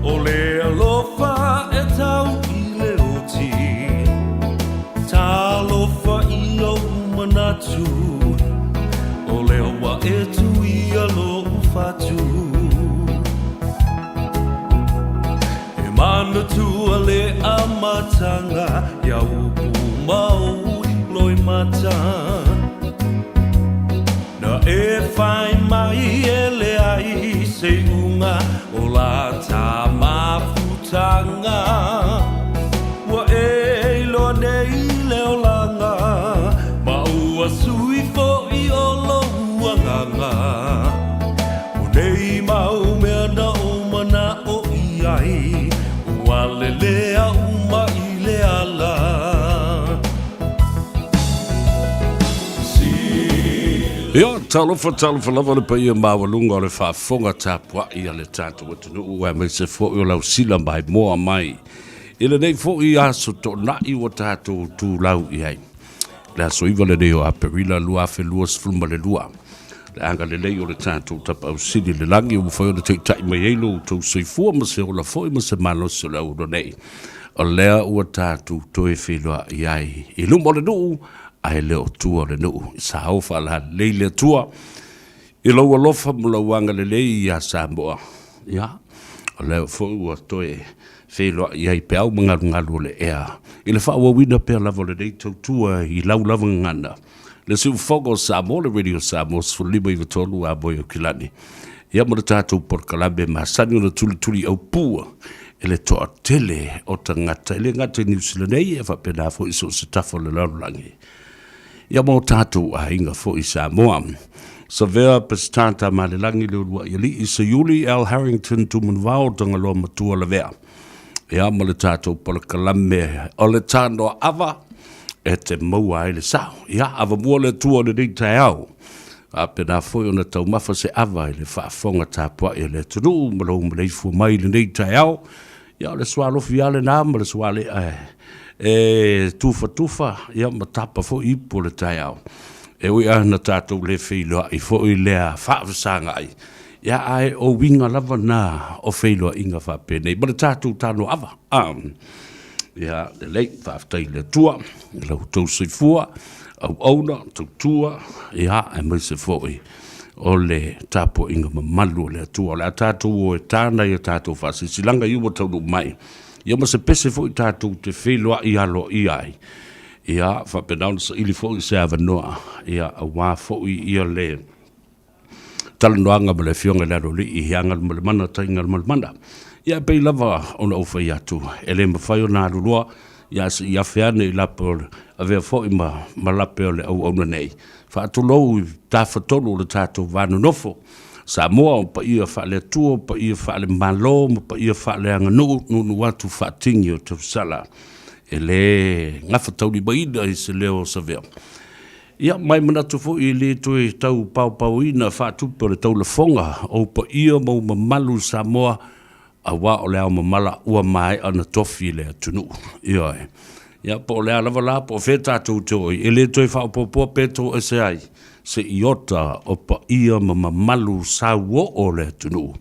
O le alofa e tau i le oti, talofa i ou manatu, o lea ua e tuia lou fatu. E manatua le amataga ia upu ma ou loimata, na e fai mai e leai se iuga o la ta mafutaga. Ua e iloa nei le olaga, ma ua sui fo'i o lou agaga. O nei mau mea na ou mana'o i ai, ua lelea uma i le ala. Ia, talofa, talofa lava le paia maualuga o le faafofoga tapuai a le tatou atunuu aemaise foi o lau sila maimoa mai i lenei foi aso toonai ua tatou tulau i ai. Le aso 9 lenei o Aperila 2022. Le agalelei o le tatou Tapaau Sili i le Lagi ua mafai ona taitai mai ai lo outou soifua ma se ola foi ma se malosi o le auauna nei. O lea ua tatou toe feiloai ai i luma o le nuu ae le o tua o le nuu. Sa o faalalelei le Atua i lou alofa ma lou agalelei iā Samoa. Ia, o lea foi ua toe feiloai ai peau ma galugalu o le ea i le faaauauina pea lava o lenei tautua i lau lava gagana. Le Siufofoga o Samoa, le Radio Samoa 15 93 a moe o Kilani. Ia ma le tatou polokalame masani ona tulituli au pua e le toatele o tagata e le gata i Niu Sila nei e faapena foi i so o se tafa o le lalolagi. Ia ma o tatou aiga foi i Samoa. Savea Pesitata Malelagi le uluai alii Seiuli Al Harrington Tumanuvao Tagaloa Matua Lavea. Ia ma le tatou polokalame o le Tanoa Ava e te maua ai le sao. Ia, ava mua le Atua o lenei taeao. Faapena foi ona taumafa se ava i le faafofoga tapuai a le atunuu ma lou maleifua mai i lenei taeao. Ia, o le sualofi lava lena ma le suale'a e tufatufa, ia, ma tapa foi ipu o le taeao. E ui lava ina tatou le feiloai foi lea faafesagai, ia, ae o uiga lava na o feiloaiga faapenei ma le tatou tanoaava. Ia, lelei, faafetai i le Atua i lo outou soifua, auauna, tautua, ia, aemaise foi o le tapuaiga mamalu a le Atua. O le a tatou o e tana i a tatou faasilasilaga i ua taunuu mai, ia ma se pese foi tatou te feiloai aloaia ai, ia, faapena ona saili foi se avanoa, ia, aua foi ia le talanoaga ma le Afioga i le Aloalii i Agalumalemana Taigalumalemana. Ia e pei lava ona ou fai atu, e le mafai ona alu loa, ia se i afe ane i lape o le avea foi ma, ma lape o le auauna nei. Faatulou i tafatolu o le tatou va nonofo, Samoa o paia faale-Atua, o paia faale-Malo ma paia faaleaganuu, nuunuu atu faatini o tausala. E le gafataulimaina i se leo o Savea. Ia, ma e manatu foi e le toe tau paopaoina faatupe o le taulafoga o ou paia ma ou mamalu i Samoa, aua o le ao mamala ua maea ona tofi i le atunuu. Ioe. Ia, po o le a lava la, po o fea tatou te o ai, e le toe faaopoopoa pe toese ai se iota o paia ma mamalu sauoo o le atunuu.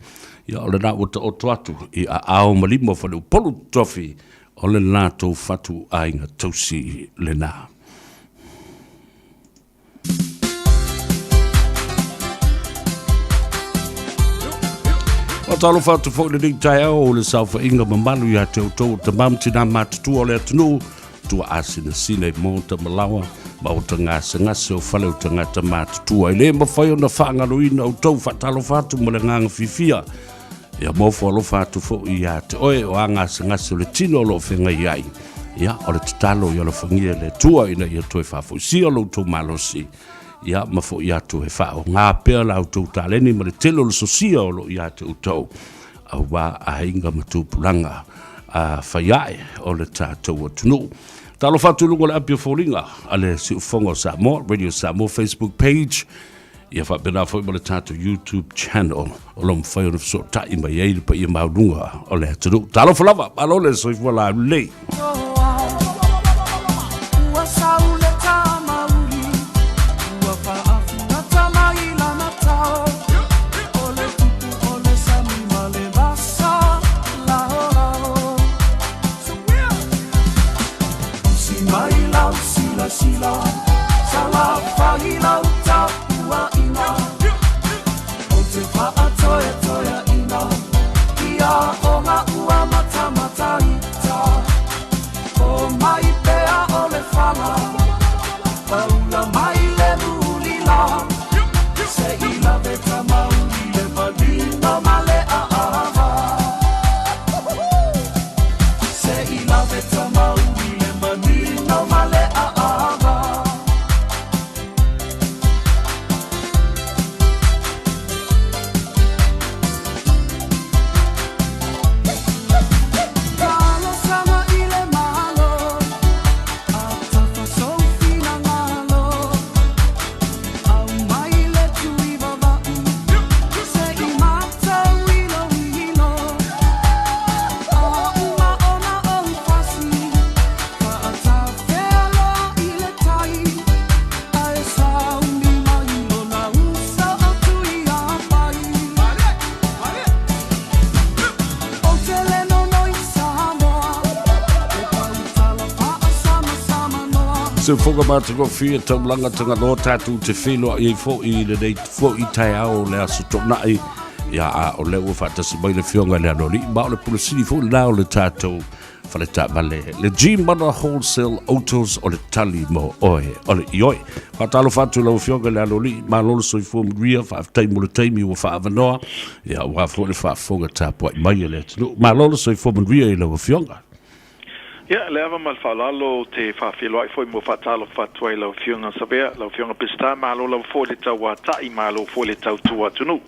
Ia, o lena ua taoto atu i aao ma lima o faleupolu tofi o le latou fatuaiga tausi lena. Faatalofa atu foi lenei taeao o le saofaiga mamalu ia te outou o tama ma tina matutua o le atunuu, tua asinasina i maota malaoa ma o tagasegase o fale o tagata matutua. E le mafai ona faagaloina outou, faatalofa atu ma le agaga fiafia. Ia mofo alofa atu foi ia te oe o agasegase o le tino o lo o feagai ai. Ia, o le tatalo ia alofagia e le Atua ina ia toe faafoisia lo outou malosi, ia ma foi atu e faaaoga pea la outou taleni ma le tele o le sosia o lo o ia te outou, aua aiga ma tupulaga a fai ae o le tatou atunuu. Talofa atu i luga o le api o foliga a le Siufofoga o Samoa, Radio Samoa Facebook page, Ia faapena foi ma le tatou YouTube channel o lo o mafai ona fesootai mai ai le paia maualuga o le atunuu. Talofa lava, malo le soifua laulelei. Ua sau le tamauli, ua faafigata mai lana tao. O le tupu o le sami ma le vasa la. lau silasila, Salafai lau tapuaiga, Ou te faatoetoeaina i aoga ua matamataita. O mai pea o le fala, Paula mai le mulila, Se i lave tamau i le manino ma le aava. Se i lave tamau i le manino ma le aava. Talosaga i le Malo, a tafa sou finagalo, Aumai le tuivavau, se i matau iloilo. A uma ona ou fasi, faatafea loa i le tai, Ae sauni mai lona uso o Tuiapai. Ou te le nonoi Samoa, e tautala faasamsamanoa. Se fofoga matagofie taulaga tagaloa tatou te feiloai ai foi i lenei foi taeao o le Aso Toonai. Ia, a o lea ua faatasi mai le Afioga i le Aloalii, ma o le Pule Sili foi lena o le tatou fale taavale, le G-Mana Wholesale Autos o le tali mo oe, o le ioe. Faatalofa atu i lau Afioga i le Aloalii, malo le soifua manuia, faafetai mo le taimi ua faaavanoa, ia aua foi le faafofoga tapuai mai a le atunuu. Malo le soifua manuia i lau Afioga. Ia, le ava ma le faaaloalo ou te faafeiloai foi mo faatalofa atu ai lau Afioga Savea, lau Afioga Peseta, malo lava foi le tauatai, malo foi le tautua atunuu.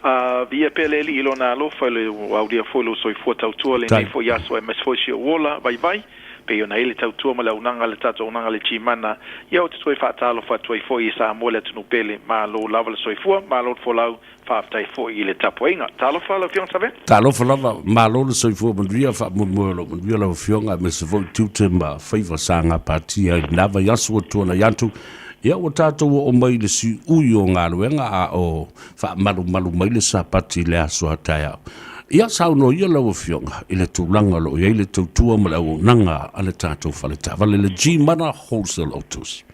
A viia pea le Alii i Lona alofa i le ua aulia foi lou soifua tautua lenei foi aso aemaise foi si ou ola vaivai, pei ona i ai le tautua ma le auaunaga a le tatou auaunaga le G-Mana. Ia ou te toe faatalofa atu ai foi i Samoa le atunuu pele, malo lava le soifua, malo le folau, Faafetai foi i le tapuaiga. Talofa lau Afioga Savea. Talofa lava, malo le soifua manuia, faamoemoe o lo o manuia lau Afioga aemaise foi tiute ma faiva sa gapatia i lena vaiaso ua tuanai atu. Ia ua tatou oo mai i le siui o galuega a o faamalumalu mai le Sapati i le aso a taeao. Ia saunoa ia lau Afioga i le tulaga o lo o i ai le tautua ma le auaunaga a le tatou fale taavale, le G-Mana Wholesale Autos.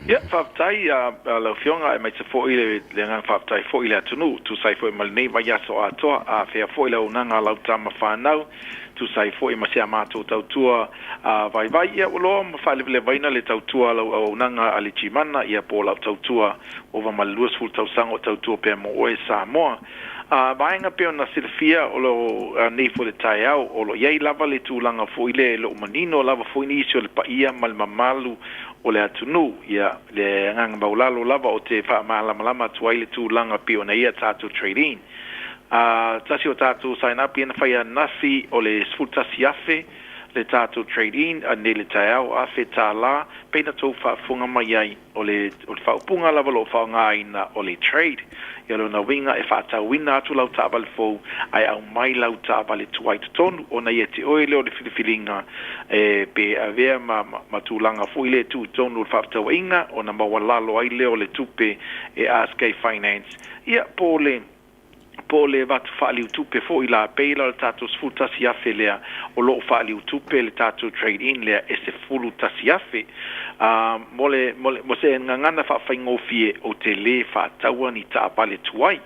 Ia, faafetai a lau Afioga aemaise foi le agaga faafetai foi i le atunuu, tusa ai foi ma lenei vaiaso atoa, afea foi le auaunaga a lau tama fanau, tusa ai foi ma si a matou tautua vaivai. Ia, ua loa ma faalevalevaina le tautua a lau auaunaga a le Gmana, ia po o lau tautua ova ma le 20 tausaga o tautua pea mo oe Samoa. A vaega pei ona silafia o lo o nei foi le taeao, o lo o i ai lava le tulaga foi lea e le o manino lava foi nisi o le paia ma le mamalu o le atunuu. Ia, le agaga maualalo lava ou te faamalamalama atu ai le tulaga pei ona i ai a tatou trade-in. A tasi o tatou sign up ia na fai ananafi o le $11,000 le tatou trade-in, a nei le taeao $1,000 pei na tou faafofoga mai ai. O le o le faaupuga lava o lo o faaaogaina o le trade. Ia o lona uiga e faatauina atu lau taavale fou ae aumai lau taavale tuai totonu ona ia te oe lea o le filifiliga e pe avea ma ma tulaga foi lea e tuu i totonu o le faafetauaiga ona maualalo ai lea o le tupe e ask a finance ia po o le po o le avatu faaliutupe foi la, pei la o le tatou $11,000 lea o lo o faaliutupe le tatou trade in lea e $11,000. A, mo le, mo le, mo se gagana faafaigofie, ou te lē faataua ni taavale tuai.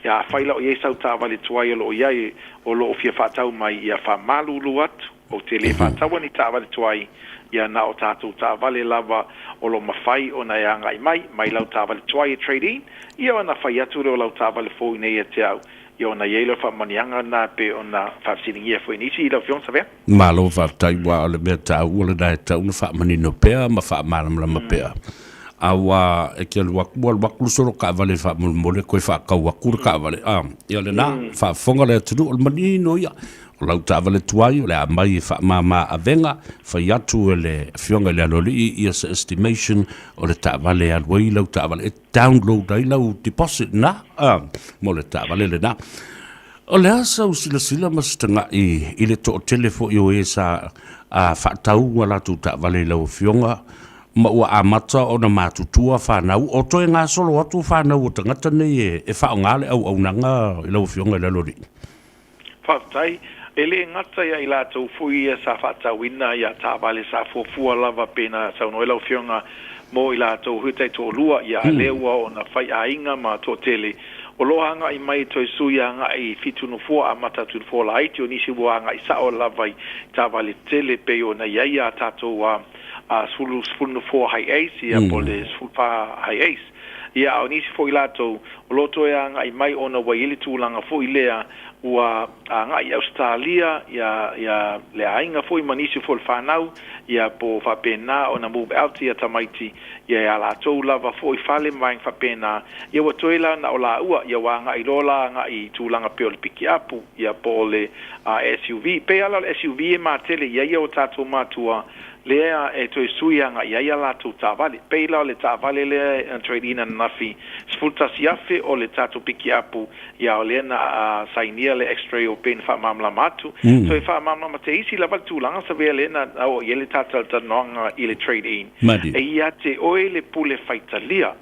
Ia, afai la o i ai sau taavale tuai o lo o i ai, o lo o fia faatau mai, ia faamalulu atu. Ou te le faataua ni taavale tuai, ia na o tatou taavale lava o lo o mafai ona e agai mai, mai lau taavale tuai e trade in, ia ona fai atu lea o lau taavale fou iinei ia te au, ia ona i ai lea o faamanuiaga lena e pei ona faafesiligia foi e nisi i lau Afioga Savea. Malo faafetai aua o le mea taua lena e tatau ona faamanino pea ma faamalamalama pea aua e te alu atu ua alu atu le solo taavale faamolemole toe faatau atu le taavale a ia lena faafofoga le atunuu o le manino ia. O lau taavale tuai o le a aumai e faamama avega, fai atu e le Afioga i le Aloalii ia se estimation o le taavale e alu ai lau taavale, e download ai lau deposit lena a, mo le taavale lena. O le a sau silasila ma se tagai i le toatele foi o e sa a, faatau a latou taavale i lau Afioga ma ua amata ona matutua fanau, o toe gasolo atu fanau o tagata nei e faaaoga le auaunaga i lau Afioga i le Aloalii? Faafetai. E le gata ia i latou foi ia sa faatauina ia taavale sa fuafua lava pei ona saunoa ai lau Afioga mo i latou foi taitoalua, ia a lea ua oo ina fai aiga ma toatele o lo o agai mai e toe sui agai i fitu nofoa amata atu i nofoa laiti, o nisi ua agai sao lava i taavale tetele pei ona i ai a tatou a 10 nofoa Hiace ia po o le 14 Hiace. Ia a o nisi foi latou o lo o toe agai mai ona ua i ai le tulaga foi lea ua agai i Ausetalia ia ia le aiga foi ma nisi foi o le fanau ia po o faapena ona move out ia tamaiti ia i a latou lava foi fale ma vaega faapena ia ua toe la na o laua ia ua agai loa la agai i tulaga pei o le pikiapu ia po o le SUV. Pei lava la o le SUV e matele i ai ia o tatou matua lea e toe sui agai i ai a latou taavale. Pei la o le taavale lea na trade in ananafi 11,000 o le tatou pikiapu Ia o lea na sainia le x-ray o pei na faamalamalama atu. So e faamalamalama te isi lava le tulaga savea lea na oo i ai le talatalanoaga i le trade in. Malie. E ia te oe le pule faitalia.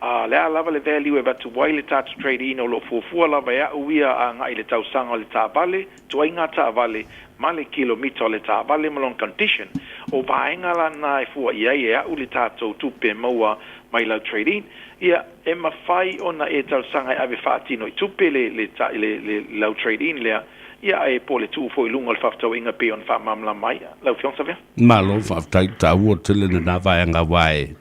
A le a lava le value e avatu ai le tatou trade in o lo o fuafua lava e a'u ia agai i le tausaga o le taavale, tuaiga taavale ma le kilomita o le taavale ma lona condition. O vaega la na e fua i ai e a'u le tatou tupe e maua mai lau trade in. Ia, e mafai ona e talosaga e ave faatino i tupe le, le, le, le lau trade-in lea, ia, ae po o le tuu foi i luga o le faafetauaiga pei ona faamalamalama ai lau Afioga Savea. Malo faafetai, taua tele lena vaega aua e,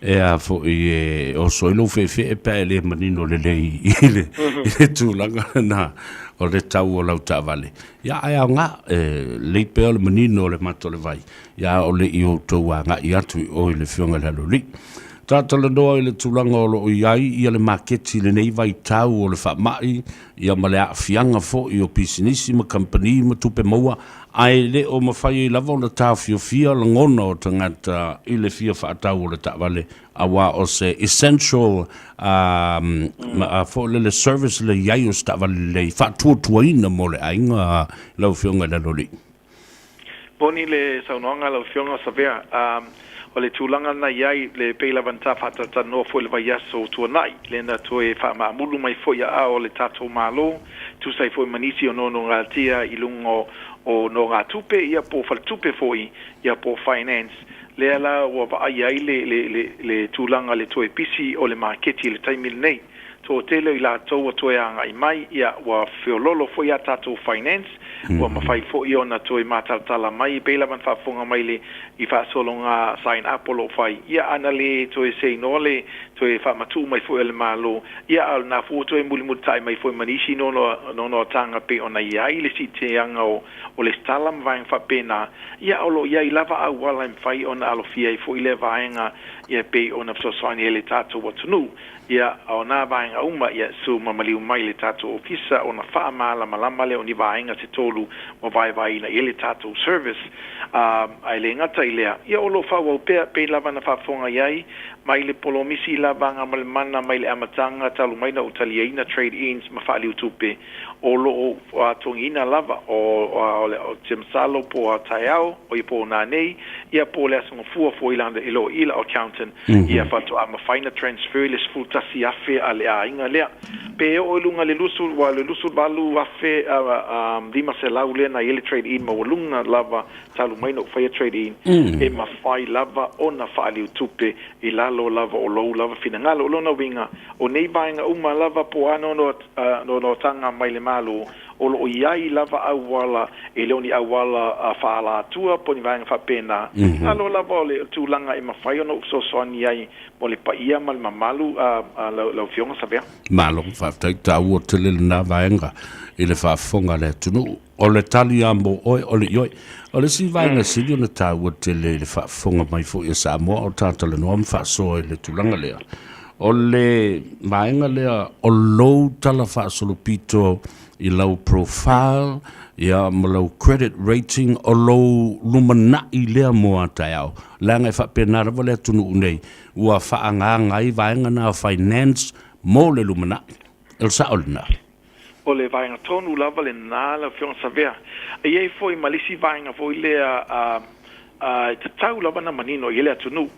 e a foi e oso ai lou feefee pe a e le manino lelei i le, i le tulaga lena o le tau o lau taavale. Ia, ae aoga, e lelei pea o le manino o le mata o le vai, ia a o le i outou agai atu i o i le Afioga i le Aloalii. Talatalanoa i le tulaga o lo o i ai ia le maketi i lenei vaitau o le faamai ia ma le aafiaga foi o pisinisi ma kamupani ma tupe maua, ae le o mafai ai lava ona taofiofia lagona o tagata i le fia faatau o le taavale aua o se essential foi lele service le i ai o se taavale lelei faatuatuaina mo le aiga lau Afioga i le Aloalii. Moni le saunoaga a lau Afioga Savea, o le tulaga na i ai, le pei lava na ta faatalatalanoa foi i le vaiaso ua tuanai, lea na toe faamaamulu mai foi aao o le tatou Malo, tusa ai foi ma nisi o nonogatia i luga o nogatupe, ia po o faletupe foi, ia po o finance, lea la ua vaai ai le, le, le, le tulaga le toe pisi o le maketi i le taimi lenei. Toatele o i latou ua toe agai mai, ia, ua feoloolo foi a tatou finance, ua mafai foi ona toe matalatala mai, e pei lava ona faafofoga mai le i faasologa sign up o lo o fai, ia, ana le toe seinoa le toe faamatuu mai foi a le Malo, ia, a o lena foi ua toe mulimulitai mai foi ma nisi noanoataga pei ona i ai le siitiaga o o lesitala ma vaega faapena, ia, o lo o i ai lava auala e mafai ona alofia ai foi lea vaega, ia, e pei ona fesoasoani ai le tatou atunuu. Ia, o nā vaega uma, ia, su ma maliu mai le tatou ofisa ona faamalamalama lea o ni vaega se tolu ua vaevaeina i ai le tatou service. A, ae le gata i lea, ia o lo o faaauau pea, pei lava na faafofoga i ai, mai le polomisi lavaga ma le mana mai le amataga talu mai na ou taliaina trade-ins ma faaliutupe, o lo o totogiina lava, o, o, o te masalo po o taeao, o ia po o nanei, ia po o le aso gafua foi lana e lo i lau accountant, Ia faatoa mafai na transfer i le 11,000 a le aiga lea. Pe oo i luga i le lusu, ua le 28,000 500 lea na i ai le trade in maualuga lava talu mai na ou faia trade in, e mafai lava ona faaliutupe i lalo lava o lou lava finagalo. O lona uiga, o nei vaega uma lava po o a noanoataga mai le Malo, O lo o i ai lava auala, e le o ni auala faaalatua po o ni vaega faapena, lalo lava o le tulaga e mafai ona ou fesoasoani ai mo le paia ma le mamalu a lau Afioga Savea. Malo, faafetai, taua tele lena vaega i le faafofoga a le atunuu. O le tali lava mo oe, o le ioe. O le isi vaega sili ona taua tele i le faafofoga mai foi a Samoa o talatalanoa ma faasoa i le tulaga lea, O le vaega lea o lou tala faasolopito i lau profile ia ma lau credit rating o lou lumanai lea mo a taeao. Leaga e faapena lava le atunuu nei ua faaagaaga ai vaega na o finance mo le lumanai. O le sao lena? O le vaega tonu lava lena lau Afioga Savea. E i ai foi ma le isi vaega foi lea a. E tatau lava ona manino i ai le atunuu.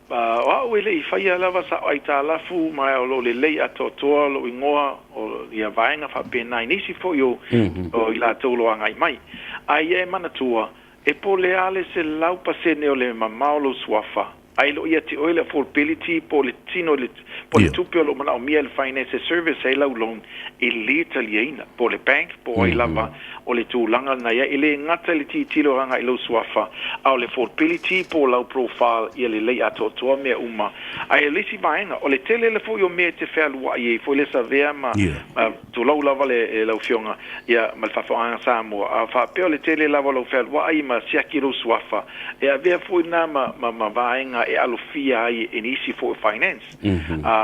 O au e le i faia lava sa'u aitalafu ma o lo o lelei atoatoa lou igoa o ia vaega faapena i nisi foi o i latou o lo o agai mai. Ae ia e manatua, e po o le a le 100% o le mamao o lou suafa, ae le o ia te oe le affordability po o le tino i le po o le tupe o lo o manaomia e le finance e service ai lau loan e le taliaina, po o le bank po o ai lava o le tulaga lena i ai. E le gata i le tilotilo agai i lou suafa, a o le affordability po o lau profile ia lelei atoatoa mea uma. Ae o le isi vaega, o le tele le foi o mea e te fealuai ai foi le savea ma tulou lava le lau Afioga ia ma le faafofogaaga Samoa, a faapea o le tele lava o lau fealuai ma siaki lou suafa, e avea foi lena ma vaega e alofia ai e nisi foi o finance.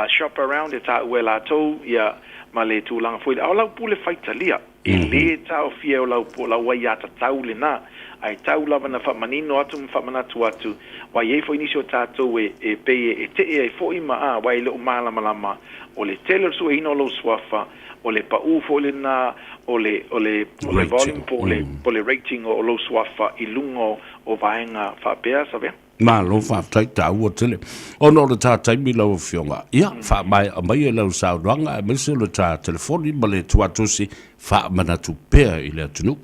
Shop around e taua e latou ia ma le tulaga foi lea. A o lau pule faitalia, e lē taofia o lau po o lau aiatatau lena, ae tau lava ina faamanino atu ma faamanatu atu, aua e i ai foi nisi o tatou e pei e tee ai foi ma a, aua e le o malamalama o le tele o le sueina o lou suafa, o le paū foi lena o le o le o le volume po o le po o le rating o lou suafa i luga o vaega faapea, Savea. Malo faafetai, taua tele. Ona o le ta taimi lau Afioga, ia, faamaea mai e lau saunoaga aemaise o le ta telefoni ma le tuatusi faamanatu pea i le atunuu.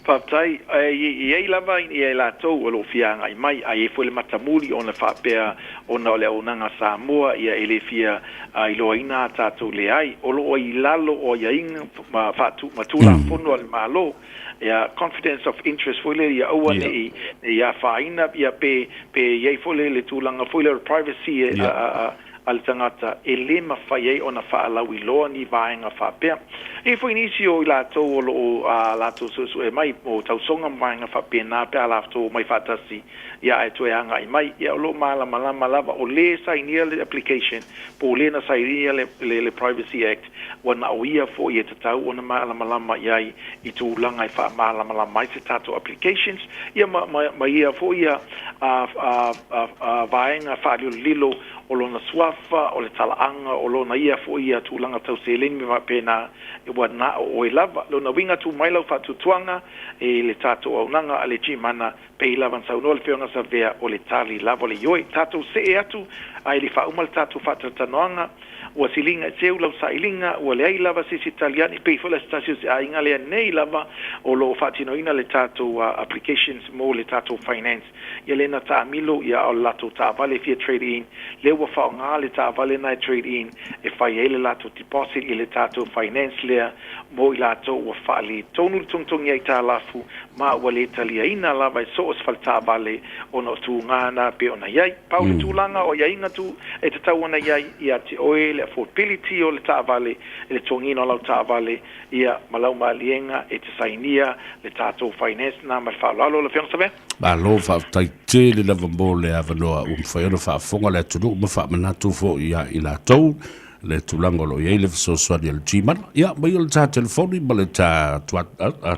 Faafetai. E i ai lava i ai latou o lo o fia agai mai, ae i ai foi le matamuli ona faapea ona o le auaunaga a Samoa ia e le fia iloaina a tatou leai. O lo o i lalo o aiaiga ma ma Tulafono a le Malo, ia confidence of interest foi lea ia aua ne i afaina ia pe i ai foi le tulaga foi lea o le privacy a a le tagata e le mafai ai ona faalauiloa ni vaega faapea. E i ai foi nisi o i latou o lo o ā latou suesue mai mo tausoga ma vaega faapena pe a latou omai faatasi ia ae toe agai mai. Ia o lo o malamalama lava o le sainia le application po o le na sainia le, le, le Privacy Act ua na o ia foi e tatau ona malamalama i ai i tulaga e faamalamalama ai se tatou applications ia ma, ma, ma ia foi ia a, a, a, a vaega faalilolilo o lona suafa, o le talaaga o lona ia foi ia tulaga tau seleni ma faapena, ua na o oe lava. Lona uiga tu mai lau faatuatuaga i le tatou auaunaga a le Gmana, pei lava na saunoa le Afioga Savea, o le tali lava o le ioe. Tatou see atu ae le i faauma le tatou faatalatalanoaga, ua siliga e seu lau sailiga, ua leai lava se isi taliani, pei foi la se tasi o se aiga lea nei lava o lo o faatinoina le tatou applications mo le tatou finance. Ia lea na taamilo ia a o le latou taavale e fia trade in, lea ua faaaoga le taavale na e trade in e fai ai le latou deposit i le tatou finance lea mo i latou ua faaletonu le togitogi aitalafu ma ua le taliaina lava e so o se faletaavale ona o tuga na pei ona i ai. Pau le tulaga o aiaiga tu e tatau ona i ai ia te oe le affordability o le taavale i le togiina o lau taavale ia ma lau maliega e te sainia le tatou finance na ma le faaaloalo lau Afioga Savea. Malo faafetai tele lava mo le avanoa ua mafai ona faafofoga le atunuu ma faamanatu foi ia i latou le tulaga o lo o i ai le fesoasoani a le Gmana. Ia, maia le ta telefoni ma le ta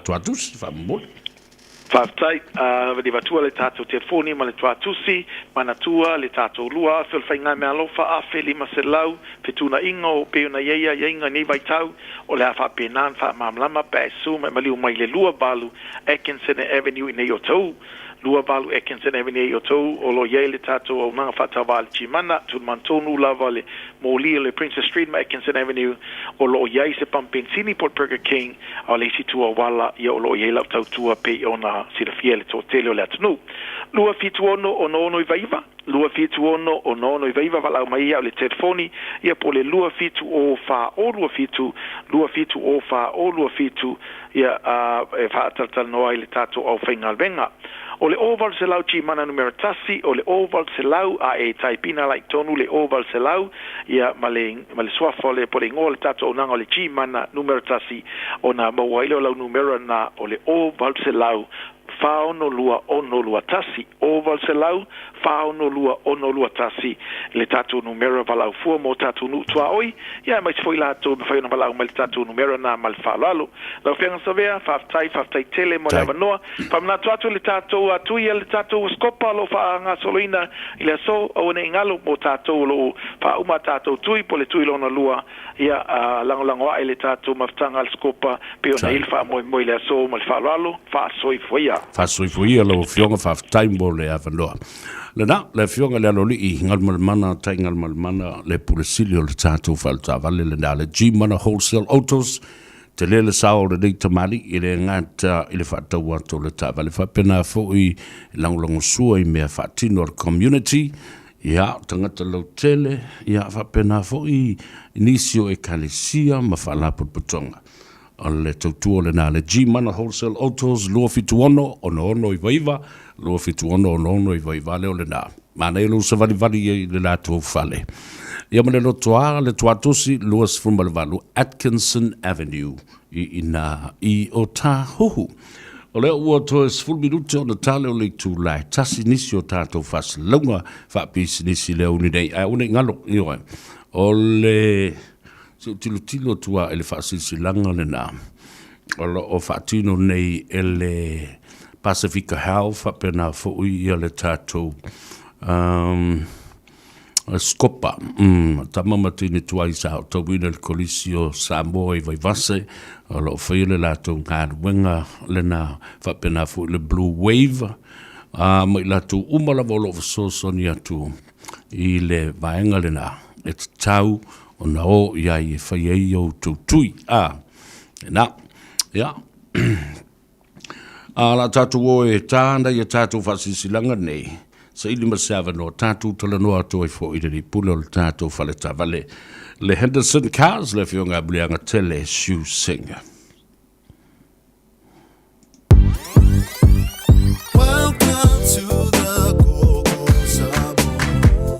tuatusi faamolemole. Faafetai. Vatua le tatou telefoni ma le tuatusi, manatua le tatou 2000 o le Faigamealofa 1500 fetuunaiga o pei ona i ai aiaiga i nei vaitau, o le a faapena ona faamalamalama pe a e susu ma e maliu mai le 28 Atkinson Avenue i nei Otahuhu. 28 Atkinson Avenue i Otahuhu, o lo o i ai le tatou auaunaga faatauva a le Gmana, tulumanutonu lava le moli o le Princess Street ma Atkinson Avenue, o lo o i ai se pamu penisini po o le Burger King, a o le isi itu auala, ia o lo o i ai lau tautua pei ona silafia e le toatele o le atunuu. 276 6699, 276 6699, valaau mai ia au i le telefoni, ia po o le 270 427, 270 427, ia, a, e faatalatalanoa ai le tatou aufaigaluega. O le 0800 Gmana numera tasi, o le 0800 a e taipina la i tonu le 0800, ia, ma le, ma le suafa o le, po o le igoa o le tatou auaunaga o le Gmana numera tasi, ona maua ai lea o lau numera na o le 0800 462 621, 0800 462 621 le tatou numera valaau fua mo tatou nuu tuaoi, ia aemaise foi latou e mafai ona valaau mai le tatou numera na ma le faaaloalo. Lau Afioga Savea, faafetai, faafetai tele mo le avanoa. Faamanatu atu le tatou tui a le tatou Scopa o lo o faagasoloina i le aso, aua ne i galo mo tatou o lo o faauma a tatou tui po o le tui lona lua, ia lagolago ae le tatou mafutaga a le Scopa pei ona i ai le faamoemoe i le aso ma le faaaloalo. Faasoifua ia. Faasoifua ia lau Afioga, faafetai mo le avanoa. Lena, le Afioga i le Aloalii Galumalemana Tai Galumalemana, le Pule Sili o le tatou faletaavale lena, le G-Mana Wholesale Autos, tele le sao o lenei tamalii e le gata i le faatau atu o le taavale, faapena foi e lagolagosua i mea faatino a le community, ia, tagata lautele, ia, faapena foi i nisi o ekalesia ma faalapotopotoga. O le tautua lena a le G-Mana Wholesale Autos 276 6699, 276 6699, a lea o lena. Manaia lou savalivali i le latou fale. Ia ma le lotoa, le Tuatosi 28 Atkinson Avenue i ina i Otahuhu. O lea ua toe 10 minute ona tale o le itula e tasi nisi o tatou faasalalauga faapisinisi i le aoauli nei. Ae aua ne i galo, ioe, o le Se i tilotilo atu lava i le faasilasilaga lena o lo o faatino nei e le Pasifika Health faapena foi ia le tatou um, Scopa, tama ma teine tuai sa aotauina i le Kolisi o Samoa i Vaivase, o lo o faia le latou galuega lena faapena foi le Blue Wave, a ma i latou uma lava o lo o fesoasoani atu i le vaega lena e tatau ona o i ai e fai ai outou tui. A, lena, ia. A la tatou o e tāna i a tatou faasilasilaga nei, saili ma se avanoa tatou talanoa atu ai foi i le pule o le tatou faletaavale, le Henderson Cars, le Afioga ia Muliagatele Siu Singh. Welcome to the Koko Samoa.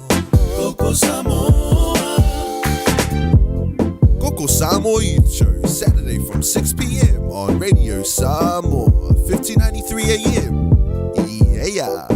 Koko Samoa. Koko Samoa Youth Show, Saturday from 6 p.m. on Radio Samoa, 1593 AM. Yeah.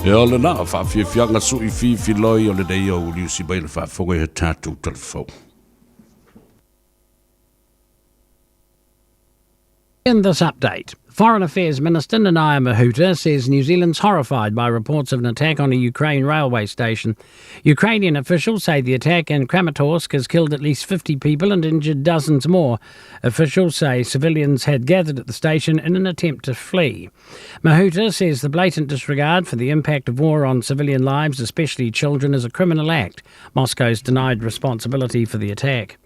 Ia o lena, faafiafiaga suʻi fifiloi o lenei aoauli usi mai le faafofoga i a tatou talafou. In this update, Foreign Affairs Minister Nanaia Mahuta says New Zealand's horrified by reports of an attack on a Ukraine railway station. Ukrainian officials say the attack in Kramatorsk has killed at least 50 people and injured dozens more. Officials say civilians had gathered at the station in an attempt to flee. Mahuta says the blatant disregard for the impact of war on civilian lives, especially children, is a criminal act. Moscow's denied responsibility for the attack.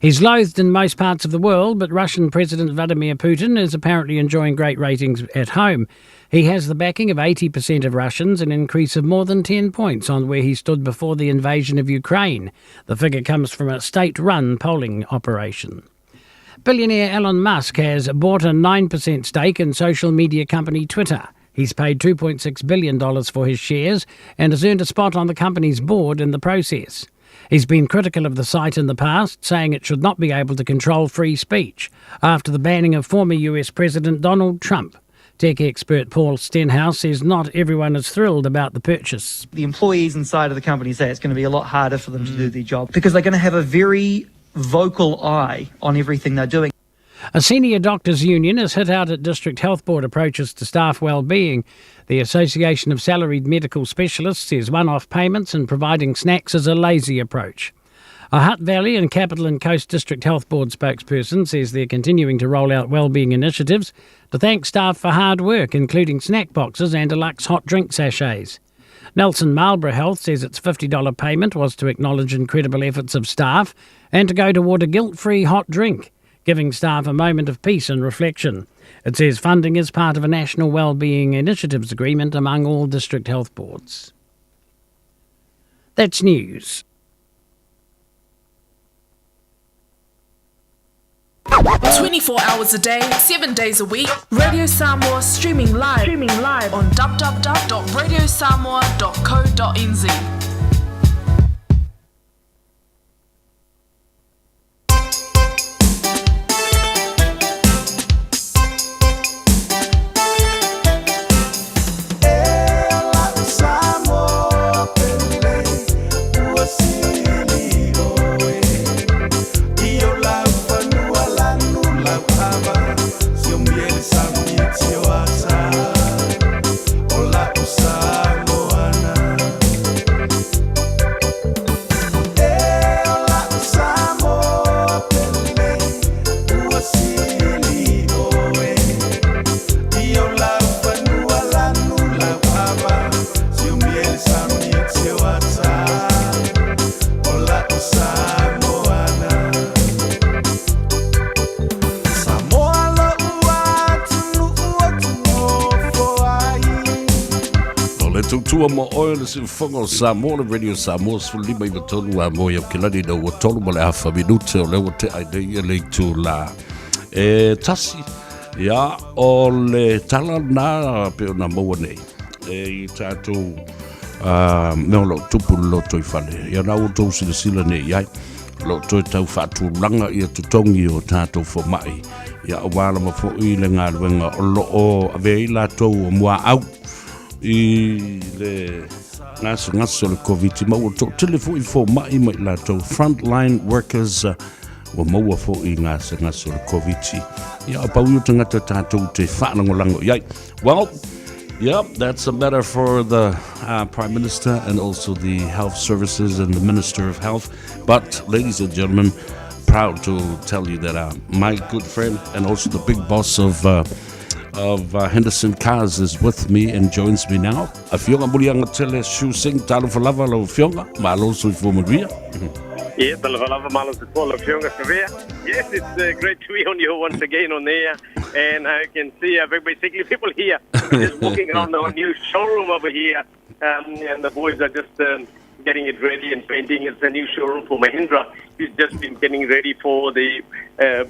He's loathed in most parts of the world, but Russian President Vladimir Putin is apparently enjoying great ratings at home. He has the backing of 80% of Russians, an increase of more than 10 points on where he stood before the invasion of Ukraine. The figure comes from a state run polling operation. Billionaire Elon Musk has bought a 9% stake in social media company Twitter. He's paid $2.6 billion for his shares and has earned a spot on the company's board in the process. He's been critical of the site in the past, saying it should not be able to control free speech after the banning of former US President Donald Trump. Tech expert Paul Stenhouse says not everyone is thrilled about the purchase. The employees inside of the company say it's going to be a lot harder for them to do their job because they're going to have a very vocal eye on everything they're doing. A senior doctors' union has hit out at District Health Board approaches to staff well-being. The Association of Salaried Medical Specialists says one-off payments and providing snacks is a lazy approach. A Hutt Valley and Capital and Coast District Health Board spokesperson says they're continuing to roll out wellbeing initiatives to thank staff for hard work, including snack boxes and deluxe hot drink sachets. Nelson Marlborough Health says its $50 payment was to acknowledge incredible efforts of staff and to go toward a guilt-free hot drink, giving staff a moment of peace and reflection. It says funding is part of a national wellbeing initiatives agreement among all district health boards. That's news. 24 hours a day, 7 days a week, Radio Samoa streaming live, streaming live on www.radiosamoa.co.nz. O le tautua ma oe le siufoga o Samoa le Radio Samoa 15 a mo i au kelani na ua tolu ma le afa minute o le ua te ai nei e le itu la e tasi ia o le tala na pe o na maua nei e i tātou uh, mea o loo tupu le loto i fale ia na ua tou silasila nei i ai lo toe tau faatulaga ia totogi o tātou fomai ia auā lava foi le galuega o loo avea ai latou o muaau i le gasegase o le Koviti ma ua toatele foi fomai ma i latou frontline workers ua maua foi gasegase o le Koviti ia o pau ia o tagata tatou te faalagolago i ai. Well, yeah, that's a matter for the Prime Minister and also the Health Services and the Minister of Health. But, ladies and gentlemen, proud to tell you that my good friend and also the big boss of of Henderson Cars is with me and joins me now. Afioga Muliaga Tele Shu Singh, talofa lava lau afioga, malo soifua manuia. Yeah, talofa lava, malo soifua lau afioga Savea. Yes, it's great to be on you once again on there. And I can see basically people here just walking around our new showroom over here. And the boys are just getting it ready and painting. It's a new showroom for Mahindra. It's just been getting ready for the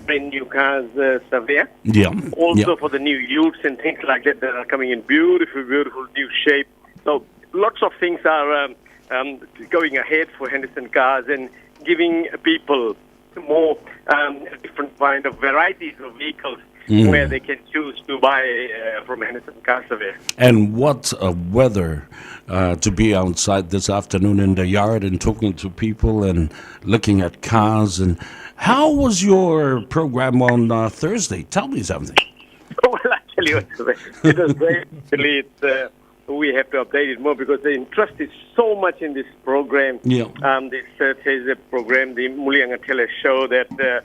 brand new cars, Savea. Also for the new utes and things like that that are coming in beautiful, beautiful new shape. So lots of things are going ahead for Henderson Cars and giving people more different kind of varieties of vehicles. where they can choose to buy from Henderson Car Survey. And what a weather to be outside this afternoon in the yard and talking to people and looking at cars. And how was your program on Thursday? Tell me something. Well, I tell you, it was great. Actually, we have to update it more because the interest is so much in this program. This Thursday program, the Muliagatele show, that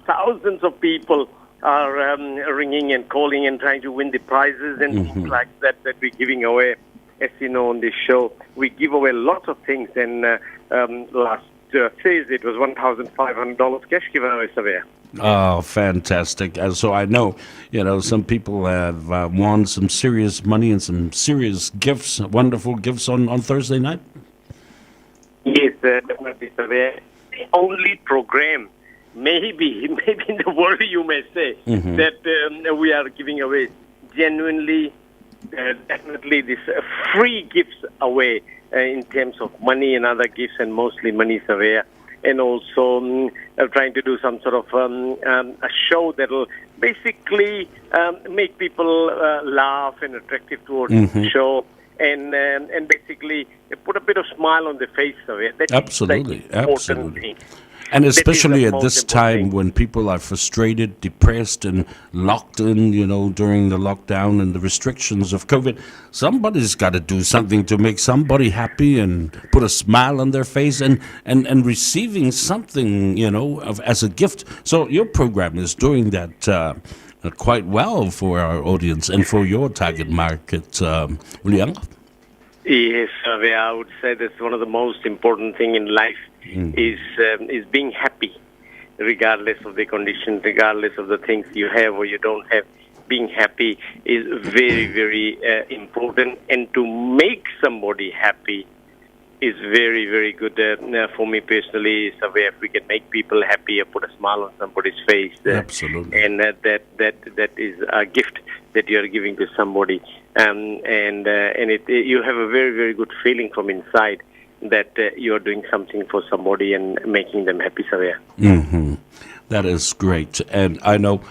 thousands of people are ringing and calling and trying to win the prizes and things like that that we're giving away. As you know, on this show, we give away lots of things. And last Thursday, it was $1,500 cash given away, Savea. Oh, fantastic. And so I know, some people have won some serious money and some serious gifts, wonderful gifts on Thursday night. Yes, definitely, Savea. The only program, maybe in the world, you may say, that we are giving away genuinely, definitely this free gifts away in terms of money and other gifts, and mostly money, Savea. And also trying to do some sort of a show that will basically make people laugh and attractive towards the show, and basically put a bit of smile on the face of it. That is the important thing. And That is the especially at most this important time thing. when people are frustrated, depressed, and locked in, during the lockdown and the restrictions of COVID, somebody's got to do something to make somebody happy and put a smile on their face and receiving something, as a gift. So your program is doing that quite well for our audience and for your target market, Muliaga. Yes, I would say that's one of the most important thing in life is being happy, regardless of the condition, regardless of the things you have or you don't have. Being happy is very, very important, and to make somebody happy is very, very good. For me personally, so if we can make people happy or put a smile on somebody's face, and that is a gift that you are giving to somebody, and you have a very, very good feeling from inside that you are doing something for somebody and making them happy, Savea. That is great. And I know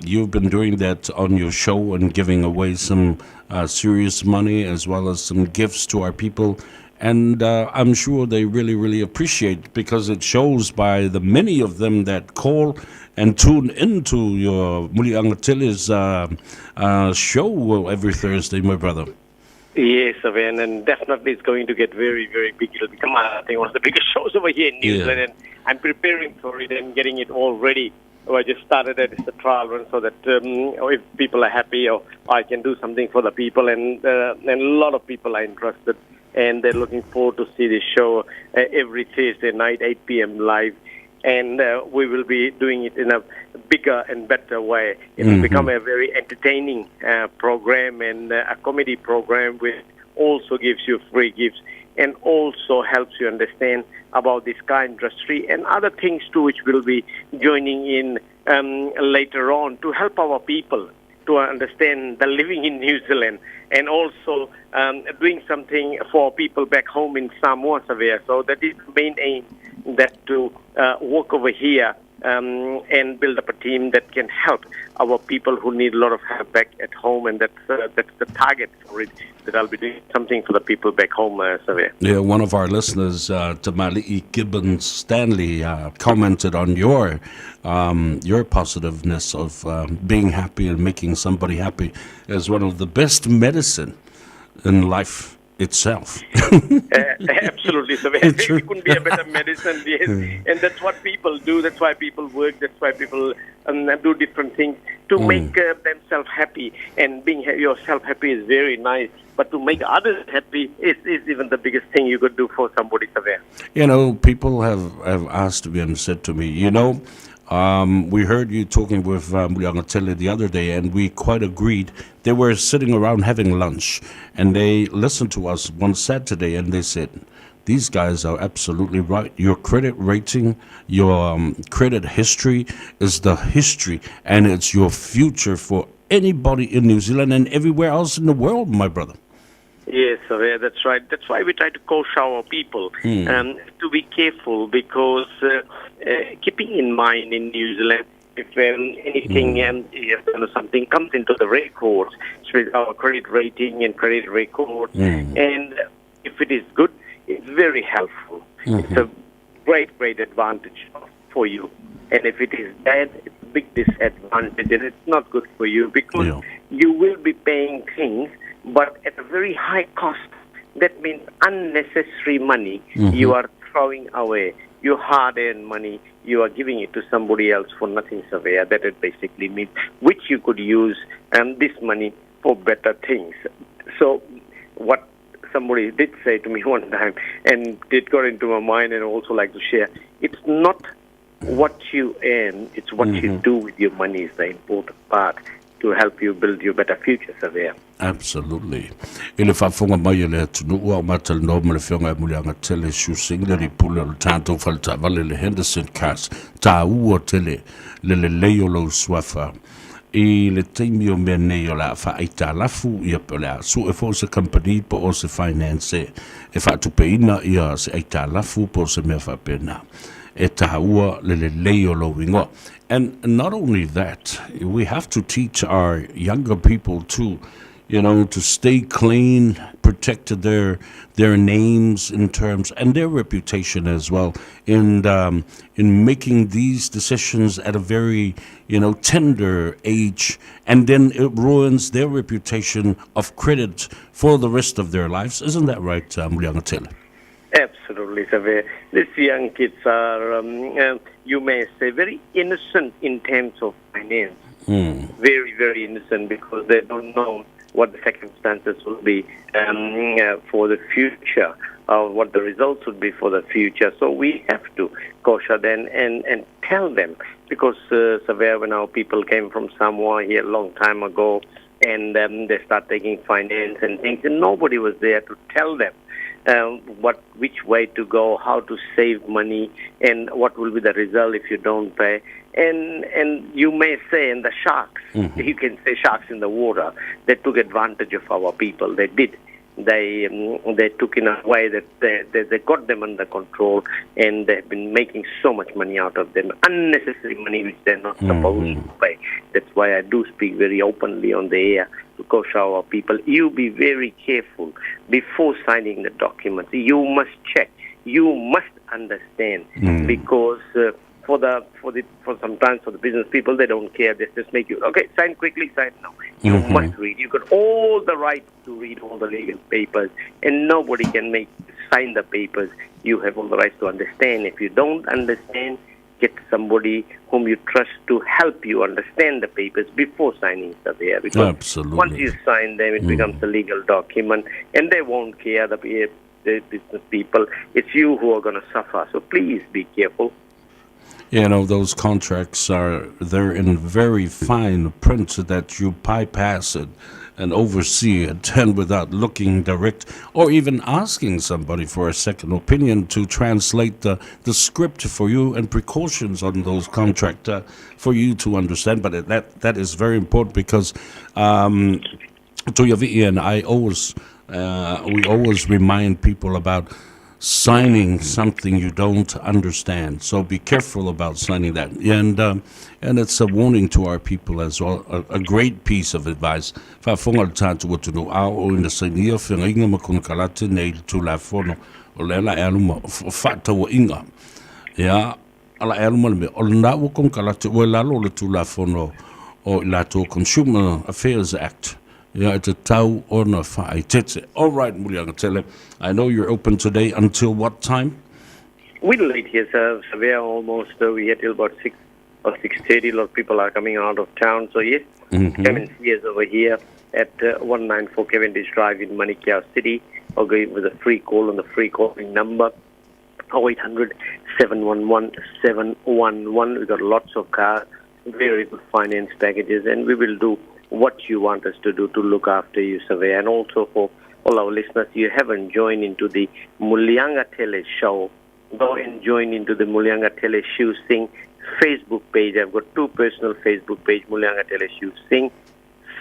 you've been doing that on your show and giving away some serious money as well as some gifts to our people. And I'm sure they really, really appreciate, because it shows by the many of them that call and tune into your Muliagatele's show every Thursday, my brother. Yes, Savea, and definitely it's going to get very, very big. It'll become, I think, one of the biggest shows over here in New Zealand, and I'm preparing for it and getting it all ready. I just started it as a trial run so that if people are happy, or I can do something for the people, and a lot of people are interested, and they're looking forward to see this show every Thursday night, 8 p.m. live. And we will be doing it in a bigger and better way. It will become a very entertaining program and a comedy program, which also gives you free gifts and also helps you understand about this car industry and other things too, which will be joining in later on to help our people to understand the living in New Zealand, and also doing something for people back home in Samoa, Savea. So that is the main aim, that to work over here and build up a team that can help our people who need a lot of help back at home, and that's the target for it, that I'll be doing something for the people back home, Savea. Yeah, one of our listeners, Tamali'i Gibbons Stanley, commented on your positiveness of being happy and making somebody happy as one of the best medicine in life itself. Absolutely. So It's true. it couldn't be a better medicine. Yes. And that's what people do. That's why people work. That's why people do different things to make themselves happy. And being yourself happy is very nice. But to make others happy is even the biggest thing you could do for somebody somewhere. People have asked me and said to me, we heard you talking with Muliagatele the other day, and we quite agreed. They were sitting around having lunch, and they listened to us one Saturday, and they said, these guys are absolutely right. Your credit rating, your credit history is the history, and it's your future for anybody in New Zealand and everywhere else in the world, my brother. Yes, that's right. That's why we try to coach our people to be careful, because keeping in mind in New Zealand, If anything, if something comes into the records, with our credit rating and credit record, and if it is good, it's very helpful. It's a great, great advantage for you. And if it is bad, it's a big disadvantage, and it's not good for you because you will be paying things, but at a very high cost. That means unnecessary money you are throwing away. Your hard-earned money, you are giving it to somebody else for nothing, Savea. That it basically means, which you could use this money for better things. So what somebody did say to me one time, and it got into my mind and I also like to share, it's not what you earn, it's what you do with your money is the important part to help you build your better future, Savea. Absolutely. I le faafofoga mai a le atunuu a o matalanoa ma le Afioga ia Muliagatele Siu Singh, le alii pule o le tatou faletaavale le Henderson Cars, taua tele le lelei o lou suafa i le taimi o mea nei o le a faaaitalafu ia pe o le a sue foi se company po o se finance e faatupeina ia se aitalafu po o se mea faapena. E taua le lelei o lou igoa. And not only that, we have to teach our younger people to to stay clean, protect their names in terms and their reputation as well in making these decisions at a very tender age, and then it ruins their reputation of credit for the rest of their lives. Isn't that right, Muliagatele? Absolutely, Savea. These young kids are, you may say, very innocent in terms of finance. Very, very innocent because they don't know what the circumstances will be for the future, what the results would be for the future. So we have to caution them and tell them because, Savea, when our people came from Samoa here a long time ago, and they start taking finance and things, and nobody was there to tell them which way to go, how to save money, and what will be the result if you don't pay. And you may say, and the sharks, you can say sharks in the water, they took advantage of our people. They did. They took in a way that they got them under control, and they've been making so much money out of them, unnecessary money which they're not supposed to pay. That's why I do speak very openly on the air to caution our people. You be very careful before signing the documents. You must check. You must understand because for sometimes for the business people, they don't care. They just make you, okay, sign quickly, sign now. You must read. You got all the right to read all the legal papers, and nobody can make sign the papers. You have all the rights to understand. If you don't understand, get somebody whom you trust to help you understand the papers before signing Savea. Because Absolutely. Once you sign them, it becomes a legal document, and they won't care, the business people. It's you who are going to suffer. So please be careful. You know, those contracts are there in very fine print that you bypass it and oversee it, and without looking direct or even asking somebody for a second opinion to translate the script for you and precautions on those contracts for you to understand. But that is very important because Tuiavii and I always, we always remind people about signing something you don't understand. So be careful about signing that. And it's a warning to our people as well, a great piece of advice. Faafofoga le tatou atunuu a oo ina sainia feagaiga ma konekarate nei le tulafono o le ala e alu ma faatauaiga ia ala e alu ma le mea o lena ua konekarate ua i lalo o le tulafono o i latou Consumer Affairs Act ia e tatau ona faaeteete. All right, Muliagatele, I know you're open today until what time? We're late here, sir. So we are almost, we here till about 6 or 6:30. A lot of people are coming out of town. So yes, come and see us over here at 194 Cavendish Drive in Manukau City, or go with a free call on the free calling number 0800 711 711. We've got lots of cars, very good finance packages, and we will do what you want us to do to look after you, Savea. And also for all our listeners, you haven't joined into the Muliagatele show, go and join into the Muliagatele Siu Singh Facebook page. I've got two personal Facebook page, Muliagatele Siu Singh.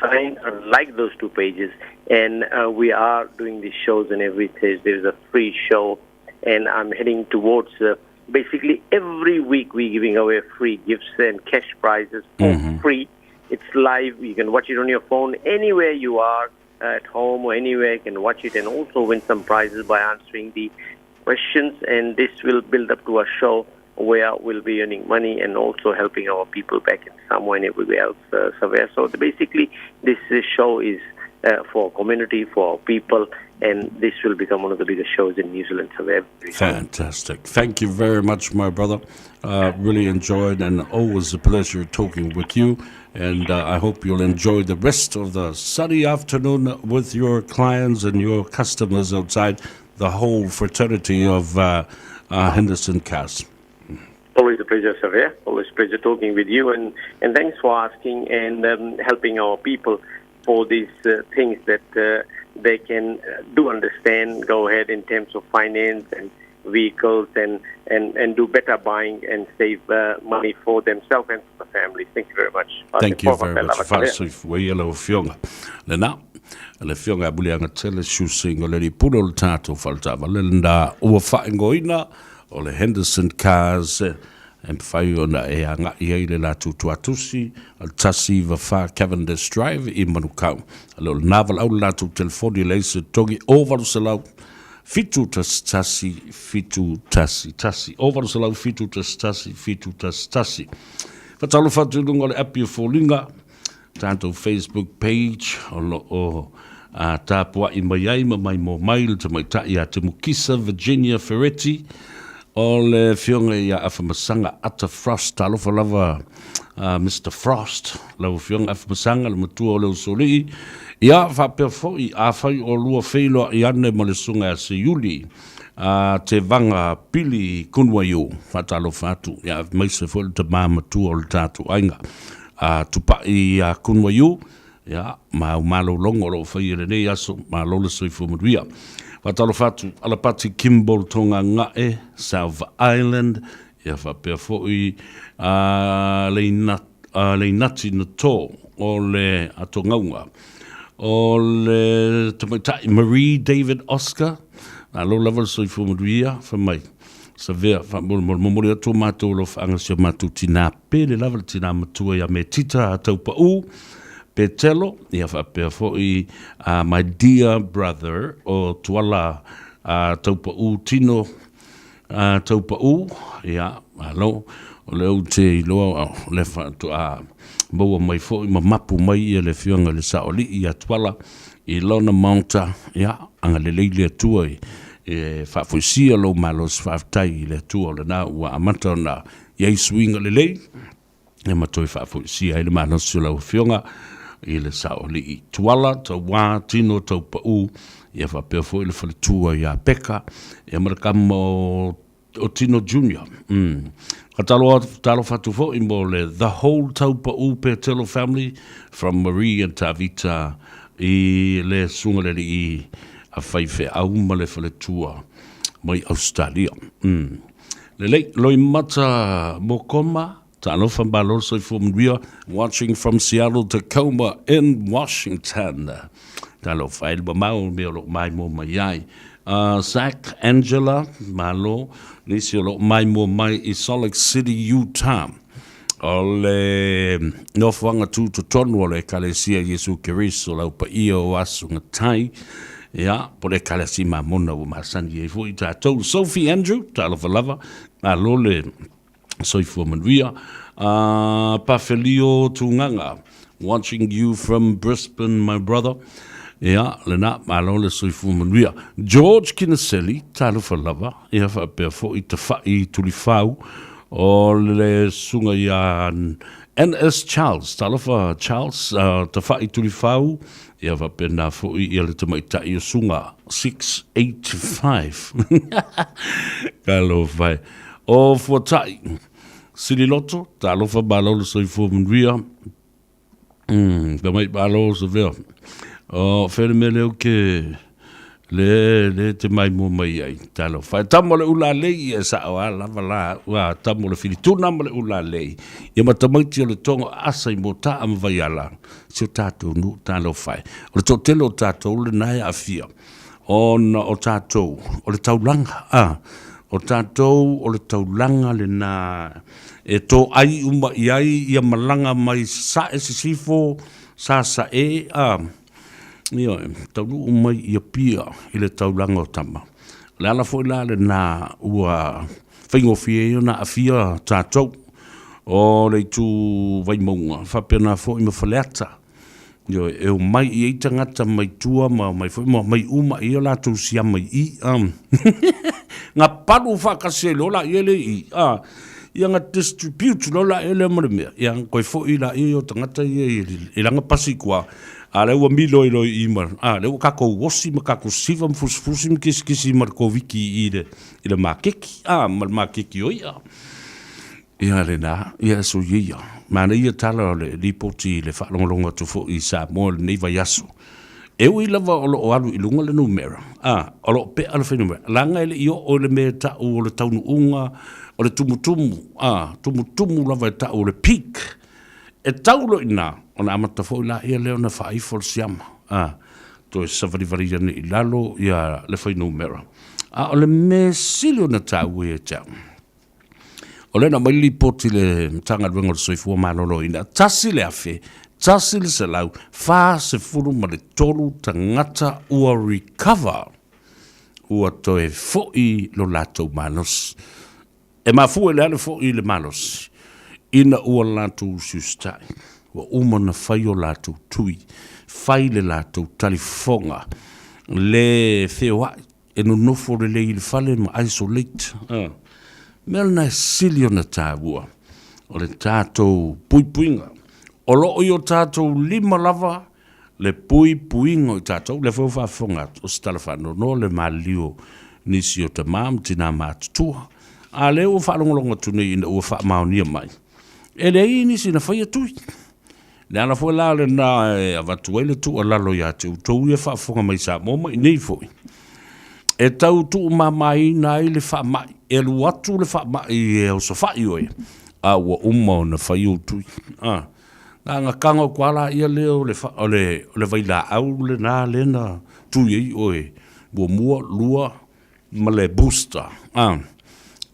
Sign or like those two pages, and we are doing these shows, and every Thursday there's a free show, and I'm heading towards Basically, every week we're giving away free gifts and cash prizes for free. It's live. You can watch it on your phone anywhere you are, at home or anywhere. You can watch it and also win some prizes by answering the questions. And this will build up to a show where we'll be earning money and also helping our people back in Samoa and everywhere else. Savea. So basically, this show is for community, for people, and this will become one of the biggest shows in New Zealand. Savea. Fantastic. Thank you very much, my brother. Really enjoyed and always a pleasure talking with you. And I hope you'll enjoy the rest of the sunny afternoon with your clients and your customers outside the whole fraternity of Henderson Cars. Always a pleasure, Savea. Always a pleasure talking with you, and thanks for asking and helping our people for these things that they can do understand, go ahead in terms of finance and vehicles and do better buying and save money for themselves and for the family. Thank you very much. Thank you very much. Fa'asoifua ia lau Afioga. Lena, le Afioga ia Muliagatele Siusiga o le Alii Pule o le tatou faletaavale lena ua faaigoaina o le Henderson Cars e mafai ona e agai ai le latou tuatusi o le 194 Cavendish Drive i Manukau. O lo o lena valaau le latou telefoni e leai se togi o 800 711 711 o 800 711 711. Whatalofa atu i lunga o le api o Foliga, tatou Facebook page o lo o a tapua'i mai ai ma mai mō mai le tamaitai ia Temukisa Virginia Ferretti o le afioga ia Afamasaga Ata Frost. Talofa lava Mister Frost, lau afioga Afamasaga, le matua o le Usoalii. Ia, faapea foi, afai o lua feiloai ane ma le susuga ia Seiuli a Tevaga Pili Kunuaiu, faatalofa atu, ia aemaise foi le tama matua o le tatou aiga a Tupai ia Kunuaiu, ia, ma au malologa o lo o faia i lenei aso, malo le soifua manuia. Faatalofa atu, Alapati Kimball Togagae, South Island, ia faapea foi a Leinati Nato o le Atogauga, o le tamaitai Marie David Oscar, malo lava le soifua manuia, fai mai, Savea, faamolemole, momoli atu o matou alofaaga si o matou tinā pele lava le tinā matua ia Metita Taupau Petelo, ia faapea foi a my dear brother o Tuala Taupau Tino Taupau, ia, malo, o lea ou te iloa o lea faatoa maua mai foi ma mapu mai ia le Afioga i le Saoalii ia Tuala i lona maota, ia, agalelei le Atua e faafoisia lou malosi faafetai i le Atua o lena ua amata ona i ai suiga lelei, ia ma toe faafoisia ai le malosi o lau Afioga i le Saoalii. Tuala, Tauā, Tino, Taupau, ia faapea foi le faletua ia Peka, ia ma le kama o o Tino Junior. Ka talofa atu foi mo le The Whole Taupau Petelo Family from Marie and Tavita i le Susuga le Alii a Faifeau ma le faletua mai Australia. Lelei, Loimata Mokoma, talofa malo le soifua manuia, watching from Seattle, Tacoma in Washington. Talofa e le mamao mea o lo o maimoa mai ai. Zach, Angela, malo, nisi o lo o maimoa mai i Salt Lake City, Utah. O le nofoaga tutotonu o le Ekalesia Iesu Keriso lau paia o Aso Gatai, ia, po le Ekalesia Mamona ua masani ai foi tatou. Sophie Andrew, talofa lava, malo le soifua manuia. Pafelio Tuganga, watching you from Brisbane, my brother. Ia, lena, malo le soifua manuia. George Kinaseli, talofa lava, ia faapea foi Tafai Tulifau, o le susuga ia NS Charles, talofa Charles, Tafai Tulifau, ia faapena foi ia le tamaitai o Suga 685. Talofa e. O Fuatai, Sililoto, talofa malo le soifua manuia. Tamai malo Savea. O fea le mea lea ou te le le te maimoa mai ai. Talofa. E tama o le ulalei e sao a lava la ua tama o le filituna ma le ulalei. Ia ma tamaiti o le tonga asa i Motaa ma Vaiala. Si o tatou nuu talofa e. O le toatele o tatou lena e aafia ona o tatou o le taulaga. O tatou o le taulaga lena e toai uma i ai ia malaga mai Sasae, Sisifo, Sasae, a, ioe, taunuu mai i Apia i le taulaga o tama. O le ala foi la lena ua faigofie ai ona aafia tatou o le itu Vaimauga faapena foi ma Faleata. Ioe, e omai i ai tagata mai tua ma omai foi ma omai uma i ai o latou siama i i. Ga palu faatasi ai loa laia lea i i. A, ia ga distribute loa laia lea ma le mea. Ia toe foi laia ia o tagata ia i lana pasi i tua. A lea ua milo ai loa i i ma, a, lea ua tatou osi ma tatou siva ma fusifusi ma kisikisi ma le Koviti i i i le makeki, a, ma le makeki o i'a. Ia lena, ia soia ia. Manaia tala o le lipoti i le faalogologo atu foi i Samoa i lenei vaiaso. E ui lava o lo o alu i luga le numera, a, o lo o pea le fuainumera, leaga e le i oo i le mea e tau o le taunuuga o le tumutumu, a, tumutumu lava e tau o le peak. E tau loa i ina, ona amata foi laia lea ona faaifo le siama, a, toe savalivali ane i lalo ia le fuainumera. A o le mea sili ona taua ia te au, O lea na aumai le lipoti i le Matagaluega o le Soifua Maloloina, 1,143 tagata ua recover, ua toe foi lo latou malosi. E mafua i le a le foi le malosi? Ina ua latou usiusitai, ua uma ona fai o latou tui, fai le latou talifofoga, le feoai, e nonofo lelei i le fale ma isolate. A. Mea lena e sili ona taua, o le tatou puipuiga. O lo o i o tatou lima lava le puipuiga o i tatou. O lea foi ua faafofoga atu, o se tala faanoanoa le maliliu o nisi o tama ma tina matutua. A lea ua faalogologo atu nei ina ua faamaonia mai, e leai nisi na faia tui. Le ala foi la lena e avatu ai le tuualalo ia te outou ia faafofoga mai Samoa ma inei foi, e tau tuumamaina ai le faamai, e alu atu le faamai e osofai oe, a ua uma ona fai ou tui. A, na ona tago atu lava laia lea o le, o le, o le vailaau lena lea na tui ai oe, muamua, lua, ma le booster a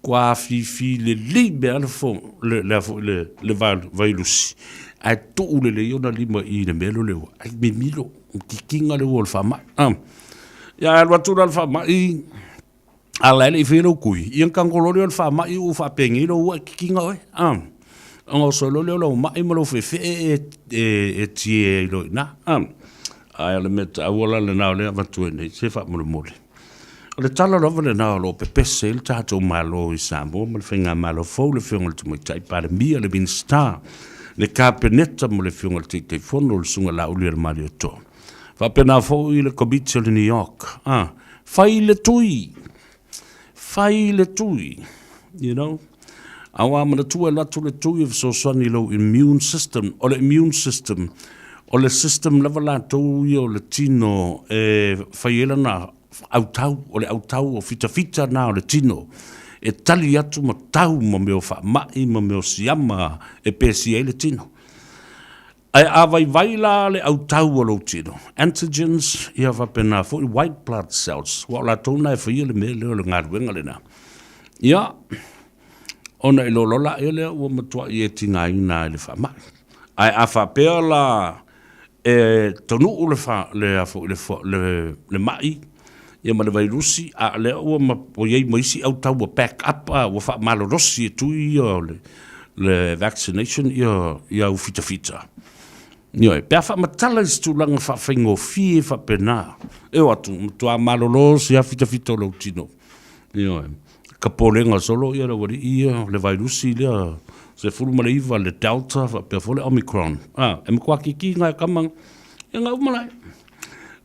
kua afifi lelei mea le fo le le foi le le vailusi ae tuu lelei ona lima i le mea lea ai mimilo kikiga le ua o le faamai a ia alu atu la le faamai a la e le i faia lou tui ia ona tago loa lea o le faamai ua faapenei lou ua e kikiga oe a ona oso loa lea o lau mai ma lou feefee e tie ai loa i ina a ae o le mea taua la lena o lea e avatu ai nei se faamolemole. O le tala lava lena o lo o pepese ai le tatou Malo i Samoa ma le Faigamalo fou, le Afioga i le Tamaitai Palemia, le Minisita, le Kapeneta ma le Afioga i le Taitaifono, le Susuga Laaulialemalietoa. Faapena foi le Komiti o le NEOC. Ah, fai le tui, fai le tui, you know. Aua manatua e alu atu le tui e fesoasoani i lou immune system. O le immune system, o le system lava latou ia o le tino e fai ai lana autau, o le autau o fitafita na o le tino e tali atu ma tau ma mea o faamai ma mea o siama e pesia ai le tino. Ae a vaivai la le autau o lou tino, antigens, ia faapena foi white blood cells, aua o latou na e faia le mea lea o le galuega lena. Ia, ona iloa loa laia lea ua matuai e tigaina ai i le faamai. Ae a faapea la e taunuu le fa, le a foi le, le, le mai, ia ma le vairusi, a o lea ua, ma, ua i ai ma isi autau ua back up, a, ua faamalolosi e tui ia o le, le vaccination ia, ia au fitafita. Ioe, pe a faamatala i se tulaga faafaigofie faapena, e o atu, matua malolosi lava fitafita o lou tino. Ioe, ka polega solo ia le aualii ia, le vairusi lea, 19, le Delta, faapea foi le Omicron. A, e matua kikiga e kama, ia ga uma lae.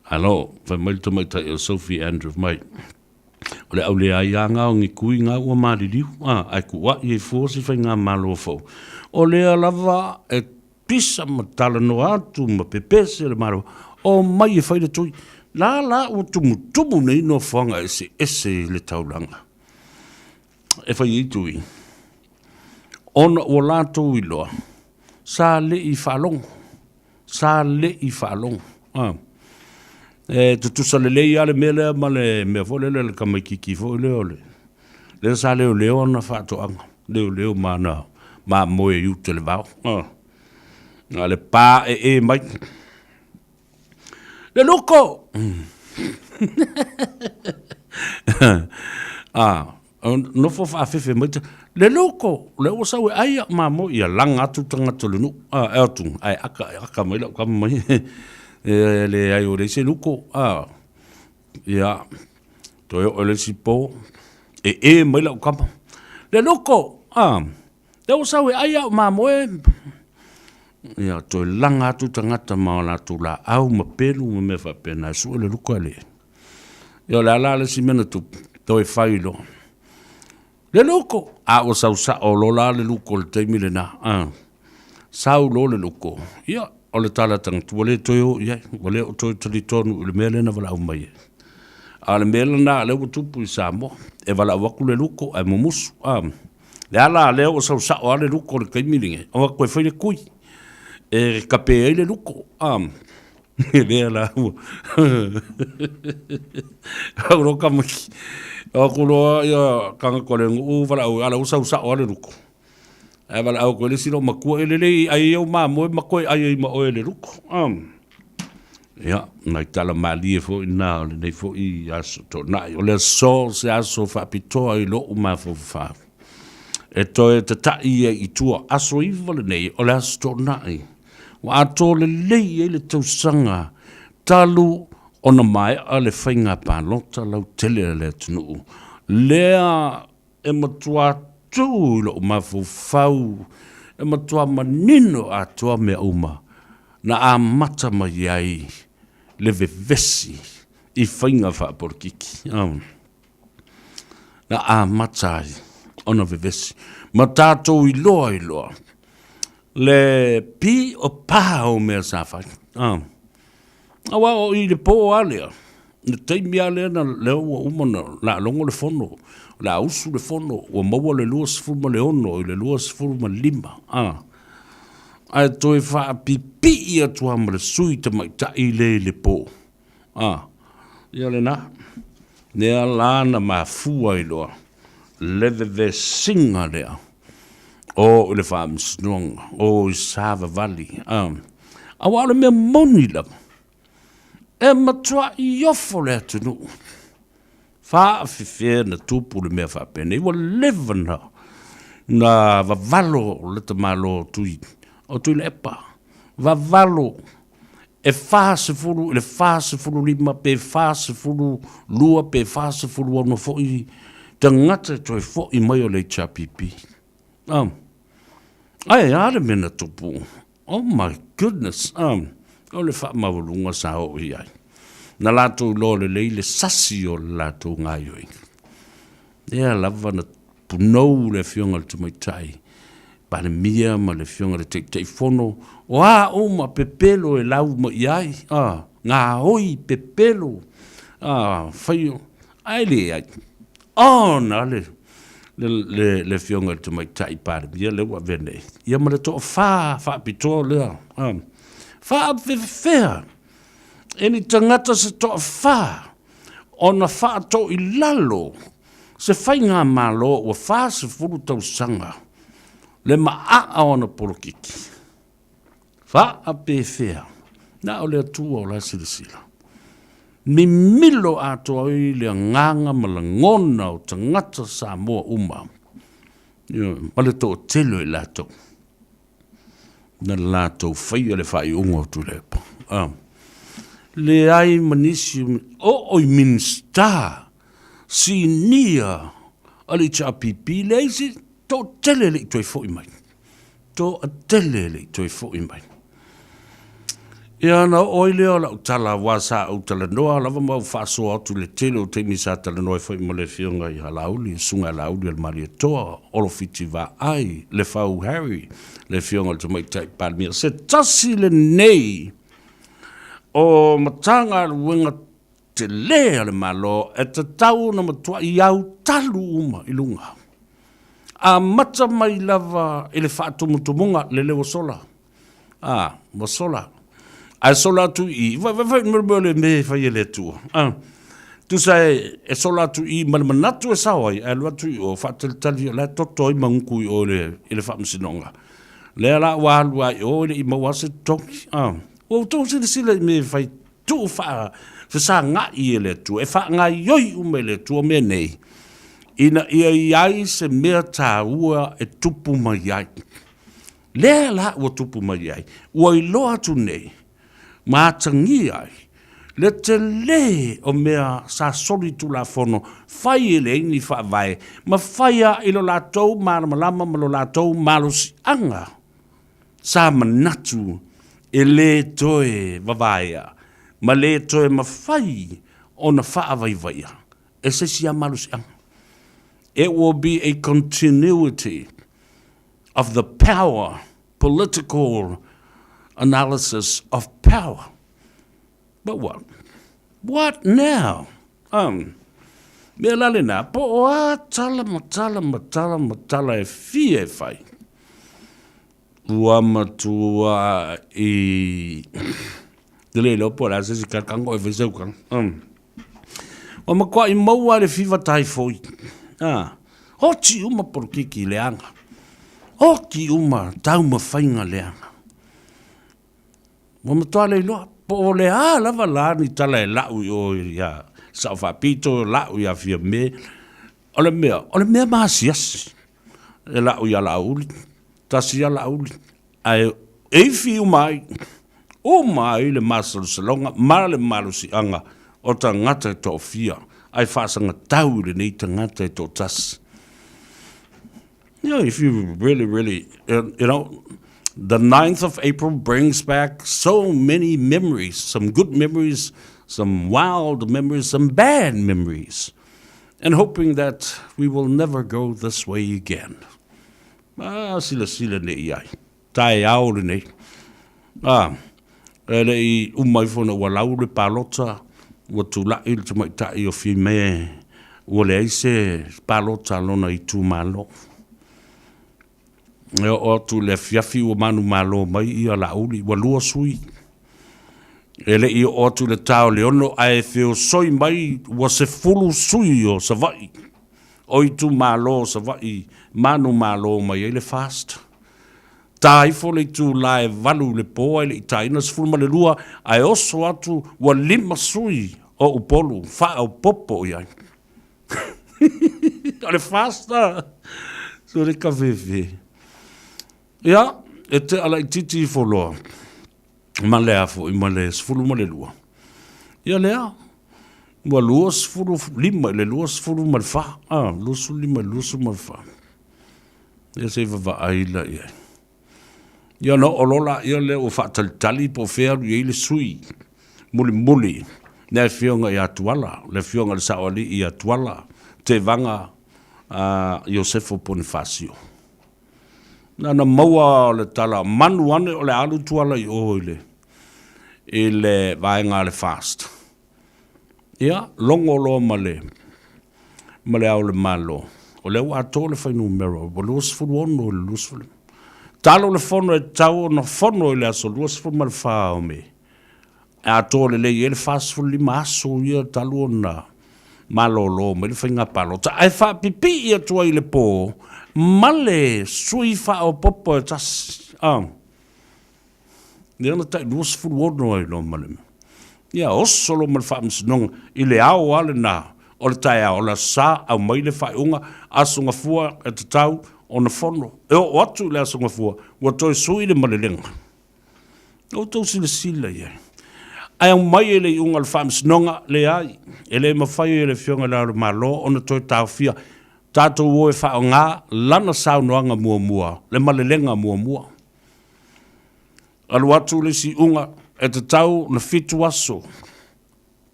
Alo, fai mai le tamaitai o Sophie Andrew mai, o le au leai a ngā o ni kui ngā ua maliliu, a, ae kuaʻi ai fua se faigamalo fou. O lea lava e pisa ma talanoa atu ma pepese le Malo, omai e fai le tui. La la ua tumutumu nei nofoaga eseese i le taulaga e fai ai tui, ona ua latou iloa sa le i faalogo. Sa le i faalogo. A. E tutusa lelei lava le mea lea ma le mea foi lele le tamaitiiti foi lea o le Lea sa leoleo ana faatoaga, leoleo ma ana mamoe i uta i le vao. Na le paee mai. Le luko! Nofo faafefe mai, le luko! Lea ua sau e ai au mamoe, ia laga atu tagata o le nuu, e atu, ae aka, aka mai lau tama mai, e leai ua leai se luko. Ia, toe oo i le isi po, ee mai lau kama, le luko! Lea ua sau e ai au mamoe. Ia, toe laga atu tagata ma o latou laau ma pelu ma mea faapena e sue le luka le. Ia, o le a la le isi mea na tupu, toe fai loa. Le luko! A ua sau sao loa la le luko i le taimi lena. Sau loa le luko, ia, o le tala a tagata, ua le toe o i ai, ua le o toe talitonu i le mea lea na valaau mai ai. A o le mea lena lea ua tupu i Samoa, e valaau atu le luko ae mumusu. Le a la lea ua sau sao lava le luko i le taimi lenei, o atu e fai le kui e kape ai le luko. Lea la ua au loa tamaiti, o atu loa ia tagata o le nuu valaau, a o la ua sau sao lava le luko. Ae valaau atu ai le isi loomatua, e lelei ai au mamoe ma toe ai ai ma oe i le luko. Ia, nai tala malie foi na o lenei foi aso toonai. O le aso se aso faapitoa i lou mafaufau. E toe tata'i ai i tua aso 9 lenei o le aso toonai. Ua atoa lelei ai le tausaga talu ona maea le faiga palota lautele a le atunuu. Lea E matua tū i lou mafaufau, e matua manino atoa mea uma na amata mai ai le vevesi i faiga faapolokiki. Na amata ai ona vevesi ma tatou iloa ai loa le pi o pa o mea sa fai. Aua o i le po lava lea, le taimi lava lea na, lea ua uma ona laalogo le fono, o le a usu le fono, ua maua le 26 i le 25, a, ae toe faapipii atu lava ma le sui tamaitai lea i le po, a, ia lena, lea la na mafua ai loa le vevesiga lea o i le faamasinoga, o i savavali, a. Aua o le mea moni lava, e matuai ofo le atunuu. Faafefea na tupu le mea faapenei, ua leva na, na vavalo le tamaloa o Tui, o Tuilaepa, vavalo e 40 i le 45 pe 42 pe 46 foi tagata e toe foi mai o le HRPP. Um, ae a le mea na tupu? Oh my goodness! Um, o le faamaualuga sa oo i ai. Na latou iloa lelei le sasi o le latou gaioiga. Lea lava na punou le afioga i le Tamaitai Palemia ma le afioga i le Taitaifono, o a uma pepelo e lau mai i ai, a, gaoi pepelo, a, fai, ae leai. Ona le, le, le, le afioga i le Tamaitai Palemia lea ua avea nei, ia ma le toafa faapitoa lea, a, faafefea e ni tagata se toafa ona faatoilalo se faigamalo ua 40 tausaga le maaa o ana polokiki. Faapefea, na o le Atua o la e silasila. Mimilo atoa ai le agaga ma lagona o tagata Samoa uma, ma le toatele o i latou. na latou faia le faaiuga o Tuilaepa. Ah. Leai ma nisi oo i Minisita sinia a le HRPP, leai se toatele e le i toe foi mai. Toatele e le i toe foi mai. Ia na oo ai lea o lau tala aua sa ou talanoa lava ma ou faasoa atu i le tele o taimi sa talanoa ai foi ma le Afioga ia Laauli, le Susuga ia Laauli o le Malietoa, Olofiti Vaai, Lefau Harry, le Afioga i le Tamaitai Palemia. Se tasi lenei o Matagaluega tele a le Malo e tatau ona matuai autalu uma i luga. Amata mai lava i le faatumutumuga, lele ua sola. A, ua sola. Ae sola atu i i, fai, fai, fai, mea le mea e fai e le Atua. A, Tusa e, e sola atu i ma le manatu e sao ai, ae alu atu i o, faatalitali o la e toto ai maguku i o i le, i le faamasinoga. Lea la ua alu lava i o e le i maua se totogi. Ah. Ua outou silasila i mea e fai tuu faafesagai e le Atua, e faagaoioi uma e le Atua mea nei, ina ia i ai se mea taua e tupu mai ai. Lea la ua tupu mai ai, ua iloa atu nei, ma atagia ai le tele o mea sa soli tulafono fai e leai ni faavae ma faia i lo latou malamalama ma lo latou malosiaga sa manatu e le toe vavaea ma le toe mafai ona faavaivaia e se isi lava malosiaga. It will be a continuity of the power political analysis of power. But what? What now? Um, mea la lena, po o a tala ma tala ma tala ma tala e fia e fai. Ua matua i... Te le iloa po o le a se isi kakango e fai sau kanga. Um. Ua matuai maua le fiva taifoi. Ah. Oti uma polokiki leaga. Oti uma taumafaiga leaga. Ua matua le iloa po o le a lava la ni tala e lau i o ia Sao Faapito, lau ia Fiame. O le mea, o le mea maasiasi e lau ia Laauli, tasi ia Laauli, ae ifi uma ai, uma ai le masalosaloga ma le malosiaga o tagata e toafia, ae faasagatau i lenei tagata e toatasi. You know, if you really, really, you know, the 9th of April brings back so many memories, some good memories, some wild memories, some bad memories, and hoping that we will never go this way again. Ah, silasila nei i ai. Taeao lenei. Ah, e le i uma ifo ina ua lau le palota, ua tulai le tamaitai o Fime, ua leai se palota a lona itumalo. E oo atu i le afiafi ua manumalo mai ia Laauli, ua lua sui. E le i oo atu i le ta o le 6 ae feosoi mai ua 10 sui o Savaii. O itumalo o Savaii manumalo mai ai le FAST. Ta ifo le itula e 8 i le po ae le i taina 12 ae oso atu ua 5 sui o Upolu faaopoopo i ai. O le FAST a! Sole kafefe. Ia, e tea laitiiti ifo loa ma le a foi ma le 12. Ia lea, ua 25 i le 24, a, 25 i le 24. Ia se i vavaai la i ai. Ia ona oo loa laia lea ua faatalitali po o fea alu i ai le sui mulimuli, le afioga ia Tuala, le afioga i le Saoalii ia Tuala Tevaga Iosefo Ponifasio. Na ona maua o le tala, manu ane o le a alu Tuala i o i le, i le vaega a le FAST. Ia, logo loa ma le, ma le Ao o le Malo, o lea ua atoa le fuainumera, ua 26 i le 25. Talo le fono e tatau ona fono i le aso 24 o Me, e atoa lelei ai le 45 aso ia talu ona malolo mai le faiga palota, ae faapipii atu ai i le po ma le sui faaopoopo e tasi. Ah. Lea na tai 26 ai loa ma le mea. Ia oso loa ma le faamasinoga i le ao lava lena o le taeao o le Aso Sa, aumai le faaiuga, Aso Gafua e tatau ona fono. E oo atu i le Aso Gafua, ua toe sui le malelega. Outou silasila i ai. Ae aumai e le iuga o le faamasinoga, leai, e le mafai e le Afioga i Le Ao o le Malo ona toe taofia tatou o e faaaoga lana saunoaga muamua, le malelega muamua. Alu atu le isi iuga, e tatau ona fitu aso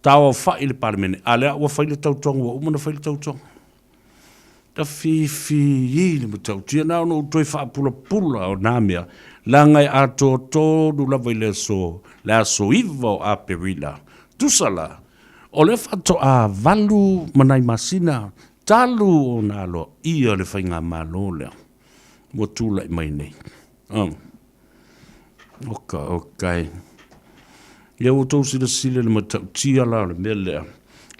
taaoaofa'i le Palemene, a lea ua fai le tautoga, ua uma ona fai le tautoga. Tafifi le matautia, na ona ou toe faapulapula o na mea, leaga e atoa tonu lava i le aso, le aso 9 o Aperila. Tusa la, o lea faatoa valu ma nai masina talu ona aloaia le faigamalo lea ua tulai mai nei. Oka, okay. Ia ua outou silasila i le matautia la o le mea lea.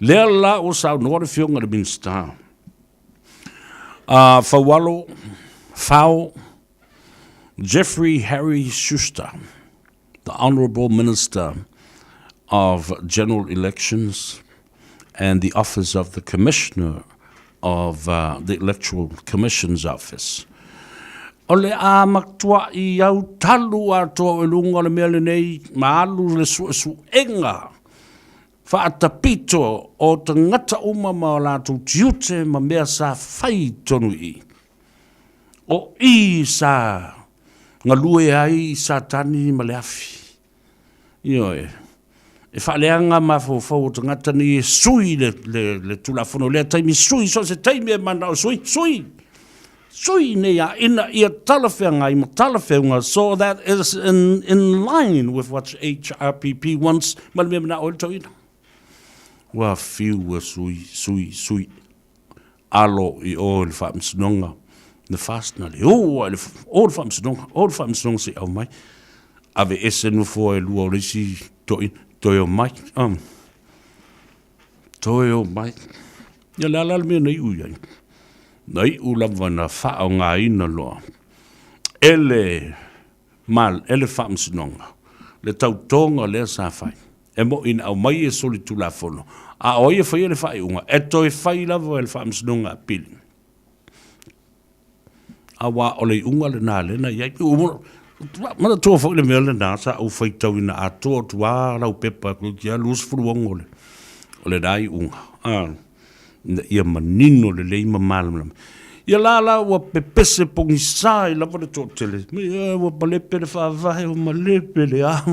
Lea la ua saunoa le Afioga i le Minisita, a Faualo Fao Jeffrey Harry Schuster, the Honourable Minister of General Elections and the Office of the Commissioner of uh, the Electoral Commission's Office. O le a matua'i au talu atoa o luga o le mea lenei ma alu le suesuega Faatapito o tagata uma ma o latou tiute ma mea sa fai i totonu i i. O i sa galue ai Satani ma le afi. Ioe. E faaleaga mafaufau o tagata nei e sui le, le, le Tulafono lea taimi, sui so o se taimi e manao sui, sui. Sui nei a ina ia talafeagai ma talafeuga so that is in, in line with what HRPP wants ma le mea manao ai le toeaina. Ua fiu ua sui, sui, sui alo i o i le faamasinoga na fast na le o le, o le faamasinoga, o le faamasinoga se i aumai. Ave ese nofoa e lua o le isi toeaina, toe omai. Um. Toe omai. Ia le a la le mea na iu i ai? Na iu lava na faaaogaina loa e le mal, e le Faamasinoga le tautoga lea sa fai. E mo'i na aumai e solitulafono, a o ai e faia le faaiuga? E toe fai lava e le Faamasinoga Apili. Aua o le iuga lena lea na i ai. Manatua foi le mea lena sa ou faitauina atoa atu lava lau pepa toeitiiti lava 26 o o lena iuga, ina ia manino lelei ma malamalama. Ia la la ua pepese pogisa ai lava le toatele, ia ua malepe le faavae, ua malepe le a.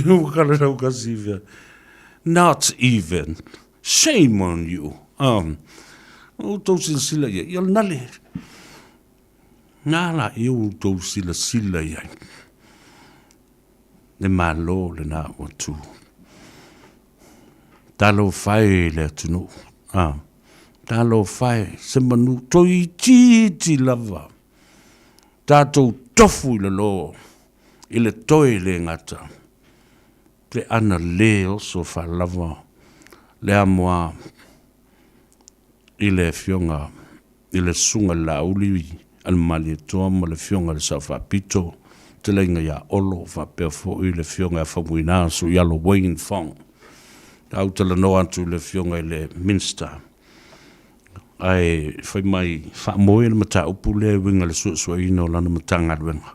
Ua kala lau kasi fea. Not even. Shame on you. Um, outou silasila i ai. Ia nale. Nā la i outou silasila i ai. Le malo lena ua tū. Talofa e le atunuu. Ah. Talofa e se manu toitiiti lava. Tatou tofu i lalo i le toe le gata. Pe ana lē oso faalava le amoa i le Afioga i le Susuga i le Laauli a le Malietoa ma le Afioga i le Sao Faapito, Fetalaiga ia Olo faapea foi le Afioga ia Faumuina Suialo Wayne Fong. Sa ou talanoa atu i le Afioga i le Minister ae fai mai faamoe le mataupu lea e uiga i le suesueina o lana Matagaluega.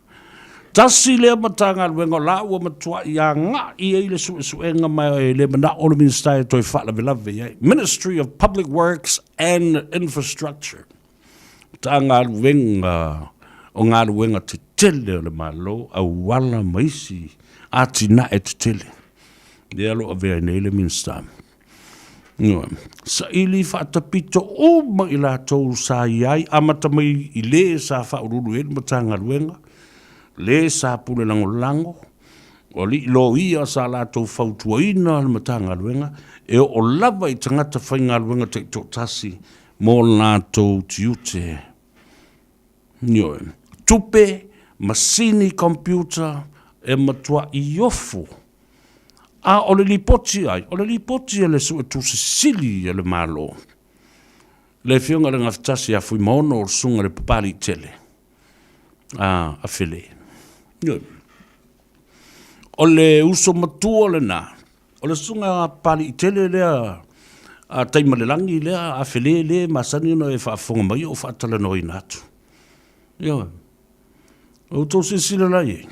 Tasi lea Matagaluega o la ua matuai agai i ai le suesuega ma e le manao le Minisita e toe faalavelave i ai. Ministry of Public Works and Infrastructure. Matagaluega o galuega tetele o le Malo, auala ma isi atinae tetele. Lea o lo o avea ai nei le Minisita. Saili faatapito uma i latou sa i ai, amata mai i le sa faauluulu i ai le Matagaluega, le sa pule lagolago, o alii loia sa latou fautuaina le Matagaluega, e oo lava i tagata faigaluega taitoatasi mo latou tiute. Ioe. Tupe, masini computer e matuai ofo. A o le lipoti ai? O le lipoti a le Suetusi Sili a le Malo, le Afioga i le Gafatasi ia Fuimaono o le Susuga i le Papaliitele a Afele. Ioe. O le uso matua lena, o le Susuga Papaliitele lea a Taimalelagi lea Afele lea e masani ona e faafofoga mai o faatalanoaina atu. Ioe. O outou silasila la i ai.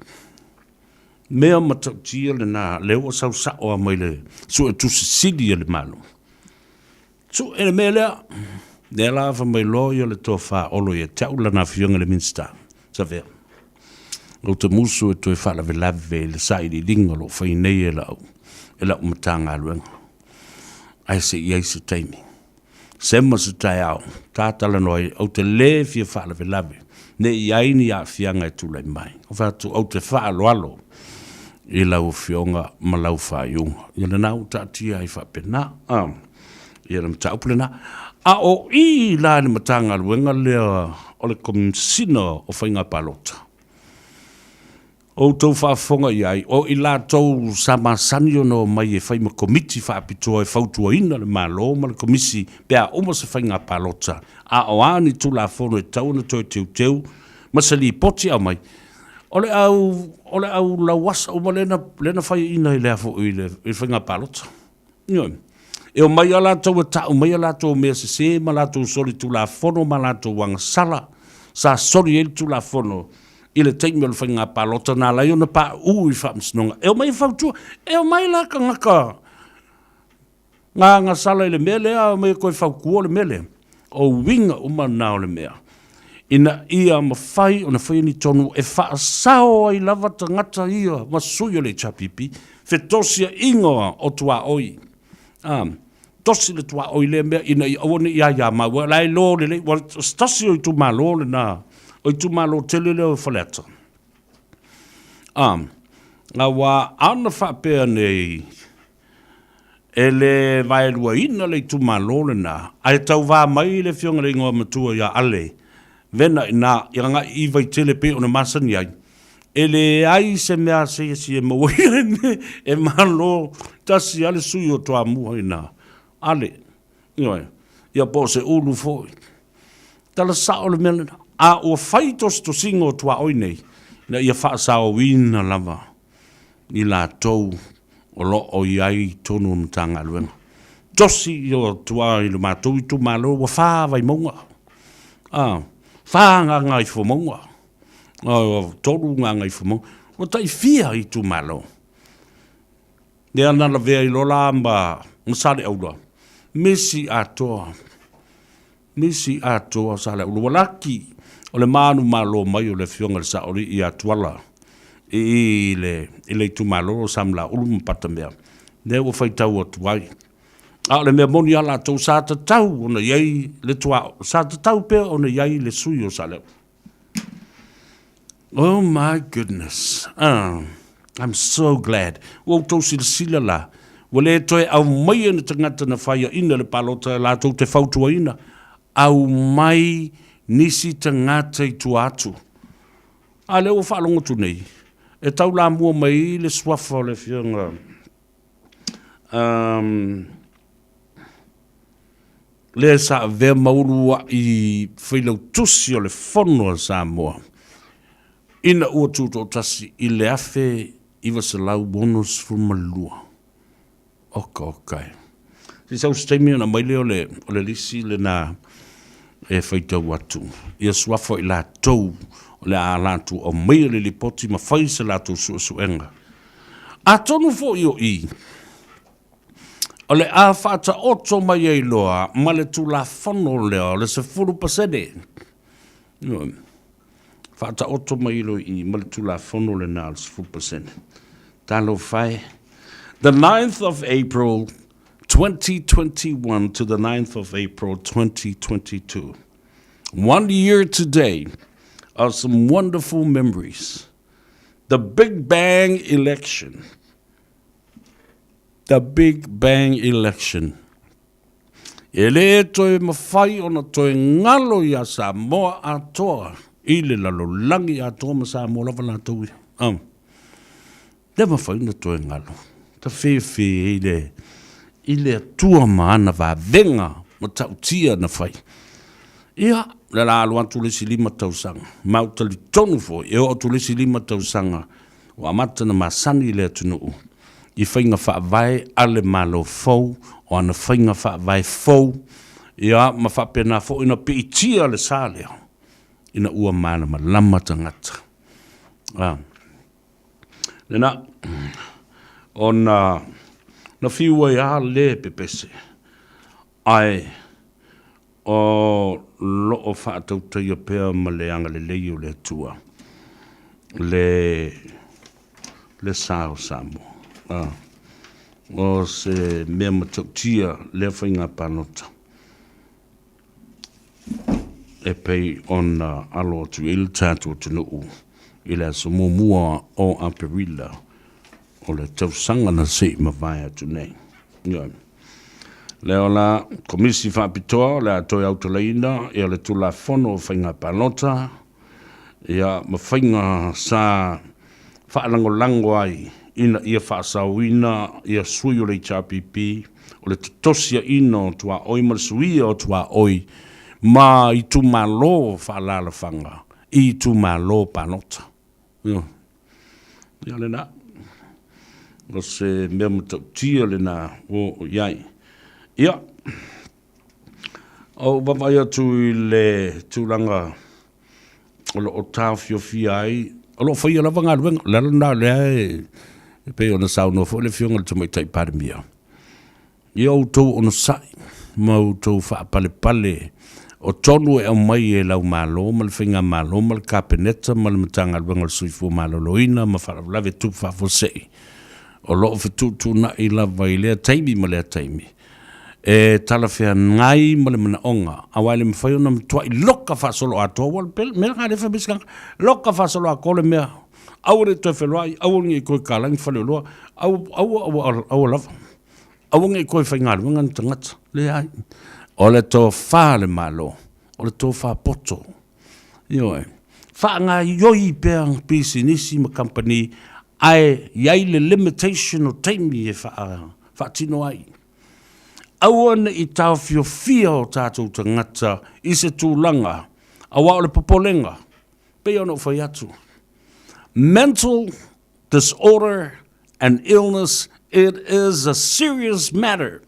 Mea matautia lena, lea ua sau sao lava mai le Suetusi Sili a le Malo. Sue le mea lea, lea la fai mai loa ia le tofa Olo ia te au lana afioga i le Minisita, Savea. Ou te musu e toe faalavelave i le sailiiliga o lo o fai nei e lau, e lau Matagaluega. Ae se i i ai se taimi. Sema se taeao, ta talanoa ai, ou te lē fia faalavelave, ne i ai ni aafiaga e tulai mai. Ou fai atu, ou te faaaloalo i lau Afioga ma lau faaiuga. Ia lena ua taatia ai faapena, a, ia le mataupu lena. A o i la i le Matagaluega lea o le Komesina o Faiga Palota. Outou faafofoga i ai, o i latou sa masani ona omai e fai ma komiti faapitoa e fautuaina le Malo ma le Komisi pe a uma se faiga palota, a o a ni Tulafono e tatau ona toe teuteu ma se lipoti aumai, o le au, o le au lauasa uma lea na, lea na faiaina i le a foi i le, i le faiga palota. Ioe. E omai lava latou e tau mai a latou mea sese ma latou solitulafono ma latou agasala sa soli ai le Tulafono i le taimi o le faiga palota na ala ai ona pauu i faamasinoga. E omai e fautua. E omai la tagata na agasala i le mea lea, omai e toe fautua le mea lea. O uiga uma na o le mea ina ia mafai ona faia ni tonu e faasao ai lava tagata ia ma sui o le HRPP, fetosiaiga o tuaoi. A, tosi le tuaoi lea mea ina ia aua ne i aia mau, o la e iloa lelei, ua o se tasi o itumalo lena, o itumalo tele lea o Faleata. A, aua ana faapea nei, E le vaeluaina le itumalo lena, ae tauva mai le Afioga i le Igoamatua ia Ale Vena ina i agai i Vaitele pei ona masani ai. E leai se mea a se isi e maua ai e malo tasi lava le sui o Toamua ina. Ale, ioe, ia po o se ulu foi. Tala sao le mea lena. A ua fai tositosiga o tuaoi nei, ina ia faasaoina lava i latou o lo o i ai i totonu o Matagaluega. Tosi ia tua i lo matou itumalo ua fa Vaimauga, a, fa Gagaifomauga, tolu Gagaifomauga, ua tai fia itumalo. Lea na lavea ai loa la ma Saleaula, misi atoa. Nisi atoa sa le ulu laki o le manumalo mai o le Afioga i le Saoalii ia Tuala i le i le itumalo o Samalaulu ma Patamea, lea ua faitau atu ai. A o le mea moni lava latou sa tatau ona i ai le tuaoi, sa tatau pea ona i ai le sui o Saleaula. Oh my goodness. Ah, I'm so glad. Ua outou silasila la, ua le toe aumaia ni tagata na faiaina le palota latou te fautuaina, aumai nisi tagata i tua atu. A lea ua faalogo atu nei, e taulamua mai le suafa o le afioga um, lea sa avea ma uluaʻi Failautusi o le Fono a Samoa ina ua tutoatasi i le 1962. Oka oka e. Se sau se taimi ona aumai lea o le, o le lisi lena e faitau atu. Ia suafa o i latou o le a latou aumaia le lipoti ma fai se latou suesuega. Atonu foi o i, O le a faataoto mai ai loa ma le Tulafono lea o le 10%. Ioe. Faataoto mai loa i i ma le Tulafono lena o le 10%. Talofa e. The 9th of April 2021 to the 9th of April 2022. One year today of some wonderful memories. The Big Bang election. The Big Bang Election. E le toe mawhai ona toe ngalo iā Samoa atoa i le lalolagi atoa ma Samoa lava latou ia. Um. Le mawhai ona toe ngalo. Ta whewhe i le, i le Atua ma ana vavenga ma tautia na whai. Ia, le la alu atu le isi 5 tausaga. Ma u talitonu foi, e oo atu le isi 5 tausaga, Ua amata ona masani le atunuu i faiga faavae a le Malo fou, o ana faiga faavae fou, ia, ma faapena foi ona piitia le sa lea ina ua malamalama tagata. A, lena, ona na fiu ai lava le pepese, ae O lo o faatautaia pea ma le agalelei o le Atua le, le sa o Samoa. A, o se mea matautia lea faiga palota e pei ona alo atu i ai le tatou atunuu i le aso muamua o Aperila o le tausaga na se i mavae atu nei. Ioe. Lea o la Komisi Faapitoa o le a toe autalaina ia le Tulafono o Faiga Palota ia ma faiga sa faalagolago ai ina ia faasaoina ia sui o le HRPP, o le totosiaina o tuaoi ma le suia o tuaoi ma itumalo faaalaalafaga i itumalo palota. Ioe. Ia lena. O se mea matautia lena ua oo i ai. Ia, ou vaavaai atu i le tulaga o lo o taofiofia ai, o lo o faia lava galuega. O le ala lena o lea e pei ona saunoa foi le Afioga i le Tamaitai Palemia, ia outou onosai ma outou faapalepale o tonu e aumai e lau Malo ma le Faigamalo ma le Kapeneta ma le Matagaluega o le Soifua Maloloina ma Faalavelave Tupu Faafuasei, o lo o fetuutuunai lava i lea taimi ma lea taimi e talafeagai ma le manaoga, aua e le mafai ona matuai loka faasoloatoa, aua o le mea lena lea e fai mai si tagata, loka faasoloatoa le mea, aua ne i toe feloai, aua ne i toe kalagi faleoloa, aua, aua, aua, aua lava, aua ne i toe faigaluega ni tagata. Leai. O le tofa a le Malo, o le tofa poto. Ioe. Faagaoioi pea pisinisi ma kamupani, ae i ai le limitation o taimi e faatino ai. Aua ne i taofiofia o tatou tagata i se tulaga, aua o le popolega, pei ona ou fai atu, mental disorder and illness, it is a serious matter.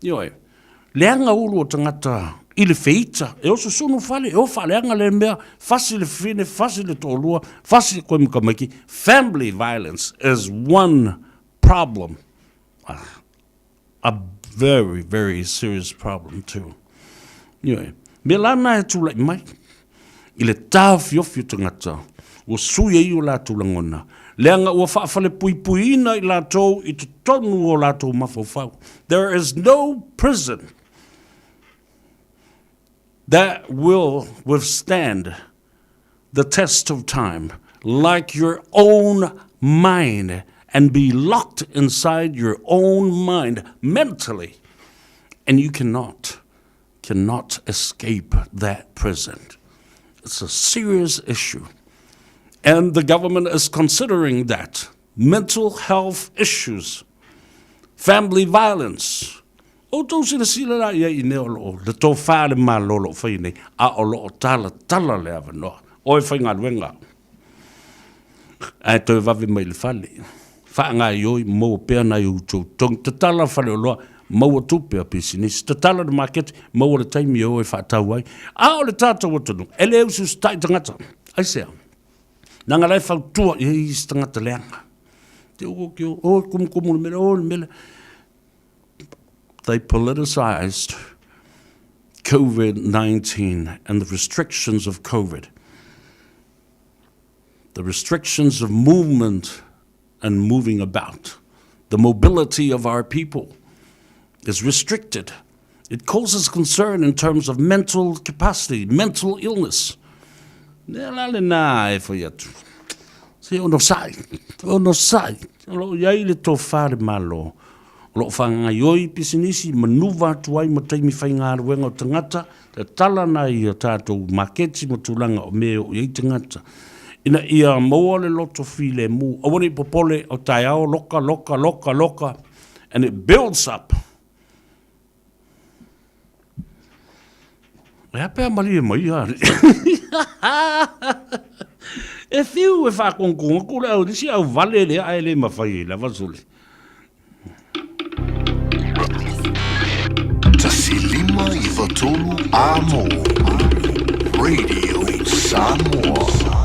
Ioe. Leaga ulu o tagata i le feita, e o susunu fale, e o faaleaga le mea, fasi le fafine, fasi le toalua, fasi koe ma tamaiti. Family violence is one problem, a very, very serious problem too. Ioe. Mea la na e tulai mai i le taofiofi o tagata, ua sui ai o latou lagona, leaga ua faafalepuipuiina i latou i totonu o latou mafaufau. There is no prison that will withstand the test of time like your own mind and be locked inside your own mind mentally and you cannot cannot escape that prison. It's a serious issue. And the government is considering that. Mental health issues, family violence. Outou silasila la i ai i mea o lo o le tofa a le Malo o lo o faia nei, a o lo o talatala le avanoa. O e faigaluega, ae toe vave mai i le fale. Faagaoioi, maua pea nai outou totogi. Tatala faleoloa, maua tupe a pisinisi. Tatala le maketi, maua le taimi e o e faatau ai. A o le tatou atunuu, e le usiusitai tagata. Aisea? Leaga la e fautua i ai isi tagata leaga. Te o ke o, o kumukumu le mele, o le mele. They politicized COVID-19 and the restrictions of COVID. The restrictions of movement and moving about. The mobility of our people is restricted. It causes concern in terms of mental capacity, mental illness. Mea la lena e fai atu. Se onosai, onosai. O lo o i ai le tofa a le Malo. O lo o faagaioi pisinisi, manuva atu ai ma taimi faigaluega o tagata, tatala nai a tatou maketi ma tulaga o mea e oo i ai tagata. Ina ia maua le loto filemu, aua ne i popole o taeao loka, loka, loka, loka, and it builds up. E a pea malie mai ia alii. E whiu e whākongkong aku le au nisi au vale lea ae le mawhai e lava sole. 153 Amo Radio Samoa.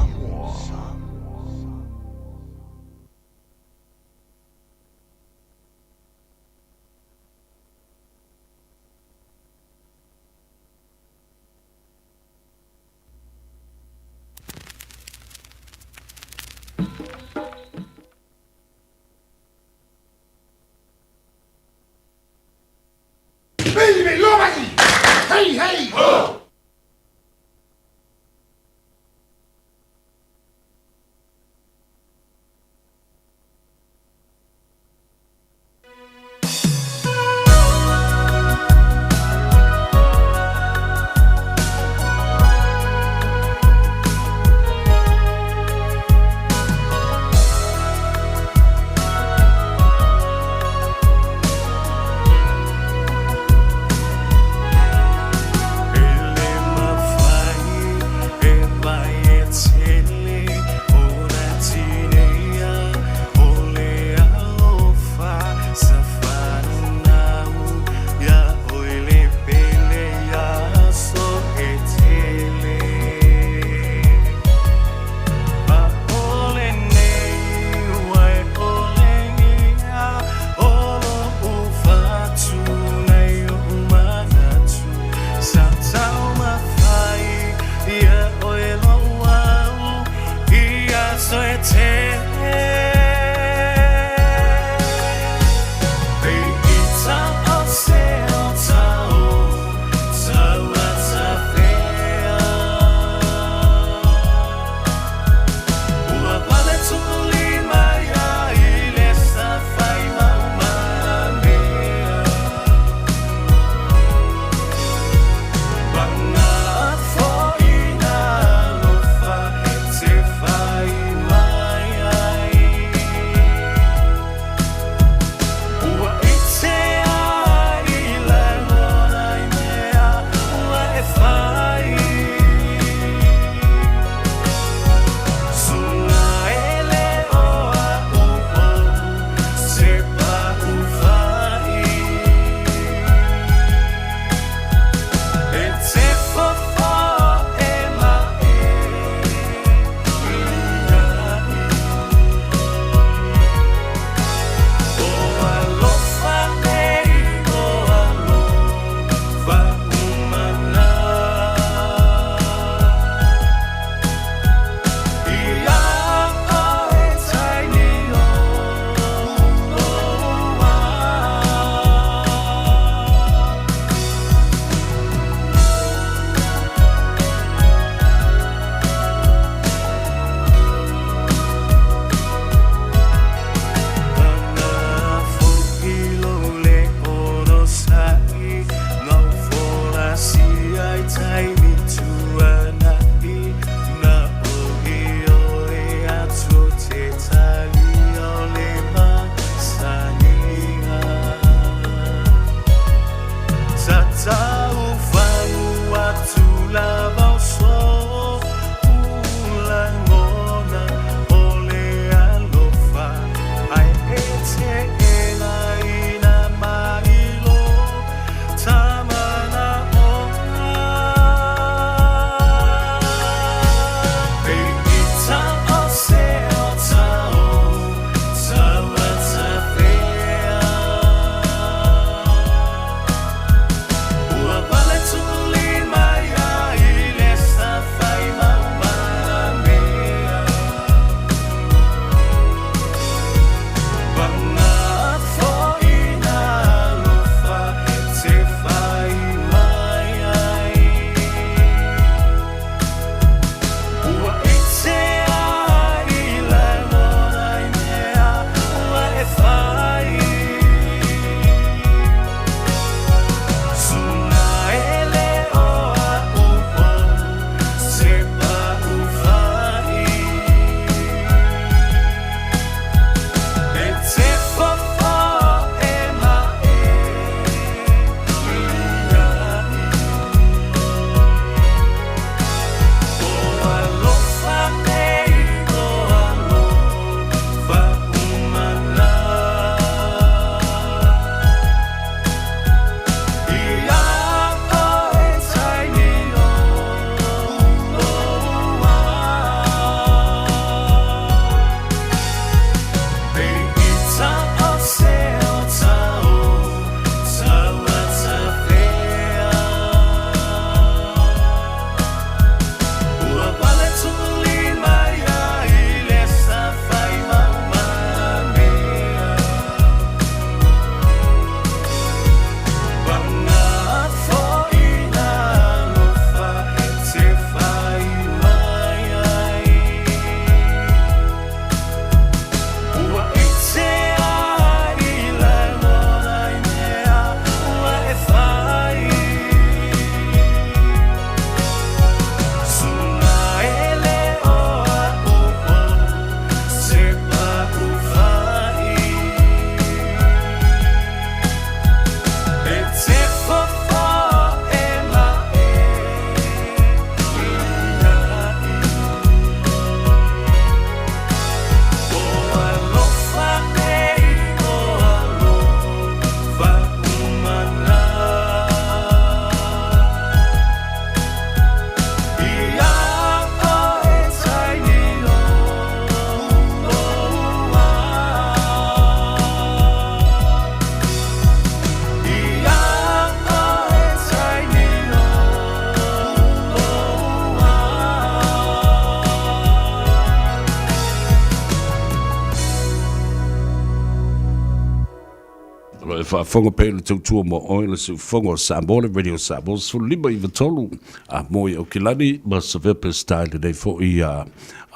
faafofoga pea i le tautua mo oe le siufofoga o Samoa, le Radio Samoa 15 i 3 a moe Aukilani ma Savea Peseta i lenei foi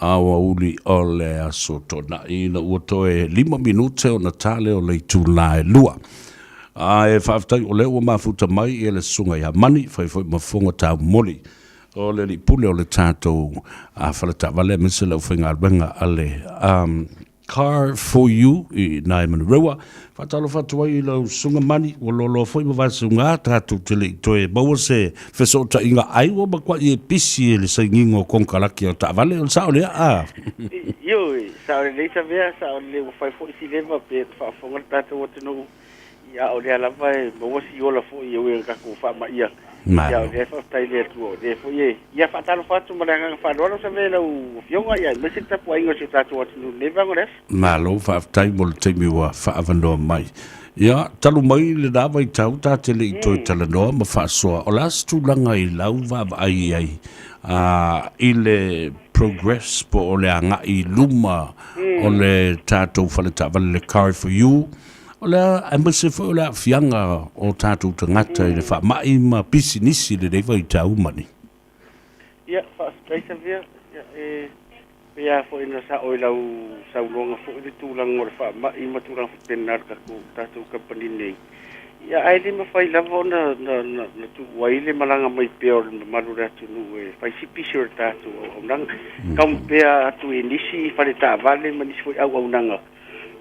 aoauli o le aso Toonai ina ua toe 5 minute ona ta lea o le itula e 2. Ae faafetai o lea ua mafuta mai ia le susuga ia Mani, fai foi ma fofoga taumoli o le alii pule o le tatou faletaavale aemaise le aufaigaluega a le Car for you i nai Manurewa. Faatalofa atu ai i lau susuga Mani, ua loaloa foi ma vaesuga, tatou te le i toe maua se fesootaiga ai ua matuai e pisi e le sainiga o konekarate o taavale, o le sao lea a? Ioe, sao lelei Savea, sao lelei ua fai foi si leva pe faafofoga le tatou atunuu. Ia, a o lea lava e maua si ola foi e ui i tatou faamaia. Ia, o lea e faafetai i le Atua, o lea foi e... Ia, faatalofa atu ma le agaga faaaloalo Save i lau Afioga, ia, aemaise le tapuaiga o si o tatou atunuu i lenei vaega o le aso. Malo faafetai mo le taimi ua faaavanoa mai. Ia, talu mai lena vaitau ta te le i toe talanoa ma faasoa, o le a se tulaga i lau vaavaai i ai i le progress po o le agai i luma o le tatou faletaavale le Car for You? O le a, aemaise foi o le aafiaga o tatou tagata i le faamai ma pisinisi i lenei vaitau, Mani. Ia, faafetai Savea. Ia, e pei lava foi ona sao i lau saunoaga foi le tulaga o le faamai ma tulaga faapena i le tatou, tatou kamupani nei. Ia, ae le mafai lava ona na, na, na tuu ai le malaga mai pea o le mamalu o le atunuu e fai si pisi o le tatou auaunaga. Compare atu i nisi fale taavale ma nisi foi auaunaga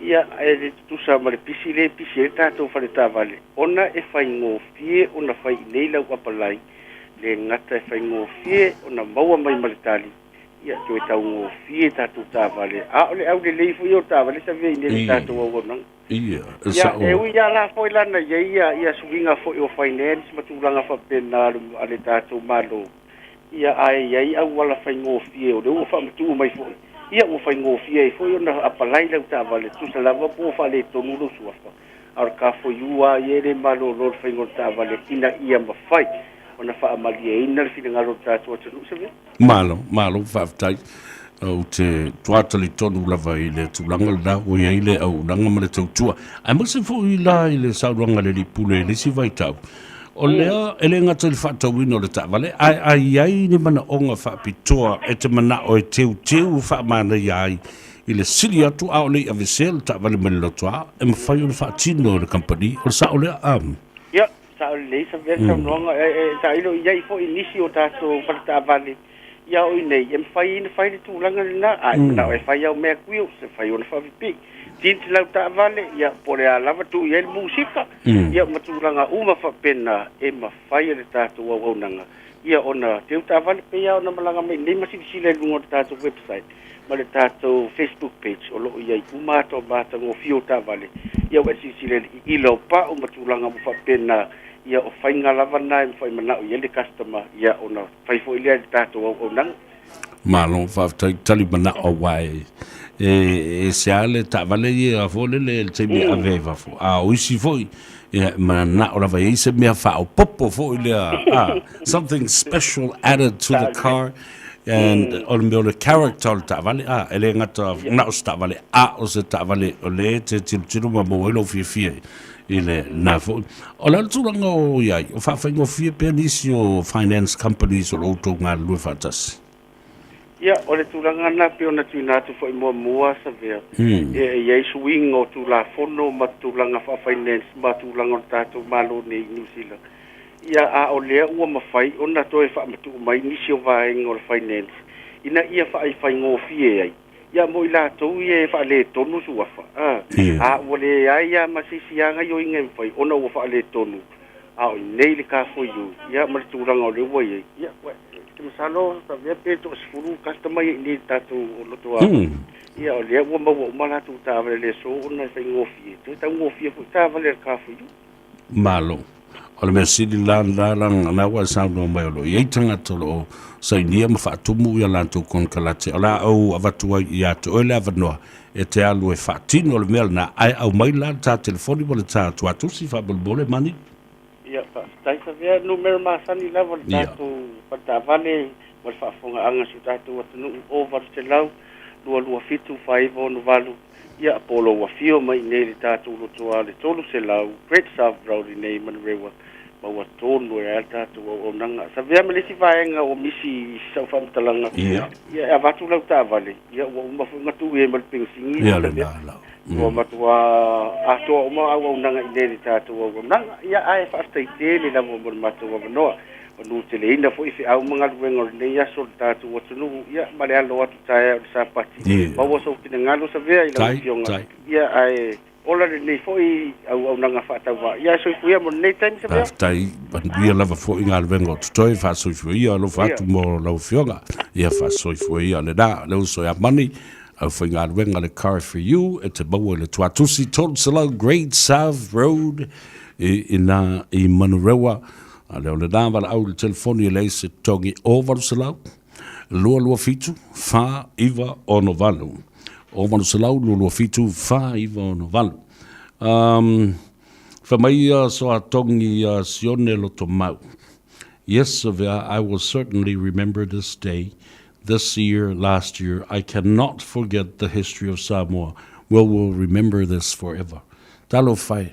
Ia, e le tutusa ma le pisi lea e pisi ai le tatou fale taavale, ona e faigofie ona fai i inei lau apalai, le gata e faigofie ona maua mai ma le tali, ia toe taugofie tatou taavale. A o le aulelei foi ia o taavale sa vea i inei i le tatou auaunaga. Ia, e Ia, e ui lava la foi la na i ai ia, ia suiga foi o finance ma tulaga faapena a le tatou Malo, Ia, ae i ai auala faigofie o lea ua faamatuu mai foi, ia ua faigofie ai foi ona apalai lau taavale, tusa lava po ua faaletonu lou suafa. A o le kafoi-u lava ia e le malolo le faiga o le taavale ina ia mafai ona faamalieina le finagalo o le tatou atunuu. Savea. Malo, malo faafetai. Ou te matua talitonu lava i le tulaga lena ua i ai le auaunaga ma le tautua, aemaise foi la i le saunoaga a le Alii Pule i le isi vaitau, o lea e le gata i le faatauina o le taavale, ae a i ai ni manaoga faapitoa e te manao e teuteu faamanaia ai i le sili atu a o le i aveesea le taavale mai le lotoa, e mafai ona faatino e le kamupani. O le sao lea? Ia, sao lelei Savea le saunoaga. E tailo i ai foi nisi o tatou faletaavale Ia o i nei, e mafai ona fai le tulaga lena, a e manao e fai au mea wheels, e mafai ona faapipii. Tint lau taavale, ia po o le a lava tuu i ai le musika, ia ma tulaga uma faapena e mafai e le tatou auaunaga ia ona teu taavale pei lava ona malaga mai nei ma silasila i luga o le tatou website ma le tatou Facebook page o lo o i ai uma ata o matagofie o taavale, ia ua e silasila i le iila o pau ma tulaga uma faapena, ia o faiga lava na e mafai manao i ai le customer ia ona fai foi lea i le tatou auaunaga. Malo faafetai tali manao aua e e ese lava le taavale ia foi lele i le taimi e ave ai i fafo, a o isi foi ia e mananao lava e i ai se mea faaopoopo foi lea a, something special added to the car and o le mea o le character o le taavale a, e le gata na o se taavale a o se taavale o lea e te tilotilo ma maua ai lou fiafia i lena foi. O le a le tulaga o i ai, o faafaigofie pea nisi o finance companies o lo outou galulue faatasi? Ia, o le tulaga lena pei ona tuuina atu foi muamua, Savea, e i ai suiga o Tulafono ma tulaga faa-finance ma tulaga o le tatou Malo nei i Niu Sila. Ia, a o lea ua mafai ona toe faamatuu mai nisi o vaega o le finance ina ia faafaigofie ai. Ia, mo i latou ia e faaletonu suafa, a, a ua leai lava ma se isi lava gaioiga e mafai ona ua faaletonu, a o i inei le kafoi-u, ia, ma le tulaga o lea ua i ai, ia, ua, ou te masalo, avea pe toasefulu customer ia i inei i le tatou lotoa, ia, o lea ua maua uma latou taavale i le aso ona e faigofie, toe taugofie foi taavale a le kafoi-u. Malo. O le mea sili la lena leaga ua e saunoa mai o lo o i ai tagata o lo o sainia ma faatumu ia latou konekarate. O le a ou avatu ai ia te oe le avanoa e te alu e faatino le mea lena, ae aumai la le ta telefoni ma le ta tuatusi faamolemole Mani. Ia, faafetai Savea, numera masani lava le tatou faletaavale ma le faafofogaaga a si o tatou atunuu, 0800 227 4968, ia, po o lou afio mai i inei i le tatou lotoa o le 300 Great South Road i inei i Manurewa, maua tonu ai lava le tatou auaunaga. Savea ma le isi vaega ua misi i sau faamatalaga, Ia. ia e avatu lau taavale, ia ua uma foi ona tuu i ai ma le penisini, Ia, Savea. lena lau. Ua matua atoa uma auaunaga i inei i le tatou auaunaga. Ia, ae faafetai tele lava mo le matou avanoa. Manuteleina foi feau ma galuega o lenei aso o le tatou atunuu, ia, ma le alo atu taeao i le Sapati. Maua sou finagalo Savea i lau Afioga, ia, ae ola lenei foi auaunaga faatauvaa. Ia, ae soifua ia mo lenei taimi Savea. Faafetai, manuia lava foi galuega o totoe, faasoifua ia, alofa atu mo lau Afioga. Ia faasoifua ia lena, le uso ia Mani, aufaigaluega a le Car for You, e te maua i le Tuatusi 300 Great South Road i ina i Manurewa. A lea o lena valaau i le telefoni e leai se totogi o 800 227 4968. O 800 227 4968. Um, fai mai ia Soatogi ia Sione Lotomau. Yes, Savea, I will certainly remember this day, this year, last year. I cannot forget the history of Samoa. We will remember this forever. Talofa e.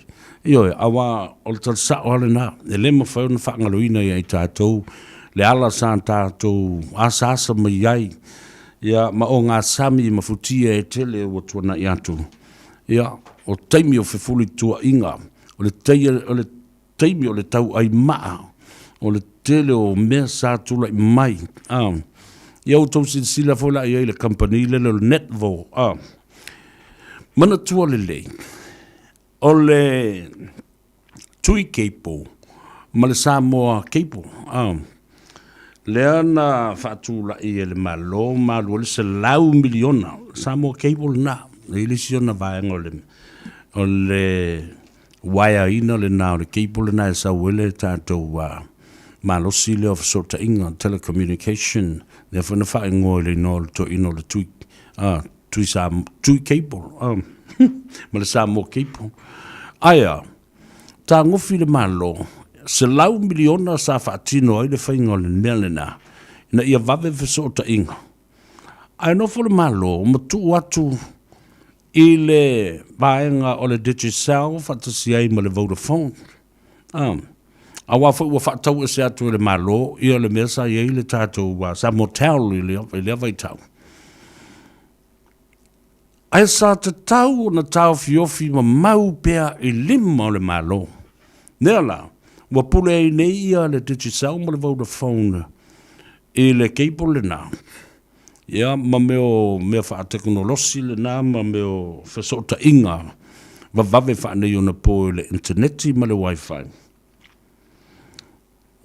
Ioe, auā, o le tala sao lava lena, e le mafai ona faagaloina ia i tatou le ala sa tatou asaasa mai ai, ia, ma ogasami ma futia e tele ua tuanai atu. Ia, o taimi o fefulituaʻiga, o le tai, o le taimi o le tauʻai maa, o le tele o mea sa tulai mai, a. Ia outou silasila foi la i ai i le kamupani lele o le Netvo, a. Manatua lelei, o le Tui Cable ma le Samoa Cable, a, lea na faatulai e le Malo ma alu ai le $100 miliona, Samoa Cable lena, e i ai le isi ona vaega o le, o le uaeaina lena o le cable lena e sau ai le tatou malosi lea o fesootaiga, telecommunication, lea foi na faaigoa i le igoa o le toeaina o le Tui, Tui, Sa, Tui Cable ma le Samoa Cable. Ae a, tagofi le Malo, $100 miliona sa faatino ai le faiga o le mea lena, ina ia vave fesootaiga. Ae nofo le Malo ma tuu atu i le vaega o le Digicel faatasi ai ma le Vodafone. Aua foi ua faatau ese atu e le Malo ia le mea sa i ai le tatou Samotel i lea vaitau. Ae sa tatau ona taofiofi ma mau pea i lima o le Malo. Lea la, ua pule ai nei ia le Digicel ma le Vodafone i le cable lena, ia ma mea o mea faatekonolosi lena ma mea o fesootaiga vavave faaneionapo i le initaneti ma le wifi.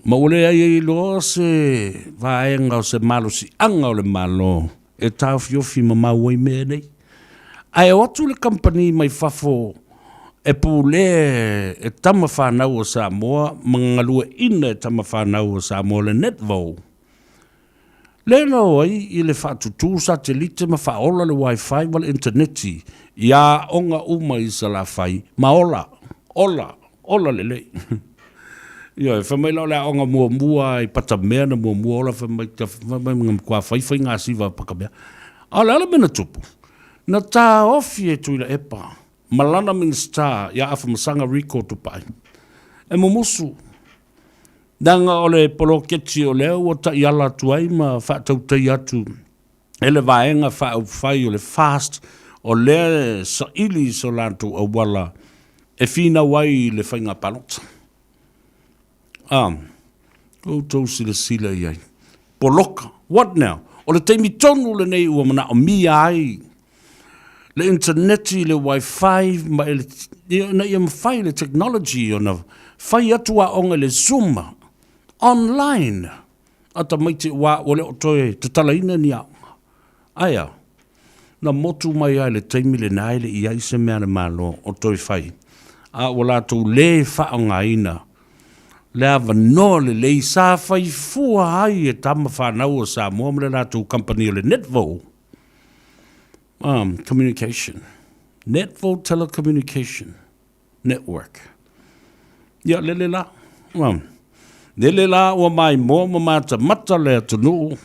Ma ua leai ai loa se vaega o se malosiaga o le Malo e taofiofi mamau ai mea nei. Ae o atu le kamupani mai fafo e pulea e tama fanau o Samoa ma galueaiina e tama fanau o Samoa le Netvo, lea na o ai i le faatutū satelite ma faaola le wifi ma le initaneti i aoga uma i Salafai ma ola, ola, ola lelei. Ioe, fai mai la o le aoga muamua i Patamea na muamua ola, fai mai, fai mai na matua fai faiga siva a Patamea. A o le a le mea na tupu? Na taofi e Tuilaepa ma lana Minisita ia Afamasaga Rico Tupai e mumusu, leaga o le poloketi o lea ua taiala atu ai ma faatautaia atu e le Vaega Faaupufai o le FAST, o lea e saili i so latou auala e finau ai i le faiga palota. A, outou silasila i ai. Poloka. What now? O le taimi tonu lenei ua manaomia ai le initaneti, le wifi ma le, ina ia mafai le technology ona fai atu aoga i le Zoom online a tamaiti aua ua le o toe tatalaina ni aoga. Ae a? Na motu mai lava i le taimi lena e le i ai se mea a le Malo o toe fai, a ua latou le faaaogaina le avanoa lelei sa fai fua ai e tama fanau o Samoa ma le latou kamupani o le Netvo Communication, Netvo Telecommunication Network. Ia, lele la. Lele la ua maimoa ma matamata le atunuu.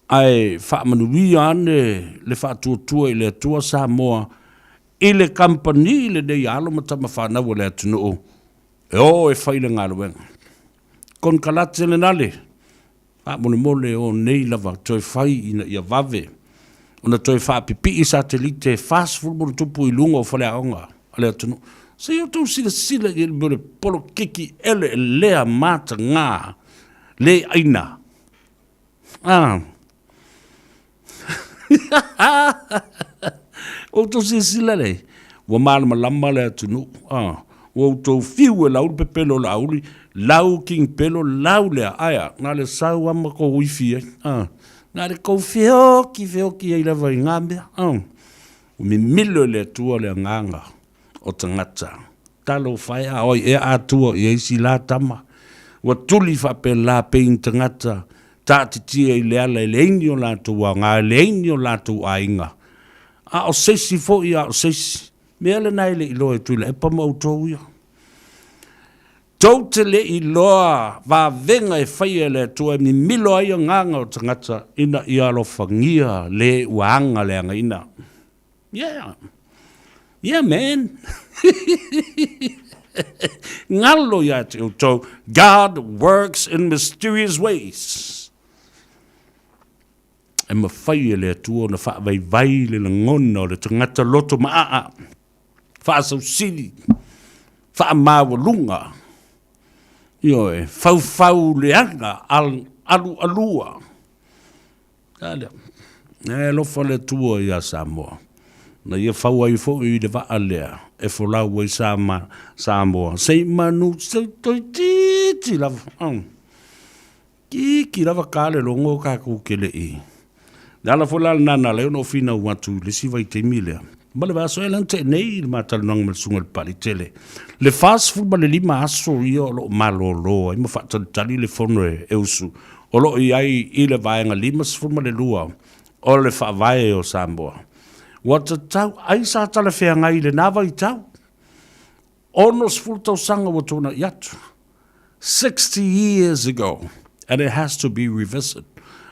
Ae faamanuia ane le faatuatua i le Atua Samoa i le kamupani lenei a alo ma tama fanau a le atunuu e o e fai le galuega. Konekarate lena le faamolemole o nei lava toe fai ina ia vave ona toe faapipii satelite e 40+ i luga o faleaoga a le atunuu. Se i outou silasila i ai i le mea o le polokiki eleelea mataga le aina. Ah. Ua outou silasila lea, ua malamalama le atunuu. Ah. Ua outou fiu e lau le pepelo o Laauli, lau King Pelo, lau lea. Ae a, na o le sau lava ma kou ifi ai. Ah. Na o le kou feoki feoki ai lava i ngā mea. Ah. Ua mimilo e le Atua le agaga o tagata. Talofa e, a oi ea Atua i ai si la tama. Ua tuli faapela pei ni tagata taatitia i le ala e leai ni o latou aoga, e leai ni o latou aiga. A o se isi foi, a o se isi. Mea lena e le i loa e Tuilaepa ma outou ia. Tou te le i loa vavega e faia e le Atua e mimilo ai agaga o tagata ina ia alofagia le ua aga leagaina. Yeah. Yeah, man. Ngalo ia te outou. God works in mysterious ways. E mawhai e le Atua ona whaavaivai le lagona o le tangata loto maa, whaasausili, whaamaualunga, ioe, faufau leaga, al, alu alua. A lea. E alofa le Atua iā Samoa, na ia fau ai foi i le vaa lea e folau ai Sama, Samoa, se i manu se toitiiti lava. Oh. Kiki lava ka le logo kākou ke le i. Le ala foi la lena na ala ai ona ou finau atu i le isi vaitaimi lea. Ma le vaiaso ea lea na tea nei i le ma talanoaga ma le susuga i le Papalitele. Le 45 aso ia o lo o malolo ai ma faatalitali le fono e usu o lo o i ai i le vaega 52 o le Faavae o Samoa. Ua tatau ai sa talafeagai i lena vaitau. 60 tausaga ua tuanai atu. 60 years ago and it has to be revisited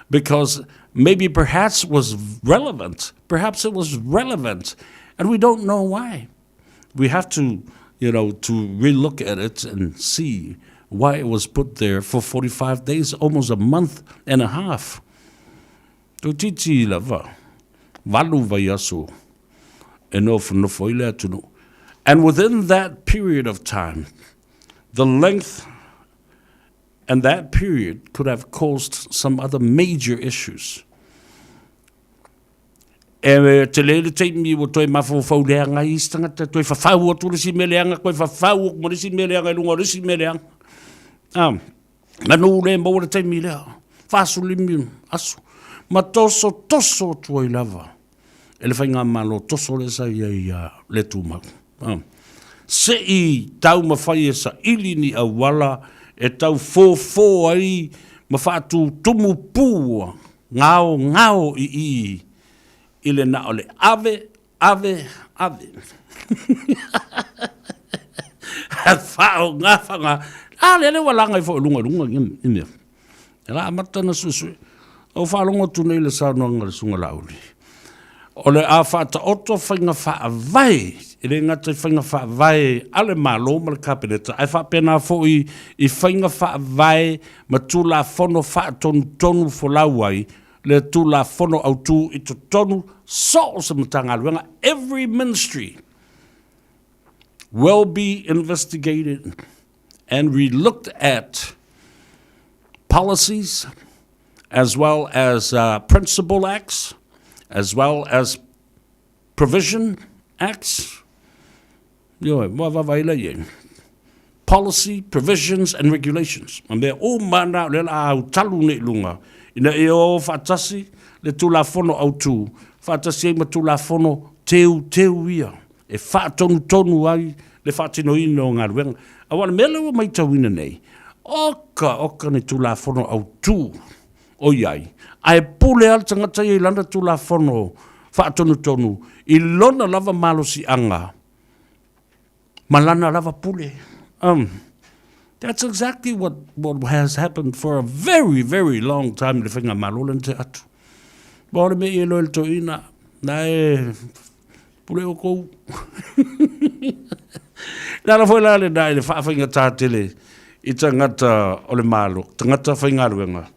because maybe perhaps it was relevant perhaps it was relevant and we don't know why we have to you know to relook at it and see why it was put there for 45 days almost a month and a half Toeitiiti lava, valu vaiaso e nofonofo ai le atunuu. And within that period of time, the length and that period could have caused some other major issues. E tele le taimi ua toe mafaufau leaga ai isi tagata, toe whawhau atu le isi mea leaga, toe whawhau atu ma le isi mea leaga i lunga o le isi mea leaga. Ah, manu le maua le taimi lea, 45 aso, ma toso toso atu ai lava e le faigamalo toso lea sa i ai ia Le Tumau. Ah. Se i taumafai e saili ni auala e tau fofo ai ma faatutumu pū gaogao i i i le na o le ave, ave, ave. Whaonga, whaonga. A lea le ua laga ai foi i luga i luga i mea. E la amata na suesue. Ua faalogo atu nei le saunoaga a le Susuga Laauli, o le a faataoto faiga faavae, e le gata i faiga faavae a le Malo ma le Kapeneta, ae faapena foi i faiga faavae ma Tulafono faatonutonu folau ai le Tulafono Autu i totonu so o se Matagaluega, every ministry will be investigated and re-looked at policies as well as uh, principal acts, as well as provision acts. Ioe, mua vavaai la i ai. Policy, provisions and regulations. Ma mea uma na o lea la au talu nei lunga. Ina ia o faatasi le Tulafono Autu, faatasi ai ma Tulafono teu teu ia. E faatonutonu ai le faatinoina o galuega. Aua o le mea lea ua matauina nei, oka oka ni Tulafono Autu o i ai, ae pule lava le tagata ia i lana Tulafono faatonutonu i lona lava malosiaga ma lana lava pule. That's exactly what, what has happened for a very, very long time i le faigamalo lea na tea atu. Ma o le mea ia loe le toeaina, na e pule outou. Le ala foi la lena i le faafaigata tele i tagata o le Malo, tagata faigaluega,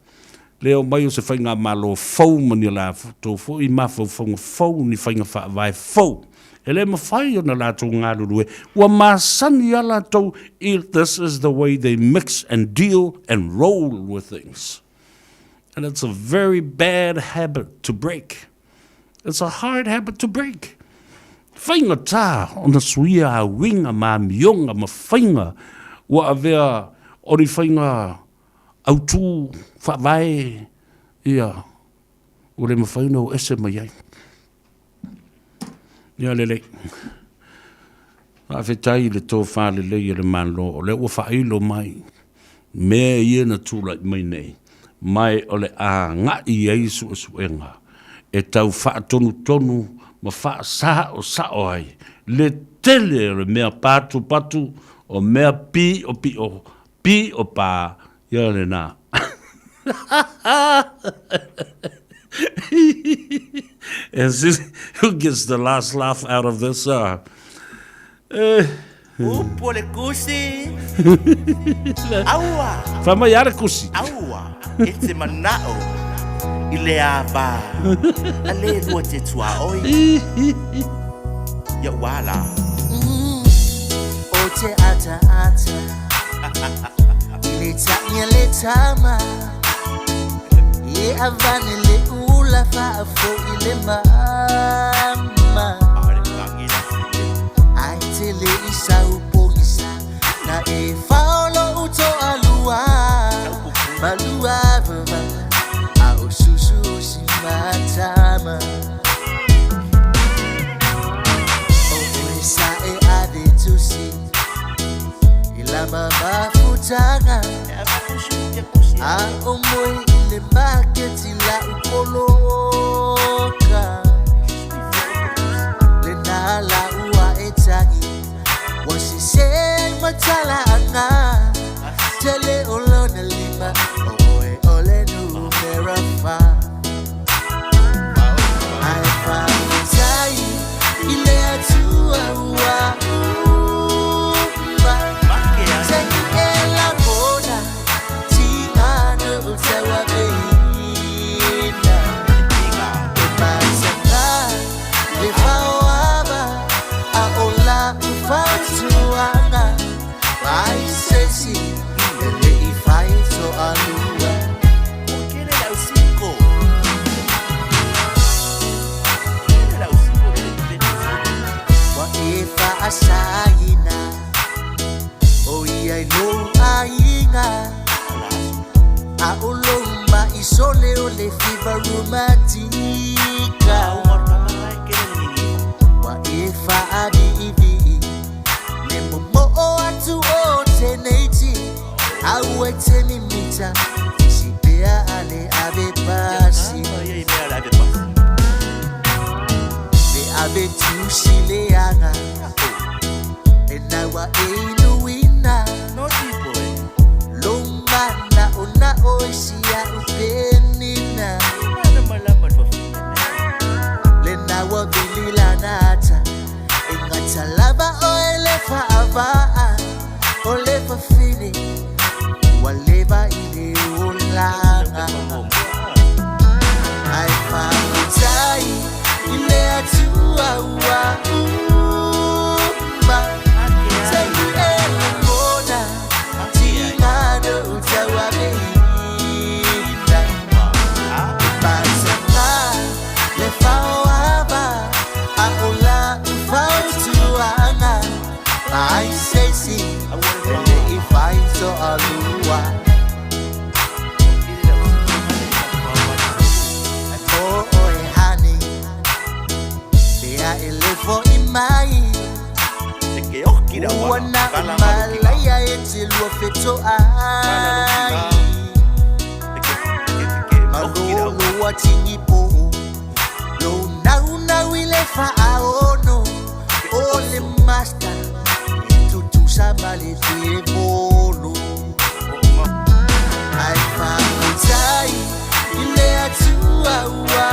le omai o se faigamalo fou ma ni latou foi mafaufauga fou, ni faiga faavae fou. E le mafai ona latou galulue, ua masani lava latou i this is the way they mix and deal and roll with things. And it's a very bad habit to break. It's a hard habit to break. Faigata ona suia a uiga ma amioga ma faiga ua avea o ni faiga autū faavae ia ua le mafai ona o ese mai ai. Ia lelei. Faafetai i le tofa lelei a le Malo o lea ua faailo mai mea ia na tulai mai nei, ma o le a agai i ai suesuega e tau faatonutonu ma faasaosao ai le tele o le mea patupatu, o mea piopio, piopa, ia lena. And see who gets the last laugh out of this? Eh. Upu o le kusi. Aua. Fai mai a le kusi. Aua e te manao i le ava a le lua te tuaoi. Ia ua la. O te ata ata I le taʻi a le tama E avane le ula faafoʻi le mama Ai tele i sau pogisa Na e faolo u toalua Malua vava A o susu o si matama O oe sa e ave tusi I lama mafutaga A o moe i le maketi la u poloka Lena la ua e tagi Ua sese matalaaga Tele o lona lima O oe o le numera fa Ae faafetai i le Atua ua uma Taimi e lagona tigano o tauaveina E mataka le faoava a o lau fautuaga Ai se isi e le i fai toalua. Ua e faasaina o ia i lou aiga A o lou maʻi sole o le fiva rumatika Ua e faaviivii le momoo atu o teneiti A ua te mimita isi pea a le ave pasi Le ave tusi leaga E naua e inuina Lou manaonao i si a'u penina Lena ua vili lana ata E gata lava oe le faavaa O le fafine ua leva i le olaga Ae faafetai i le Atua ua uma Taimi e lagona tigano tauaveina E mataka le faoava a o lau fautuaga Ai se isi e le i fai toalua O oe honey Pea e le foʻi mai Ua na o malaia e te lua fetoai Malolo a tinipo Lou naunau i le faaono O le master E tutusa ma le devolo Ae faafetai i le Atua ua.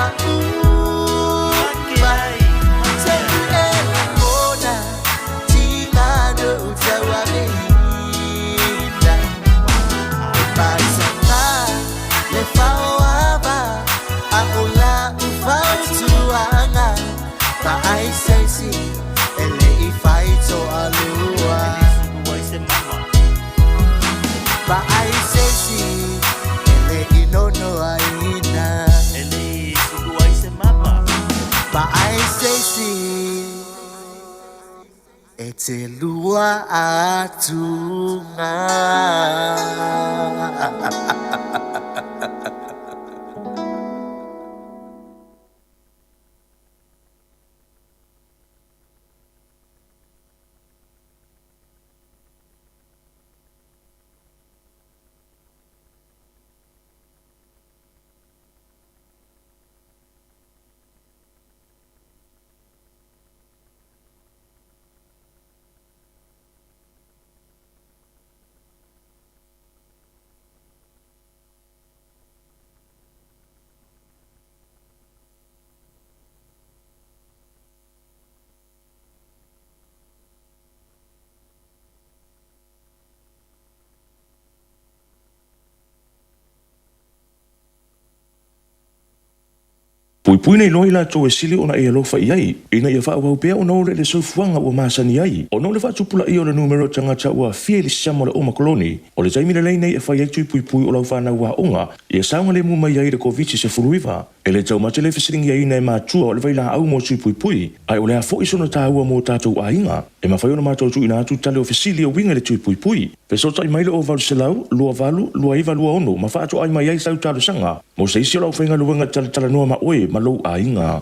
te lua atuga. Puipuina i loa i latou e sili ona e alofa i ai, ina ia faaauau pea ona ola i le soifuaga ua masani ai. Ona o le faatupulaia o le numera o tagata ua aafia i le siama o le Omakoloni, o le taimi lelei nei e fai ai tui puipui o lau fanau aoga ia saogalemu mai ai i le Koviti-19. E le taumate le fesiligiaina e matua o le vailaau mo tui puipui, ae o le a foi sona taua mo tatou aiga? E mafai ona matou tuuina atu tali o fesili e uiga i le tui puipui. Fesootai mai le 0800 28 29 26 ma faatoai mai ai sau talosaga mo se isi o le aufaigaluega e talatalanoa ma oe ma lou aiga.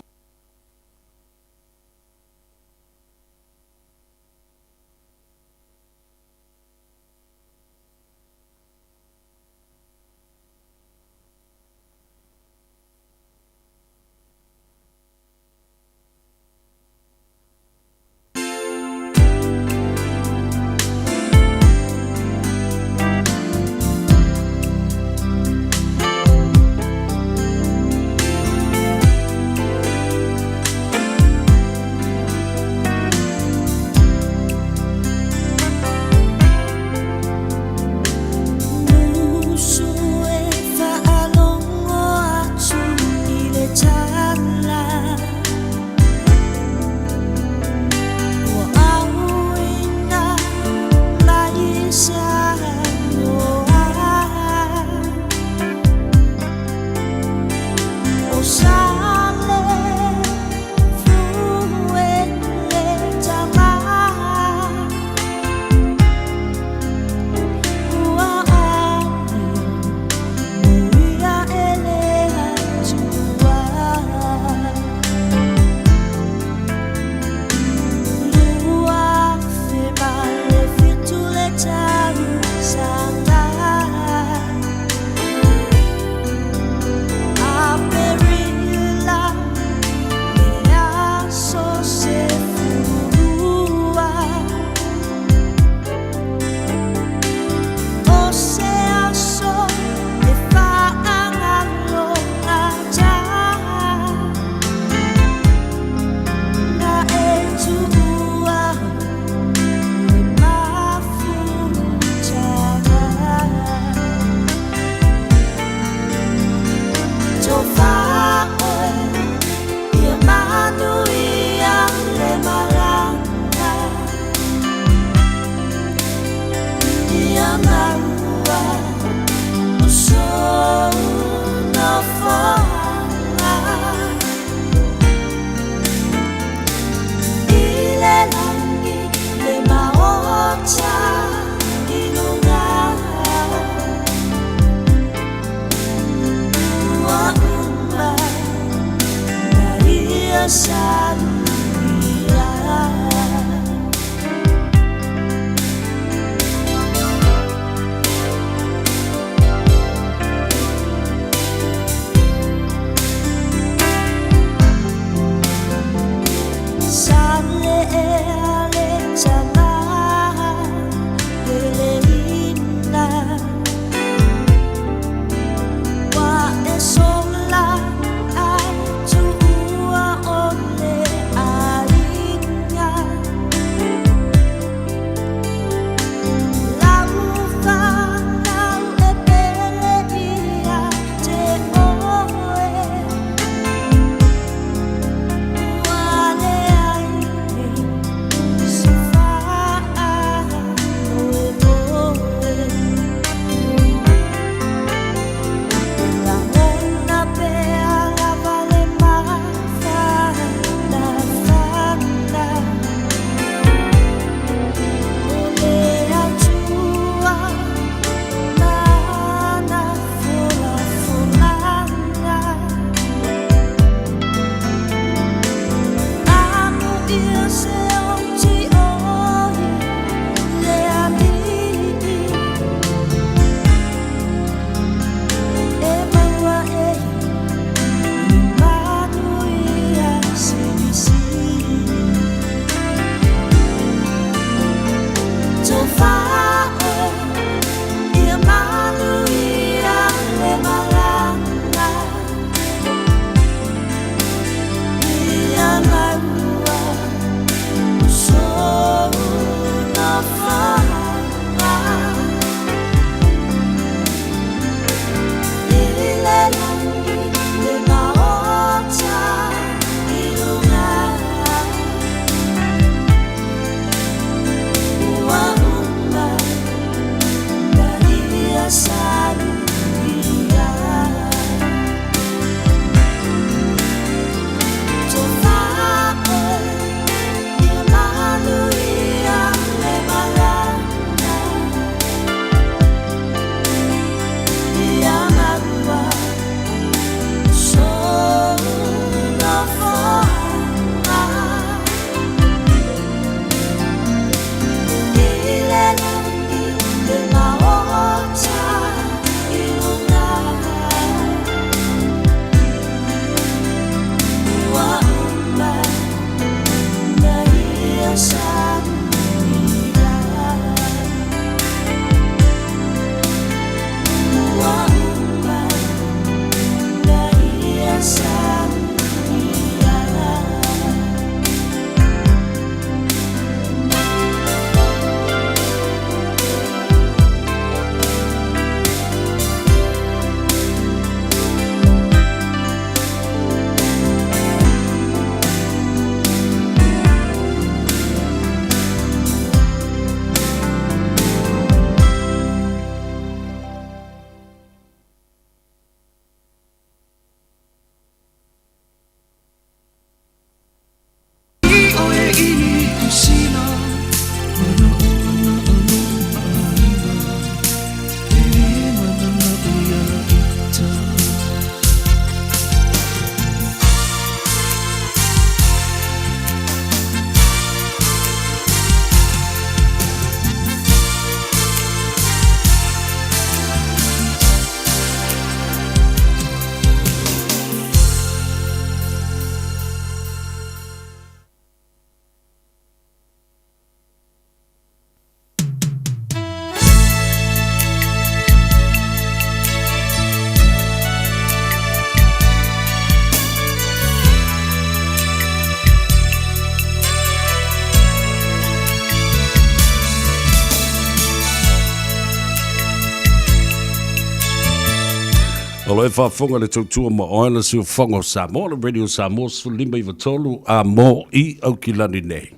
O lo e faafofoga le tautua ma oe le siufofoga o Samoa, le Radio Samoa 15 93 a mo i Aukilani nei.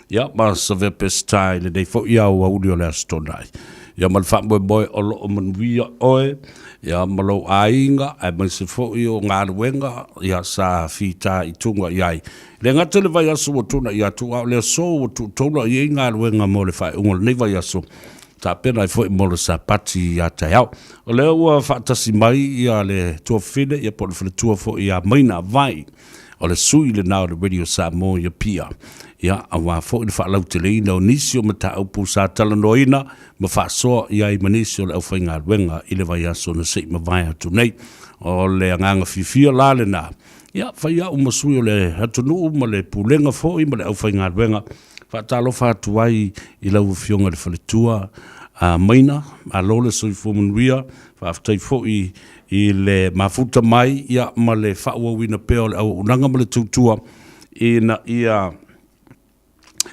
Ia, ma Savea Peseta i lenei foi aoauli o le Aso Toonai. Ia, ma le faamoemoe o lo o manuia oe, ia, ma lou aiga, aemaise foi o galuega, ia, sa fitaituga i ai. E le gata i le vaiaso ua tuanai atu, a o le aso ua tuutoula i ai galuega mo le faaiuga o lenei vaiaso, tapena ai foi mo le Sapati ia taeao. O lea ua faatasi mai ia le tuafafine, ia po o le faletua foi ia Maina Vai, o le sui lena o le Radio Samoa i Apia, ia, aua foi le faalauteleina o nisi o mataupu sa talanoaina ma faasoa i ai ma nisi o le aufaigaluega i le vaiaso na se i mavae atu nei. O le agaga fiafia la lena, ia, fai au ma sui o le atunuu ma le Pulega foi ma le aufaigaluega, Faatalofa atu ai i lau Afioga i le Faletua a Maina, malo le soifua manuia, faafetai foi i le mafuta mai ia ma le faaauauina pea o le auaunaga ma le tautua ina ia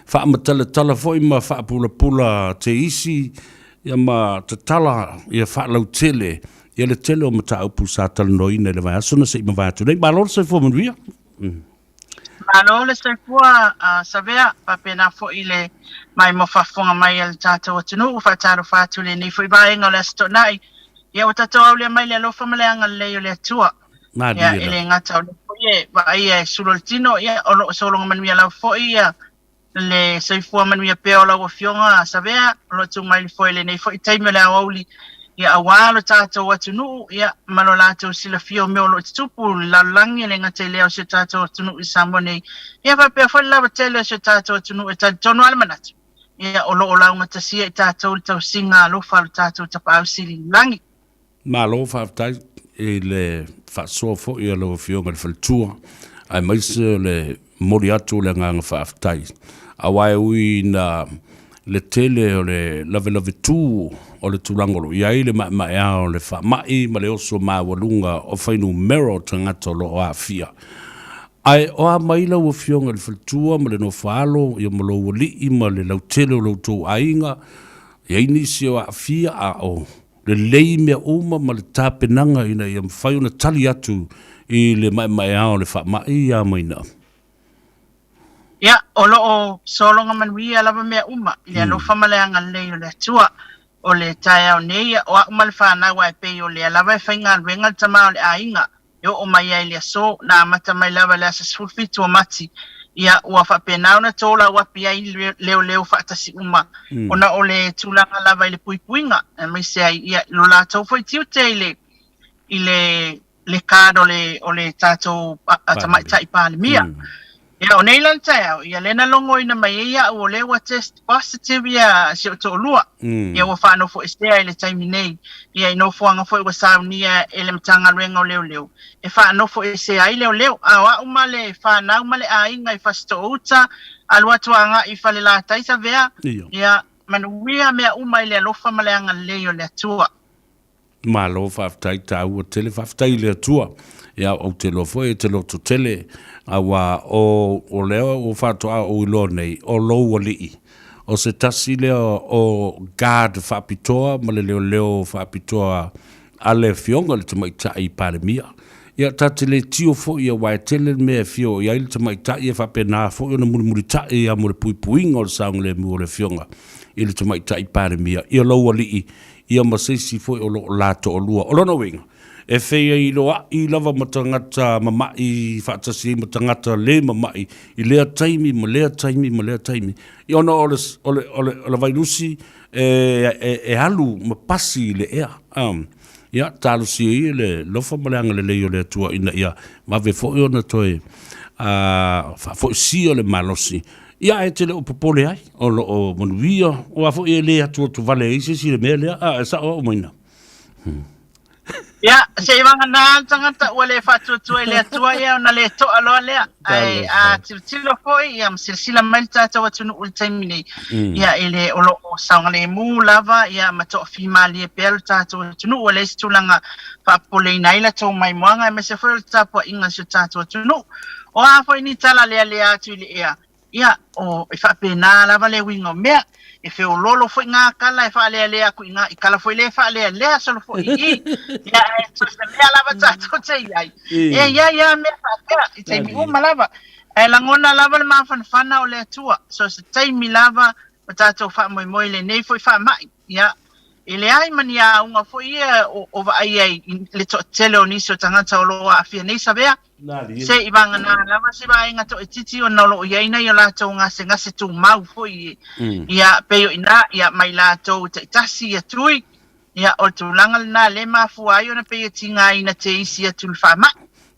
faamatalatala foi ma faapulapula teisi ia ma tatala ia faalautele ia le tele o mataupu sa talanoaina i le vaiaso na se i mavae atu nei. Malo le soifua manuia. Malo le soifua a Savea, faapena foi le maimoa faafofoga mai a le tatou atunuu. Faatalofa atu i lenei foi vaega o le Aso Toonai. Ia ua tatou aulia mai le alofa ma le agalelei o le Atua. Ia e le gata o lea foi e vaaia e sulu o le tino, ia o lo o sologa manuia lava foi ia le soifua manuia pea o lau Afioga Savea, o lo o tuu mai le foe i lenei foi taimi o le aoauli, ia aua lo tatou atunuu, ia ma lo latou silafia o mea o lo o tutupu i le lalolagi, e le gata i lea o si o tatou atunuu i Samoa nei, ia faapea foi le lava tele o si o tatou atunuu e talitonu lava le manatu, ia o lo o laugatasia i tatou le tausiga alofa a lo tatou Tapaau Sili i le lagi. Malo faafetai i le faasoa foi a lau Afioga i le Faletua, aemaise o le momoli atu o le agaga faafetai, aua e ui ina le tele o le lavelave tu o le tulaga o lo o i ai le maemaea o le faamai ma le oso maualuga o fuainumera o tagata o lo o aafia. Ae o a mai lau Afioga i le Faletua ma le Nofoaalo ia ma lou alii ma le lautele o lo outou aiga, e i ai nisi o aafia a o lelei mea uma ma le tapenaga ina ia mafai ona tali atu i le maemaea o le faamai ia Maina. Ia, o lo o sologa manuia lava mea uma i le alofa ma le agalelei o le Atua. O le taeao nei, o au ma le fanau ae pei o lea lava e faigaluega le tama o le aiga e oo mai ai i le aso, na amata mai lava i le aso 17 o Mati, ia, ua faapena ona tolauapi ai leoleo faatasi uma, ona o le tulaga lava i le puipuiga, aemaise ai, ia, lo latou foi tiute i le, i le, le card o le, o le tatou Tamaitai Palemia. Ia, o nei la le taeao, ia, lea na logoina mai ai au o lea ua test positive ia si ou toalua. Ia, ua faanofoesea i le taimi nei. Ia, i nofoaga foi ua saunia e le Matagaluega o Leoleo, e faanofoesea ai leoleo. A o au ma le fanau ma le aiga i Fasitoouta, alu atu agai i Falelatai Savea, ia, manuia mea uma i le alofa ma le agalelei o le Atua. Malo faafetai taua tele faafetai i le Atua ia ou te iloa foi e te loto tele aua o o lea ua faatoa ou iloa nei o lou alii o se tasi lea o guard faapitoa ma le leoleo faapitoa a le afioga i le tamaitai Palemia. Ia ta te le tio foi aua e tele le mea e fia oo i ai le tamaitai e faapena foi ona mulimulitai ia mo le puipuiga o le saogalemu o le afioga i le tamaitai Palemia ia lou alii ia ma se isi foi o lo o la toalua. O lona uiga, e feiloai lava ma tagata mama'i faatasi ai ma tagata le mama'i i lea taimi ma lea taimi ma lea taimi, ia ona o le, o le, o le, o le vailusi e, e, e alu ma pasi i le ea. Um, ia, talosia ia le lofa ma le agalelei o le Atua ina ia vave foi ona toe uh, faafoisia le malosi Ia ae te le o popole ai, o lo o manuia, aua foi e le atuatuvale ai se isi i le mea lea, a e sao au Maina. Ia, seivagana le tagata ua le faatuatua i le Atua ia ona le to'a loa lea. Ae a tilotilo foi ia ma silasila mai le tatou atunuu i le taimi nei, ia e le o lo o saogalemu lava ia ma toafimalie pea le tatou atunuu, ua leai se tulaga faapopoleina ai latou maimoaga aemaise foi o le tapuaiga a si o tatou atunuu. O a foi ni tala lealea atu i le ea, Ia, o, e faapena lava le uiga o mea. E feoloolo foi ngā kala e faalealea aku i ngā, i kala foi lea e faalealea solo foi i i. Ia, ae so se mea lava tātou te i ai. E i ai a mea faapea, i taimi uma lava. Ae lagona lava le mafanafana o le Atua, so se taimi lava ma tātou faamoemoe i lenei foi faamai. Ia, e leai ma ni auga foi ia o, o vaai ai i le toatele o nisi o tagata o lo o aafia nei Savea. Se i vagana lava se vaega toaitiiti ona o lo o i ai nai o latou gasegase tumau foi ia pei o i ina ia mai latou taitasi ia tui, ia o le tulaga lena lea e mafua ai ona pei e tigaina te isi atu le faamai.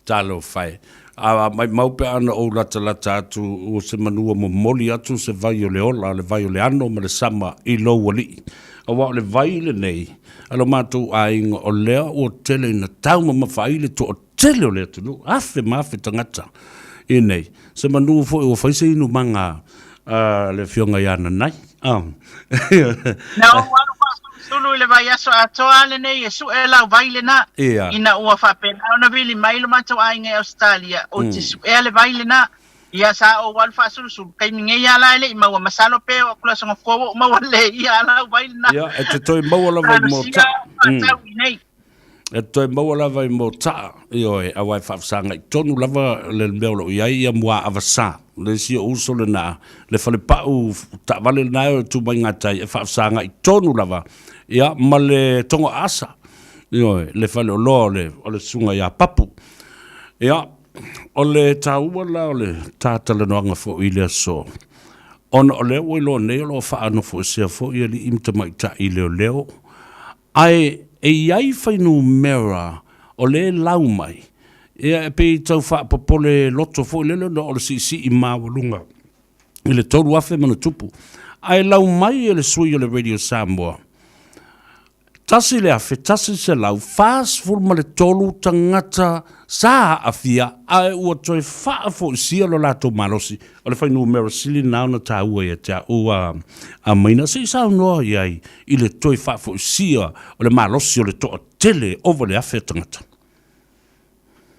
Talofa e. A maimau pe ana ou latalata atu ua se manu ua momoli atu se vai o le ola, le vai o le ano ma le sama i lou alii. Aua o le vai lenei a lo matou aiga o lea ua tele ina taumamafa ai le toatele o le atunuu, afe ma afe tagata i nei. Se manu foi ua fai se inumaga a le afioga ia Nanai. Na ou alu faasulusulu i le vaiaso atoa lenei e suʻe lau vai lena, ina ua faapena ona vili mai lo matou aiga i Ausetalia, ou te suʻea le vai lena. Ia, sa ou alu faasulusulu, taimi nei lava la e le i maua, masalo pe oo atu le aso Gafua ua ou maua lelei ia lau vai lena. Ia, e te toe maua lava i Talosia Motaʻa. faatau i nei. E toe maua lava i Motaʻa, ioe, aua e faafesagai tonu lava le mea o lo o i ai ia Muaavasa. Le isi o uso lena, le falepau taavale lena e tu mai gatai e faafesagai tonu lava ia ma le Togoaasa, ioe, le faleoloa o le o le susuga ia Papu. Ia, o le taua la o le ta talanoaga foi i le aso, ona o lea ua iloa nei o lo o faanofoesea foi alii ma tamaitai leoleo Ae e i ai fuainumera o lea e lau mai, ia e pei e tau faapopole loto foi lele ona o le siisii maualuga i le 3,000 ma ona tupu. Ae lau mai e le sui o le Radio Samoa, 1,143 tagata sa aafia ae ua toe faafoisia lo latou malosi. O le fuainumera sili lena ona taua ia te au a Maina, se i saunoa i ai i le toe faafoisia o le malosi o le toatele ova le 1,000 tagata.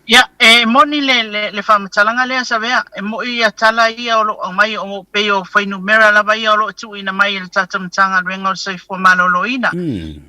Ia, e moni le, le, le faamatalaga lea, Savea, e mo'i ia tala ia o lo o aumai, o pei o fuainumera lava ia o lo o tuuina mai e le tatou Matagaluega o le Soifua Maloloina.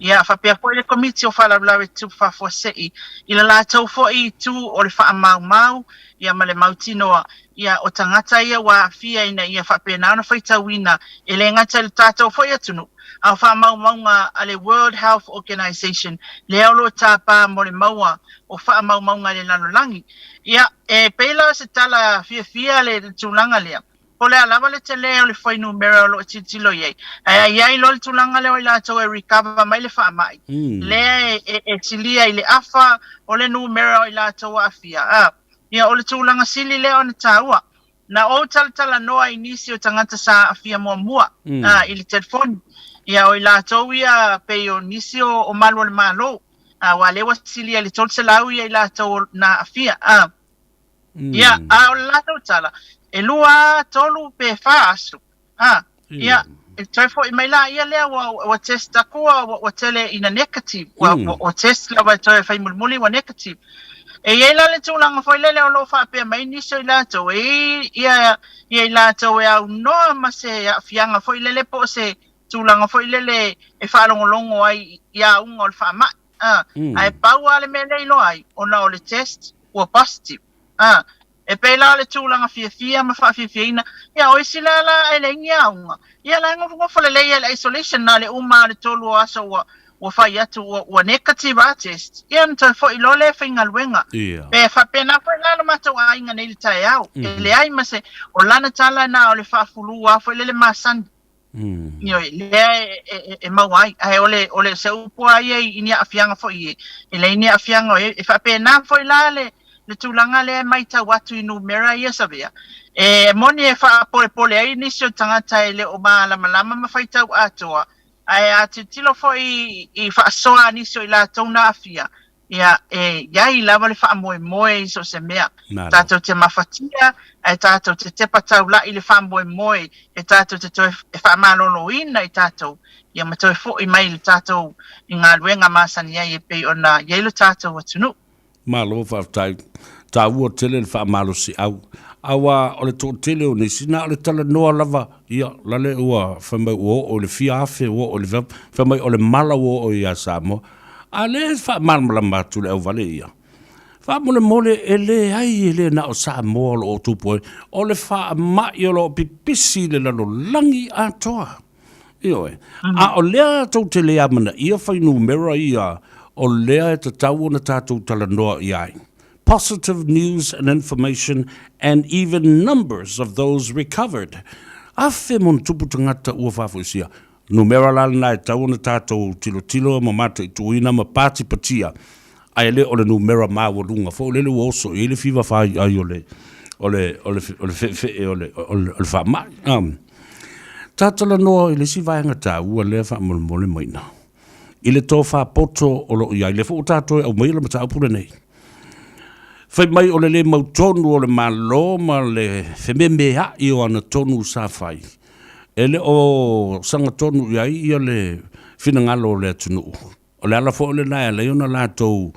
Ia, faapea foi le Komiti o Faalavelave Tutupu Faafuasei i le latou foi itu o le faamaumau ia ma le mautinoa ia o tagata ia ua aafia ina ia faapena ona faitauina e le gata i le tatou foi atunuu, a o faamaumauga a le World Health Organization lea o lo o tapa mo le maua o faamaumauga i le lalolagi. Ia, e pei la o se tala fiafia le tulaga lea, po o le a lava le tele o le fuainumera o lo o tilotilo i ai, ae a i ai loa le tulaga lea o i latou e recover mai le faamai, lea e silia i le afa o le numera o i latou aafia, a. Ia, o le tulaga sili lea ona taua. Na ou talatalanoa i nisi o tagata sa aafia muamua i le telefoni. Ia, o i latou ia pei o nisi o, o malu o le Malo, aua lea ua silia i le 300 ia i latou na aafia. A. Ia, a o le latou tala, e lua, tolu pe fa aso. A, ia, e toe foi mai la ia lea ua, ua test aku ua, ua tele ina negative, ua, ua, ua test lava e toe fai mulimuli ua negative. E i ai la le tulaga foi lele o lo o faapea mai nisi o i latou, e i ia, ia i latou e aunoa ma se aafiaga foi lele po o se tulaga foi lele e faalogologo ai i auga o le faamai. A, ae pau lava le mea lea e iloa ai, ona o le test ua positive. A, E pei la o le tulaga fiafia ma faafiafiaina, ia o isi la la e leai ni auga, ia la e nofonofo lelei ai le isolation na o le uma lava o le tolu o aso ua ua fai atu ua ua negative a test, ia ona toe foi loa lea e faigaluega. Pe faapena foi la lo matou aiga nei i le taeao, e leai ma se, o lana tala na o le faafulu lava foi lele masani. Ioe, lea e, e, e, e maua ai. Ae o le, o le se upu lava ia i ni aafiaga foi e, e leai ni aafiaga e, e faapena foi la le, le tulaga lea e matau atu i numera ia Savea. E moni e faapolepole ai nisi o tagata e le o malamalama ma faitau atoa, ae a tilotilo foi i faasoa a nisi o i latou na aafia, Ia, e i ai lava le faamoemoe i so o se mea. Malo. Tātou te mafatia, ae tātou te tepa taula'i le faamoemoe e tātou te toe e faamaloloina i tātou, ia ma toe fo'i mai i le tātou i galuega masani ai e pei ona i ai lo tātou atunuu. Malo faafetai. Taua tele le faamalosiau, aua o le toatele o nisi, na o le talanoa lava, ia, lale ua fai mai ua oo i le fia afe, ua oo i le fai mai o le mala ua oo ia Samoa. A lea e faamalamalama atu le auvale ia. Faamolemole, e leai e le na o Samoa o lo o tupu ai, o le faamai o lo o pipisi i le lalolagi atoa. Ioe. A o lea tou te le amanaia fuainumera ia o lea e tatau ona tatou talanoa i ai. Positive news and information and even numbers of those recovered. Afe monotupu tagata ua faafoisia. Numera la lena e tatau ona tatou tilotilo ma mataituina ma patipatia, ae le o le numera maualuga foi lele ua oso i ai le fiva faiai o le o le o le o le feefee o le o le faamai. Ta talanoa i le isi vaega taua lea faamolemole Maina, i le tofa poto o lo o i ai, lea foi ua tatou e aumaia le mataupu lenei. Fai mai o le le mautonu o le Malo ma le fememea'i o ana tonu sa fai, e le o sagatonu i ai ia le finagalo o le atunuu. O le ala foi lena e ala ai ona latou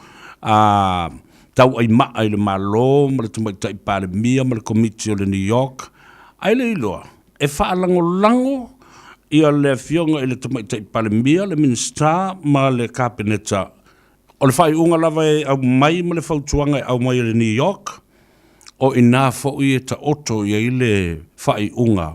tauaimaa i le Malo ma le Tamaitai Palemia ma le Komiti o le New York, ae le iloa e faalagolago ia le Afioga i le Tamaitai Palemia, le Minisita ma le Kapeneta. O le faaiuga lava e aumai ma le fautuaga e aumai e le New York, o i ina foi e taoto i ai le faaiuga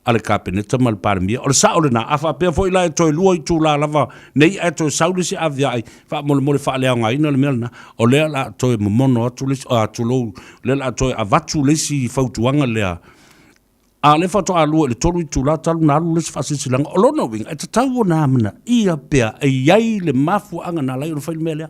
a le Kapeneta ma le Palemia. O le sao lena, a faapea foi la e toe lua itula lava nei ae toe sau le isi aviai, faamolemole faaleaogaina le mea lena, o lea o le a toe momono atu le isi, tulou, o lea o le a toe avatu le isi fautuaga lea, a o lea faatoa lua i le tolu itula talu ona alu le isi faasilasilaga. O lona uiga, e tatau ona amanaia pea e i ai le mafuaaga na ala ai ona fai le mea lea.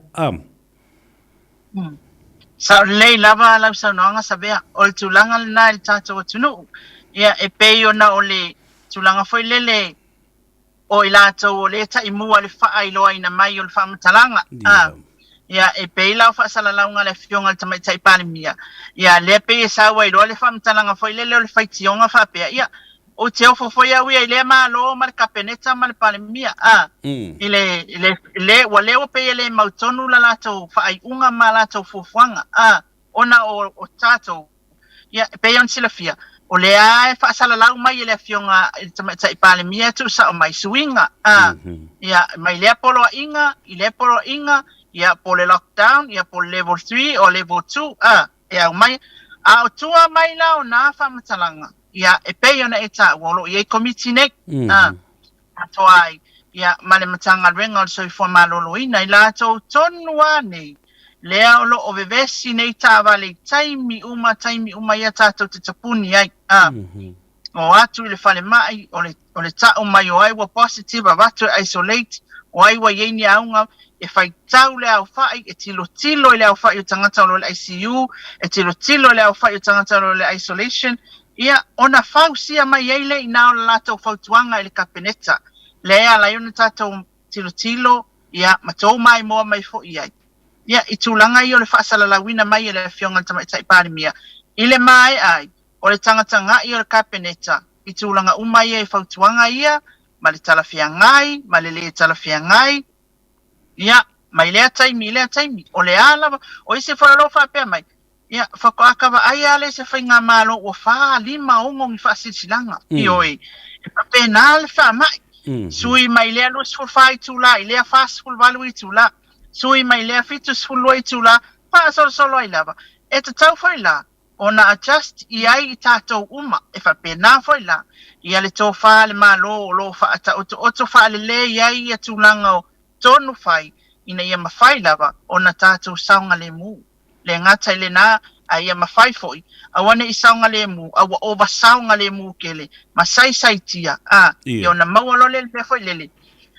Sao lelei lava lau saunoaga Savea, o le tulaga lena i le tatou atunuu. Ia, e pei ona o le tulaga foi lele o i latou o lea e taimua i le faailoaina mai o le faamatalaga. A, ia, e pei la o faasalalauga a le Afioga i le Tamaitai Palemia, ia, lea pei e sau ai loa le faamatalaga foi lele o le faitioga faapea, ia, Ou te ofo foi au ia i lea Malo ma le Kapeneta ma le Palemia, a, i le, i le, le, ua leo pei e le mautonu la latou faaiuga ma latou fuafuaga, a, ona o, o tatou, ia, e pei ona silafia, o lea e faasalalau mai e le Afioga i le Tamaitai Palemia e tuusao mai suiga, a, ia, mai lea poloaiga i lea poloaiga, ia, po o le lockdown, ia, po o le level 3 o level 2, a, e aumai. A o tua mai la o nā faamatalaga, ia, e pei ona e taua, o lo o i ai Komiti nei, ā, atoa ai, ia, ma le Matagaluega o le Soifua Maloloina, i latou tonu lava nei, lea o lo o vevesi nei taavale i taimi uma, taimi uma ia tatou te tapuni ai, ā, o atu i le falemai, o le, o le ta'u mai o ai ua positive, avatu e isolate, o ai ua i ai ni auga, e faitau le aofa'i, e tilotilo i le aofa'i o tagata o lo o i le ICU, e tilotilo i le aofa'i o tagata o lo o i le isolation, ia, ona fausia mai ai lea i ina o le latou fautuaga i le Kapeneta, lea e ala ai ona tatou tilotilo, ia, ma tou maimoa mai foi i ai. Ia, i tulaga ia o le faasalalauina mai e le Afioga i le Tamaitai Palemia, i le maea ai o le tagatagai o le Kapeneta i tulaga uma ia i fautuaga ia, ma le talafeagai, ma le lē talafeagai, ia, mai lea taimi i lea taimi. O le a lava, o isi foi o lo o faapea mai, ia, faatoa ka vaai lava lea i se faigamalo ua fa, lima, ono ni faasilasilaga. Ioe, e faapena le faamai. Sui mai lea 24 itula i lea 48 itula, sui mai lea 72 itula, faasolosolo ai lava. E tatau foi la ona adjust i ai i tatou uma, e faapena foi la ia le tofa a le Malo o lo o faataotooto faalelei ai ia tulaga o tonu fai ina ia mafai lava ona tatou saogalemu. Le gata i lena, a ia mafai foi, aua ne i saogalemu, a ua ova saogalemu tele ma saisaitia, a, ia ona maua loa lea i le mea foi lele,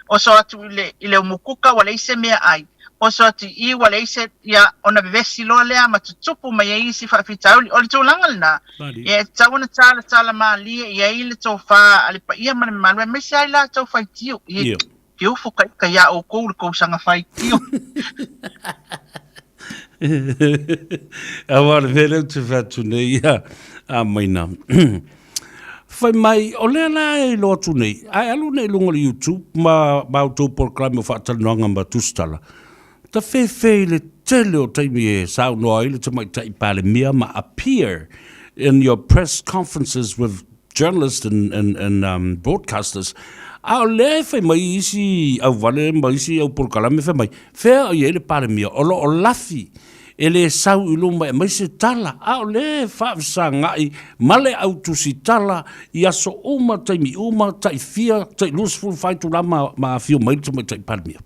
oso atu i le, i le umukuka ua leai se meaai, oso atu i i ua leai se, ia, ona vevesi loa lea ma tutupu mai ai isi faafitauli. O le tulaga lena, ia e tatau ona talatala malie i ai le tofa a le paia ma le mamalu, aemaise ai latou faitio. Ia, ke ofo ka ika iā ʻoukou le kousaga faitio. Aua o le mea lea ou te fai atu nei ia a Maina. Fai mai, o lea la e iloa atu nei, ae alu nei i luga o le YouTube ma ma outou polokalame o faatalanoaga ma tusitala, ta fefe i le tele o taimi e saunoa ai le Tamaitai Palemia ma appear in your press conferences with journalists and, and, and um, broadcasters, a o lea e fai mai isi auvale ma isi au polokalame fai mai, fea o i ai le Palemia, o lo o lafi e le sau i luma e aumai se tala, a o lea e faafesagai ma le au tusitala i aso uma, taimi uma, tai fia, tai 24 itula ma, ma afio mai le Tamaitai Palemia.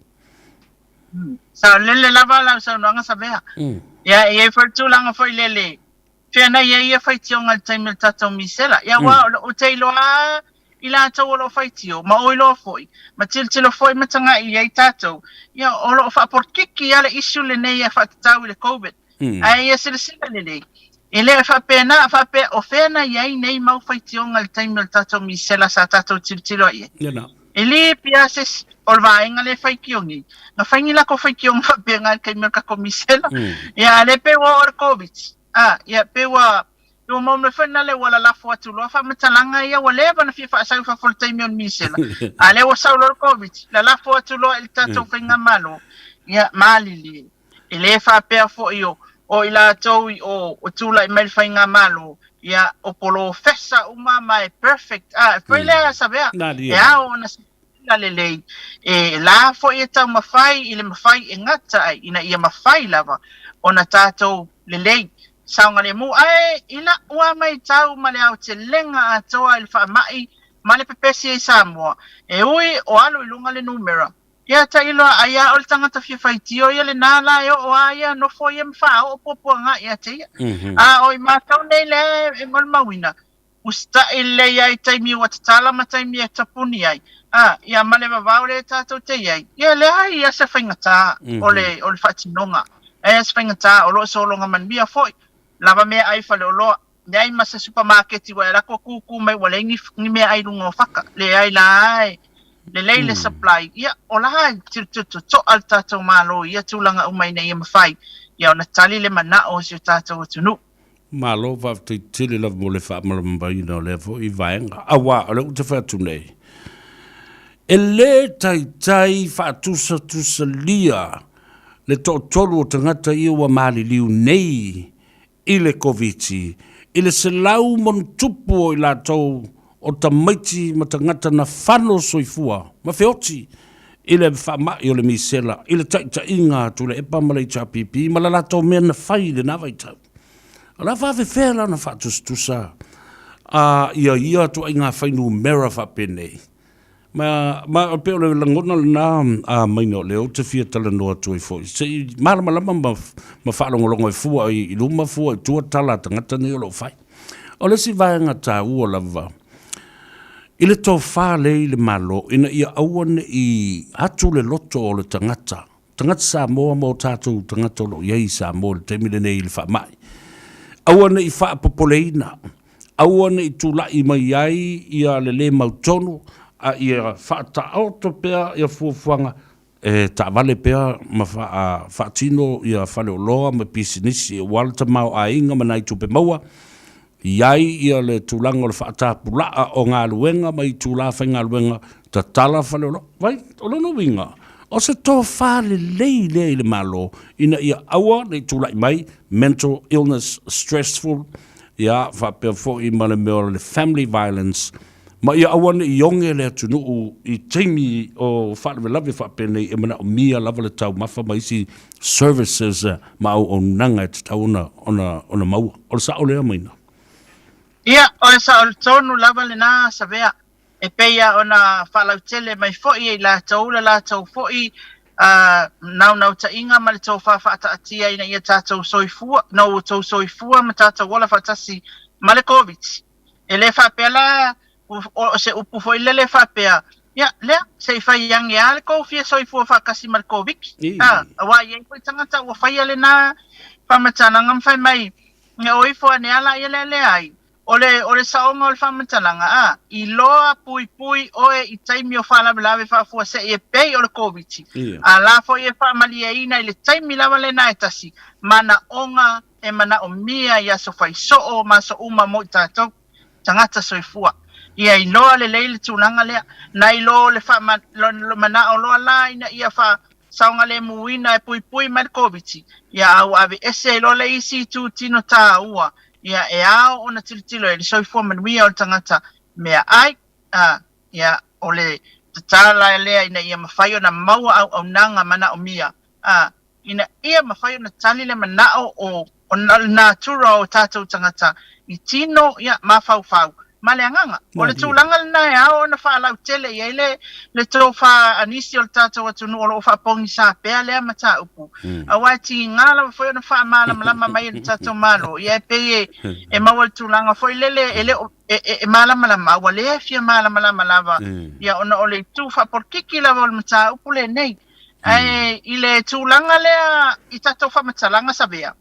Saolele lava lau saunoaga Savea. Ia, e i ai foi le tulaga foi lele, fea na i ai ia faitioga i le taimi o le tatou misela. Ia, aua mm. ou te iloa lava i latou o lo o faitio, ma o iloa foi, ma tilotilo foi ma taga'i i ai tatou, ia, o lo o faapolokiki lava le issue lenei e faatatau i le Covid. Mm. Ae ia silasila lelei, e le faapena, faapea, o fea na i ai nei mau faitioga i le taimi o le tatou misela sa tatou tilotilo ai i ai. Ia E le pea se isi o le vaega lea e faitiogi. Na fai ni lako faitioga faapena i le taimi o le tatou misela. Ia, a lea pei ua oo i le Covid. A, ia, pei ua, pei ua maua mai foi lena lea ua lalafo atu loa faamatalaga ia ua leva ona fia faasau i fafo i le taimi o le misela. A lea ua sau loa le Covid, lalafo atu loa i le tatou faigamalo. Ia, malilie. E le faapea foi o, o i latou i o, o tulai mai le faigamalo, ia, o polofesa uma ma e perfect, a, foi lea Savea, e ao ona silasila lelei, e la foi e taumafai i le mafai e gata ai, ina ia mafai lava ona tatou lelei, saogalemu. Ae i la'u lava maitau ma le aotelega atoa i le faamai ma le pepesi ai Samoa, e ui o alu i luga le numera, Ia tailo a ai a o le tagata fia faitio ia lenā la e oo a ia nofo ia ma faaoo puapuaga ia te ia. A o i matou nei lea e molimauina, usitaʻi lelei ai taimi ua tatala ma taimi e tapuni ai, a, ia ma le vavao lea tatou te i ai, ia leai ia se faigatā o le o le faatinoga, leai ia se faigatā o lo o sologa manuia foi, lava meaai faleoloa. Leai ma se supamaketi ua e lako kūkū mai ua leai ni, ni meaai i luga o faka. Leai la e lelei le supply. Ia, o la e tilotilo totoa le tatou Malo i ia tulaga uma ina ia mafai ia ona tali le manao o si o tatou atunuu. Malo faafetai tele lava mo le faamalamalamaina o lea foi vaega. Aua o lea ou te fai atu nei, e le taitai faatusatusalia le toatolu o tagata ia ua maliliu nei i le Koviti, i le 100+ o i latou o tamaiti ma tagata na fano soifua ma feoti i le faamai o le misela i le taitaiga a Tuilaepa ma le HRPP ma la latou mea na fai i lena vaitau. O le a faafefea la ona faatusatusa a ia ia ituaiga fuainumera faapenei? Ma, ma pei o le lagona lena a Maina o lea ou te fia talanoa atu ai foi, se i malamalama ma, ma faalogologo e fua i, i luma fua i tua tala a tagata nei o lo o fai. O le isi vaega taua lava, i le tofa lea i le Malo, ina ia aua ne i atu le loto o le tagata, tagata Samoa ma o tatou tagata o lo o i ai i Samoa i le taimi lenei i le faamai. Aua ne i faapopoleina, aua ne i tulai mai ai ia le lē mautonu, a ia faataoto pea ia fuafuaga e taavale pea ma faatino ia faleoloa ma pisinisi aua le tamaoaiga ma nai tupe maua, I ai ia le tulaga o le faatapulaa o galuega ma itulā faigaluega tatala faleoloa. Vai, o lona uiga, o se tofa lelei lea i le Malo ina ia aua ne i tulai mai mental illness, stressful, ia, faapea foi ma le mea o le family violence, ma ia aua ne i oge le atunuu i taimi o faalavelave faapenei e manaomia lava le taumafa ma isi services ma auaunaga e tatau ona, ona, ona maua. O le sao lea, Maina? Ia, o le sao tonu lava lena, Savea. E pei lava ona faalautele mai foi e i latou le latou foi uh, naunautaiga ma le tofa faataatia ina ia tatou soifua, no outou soifua ma tatou ola faatasi ma le Koviti. E le faapea la o se upu foi lele faapea, ia, lea, se i fai age lava le kou fia soifua faatasi ma le Koviti. A, aua e i ai foi tagata ua faia lena faamatalaga ma fai mai, e o ifo ane lava laia lea leai. O le, o le saoga o le faamatalaga, a, iloa puipui oe i taimi o faalavelave faafuasei e pei o le Koviti, a la foi e faamalieina i le taimi lava lena e tasi, manaoga e manaomia i aso fai soo ma aso uma mo i tatou, tagata soifua. Ia iloa lelei le tulaga lea, nai lo le faama, lo, lo manao loa la ina ia fa, saogalēmūina e puipui mai le Koviti, ia a ua aveese ai loa le isi itu tino tāua, ia e ao ona tilotilo i le soifua manuia o le tagata meaai, a, ia, o le tatala lea ina ia mafai ona maua auaunaga manaomia, a, ina ia mafai ona tali le manao o o le natura o tatou tagata i tino, ia, mafaufau, ma le agaga. O le tulaga lena e ao ona faalautele i ai le le tofa a nisi o le tatou atunuu o lo o faapogisa pea lea mataupu. Aua e tiga lava foi ona faamalamalama mai e le tatou Malo, ia e pei e e maua i le tulaga foi lele e le o e e malamalama, a ua le fia malamalama lava, ia ona o le itu faapolokiki lava o le mataupu lenei. Ae i le tulaga lea i tatou faamatalaga Savea,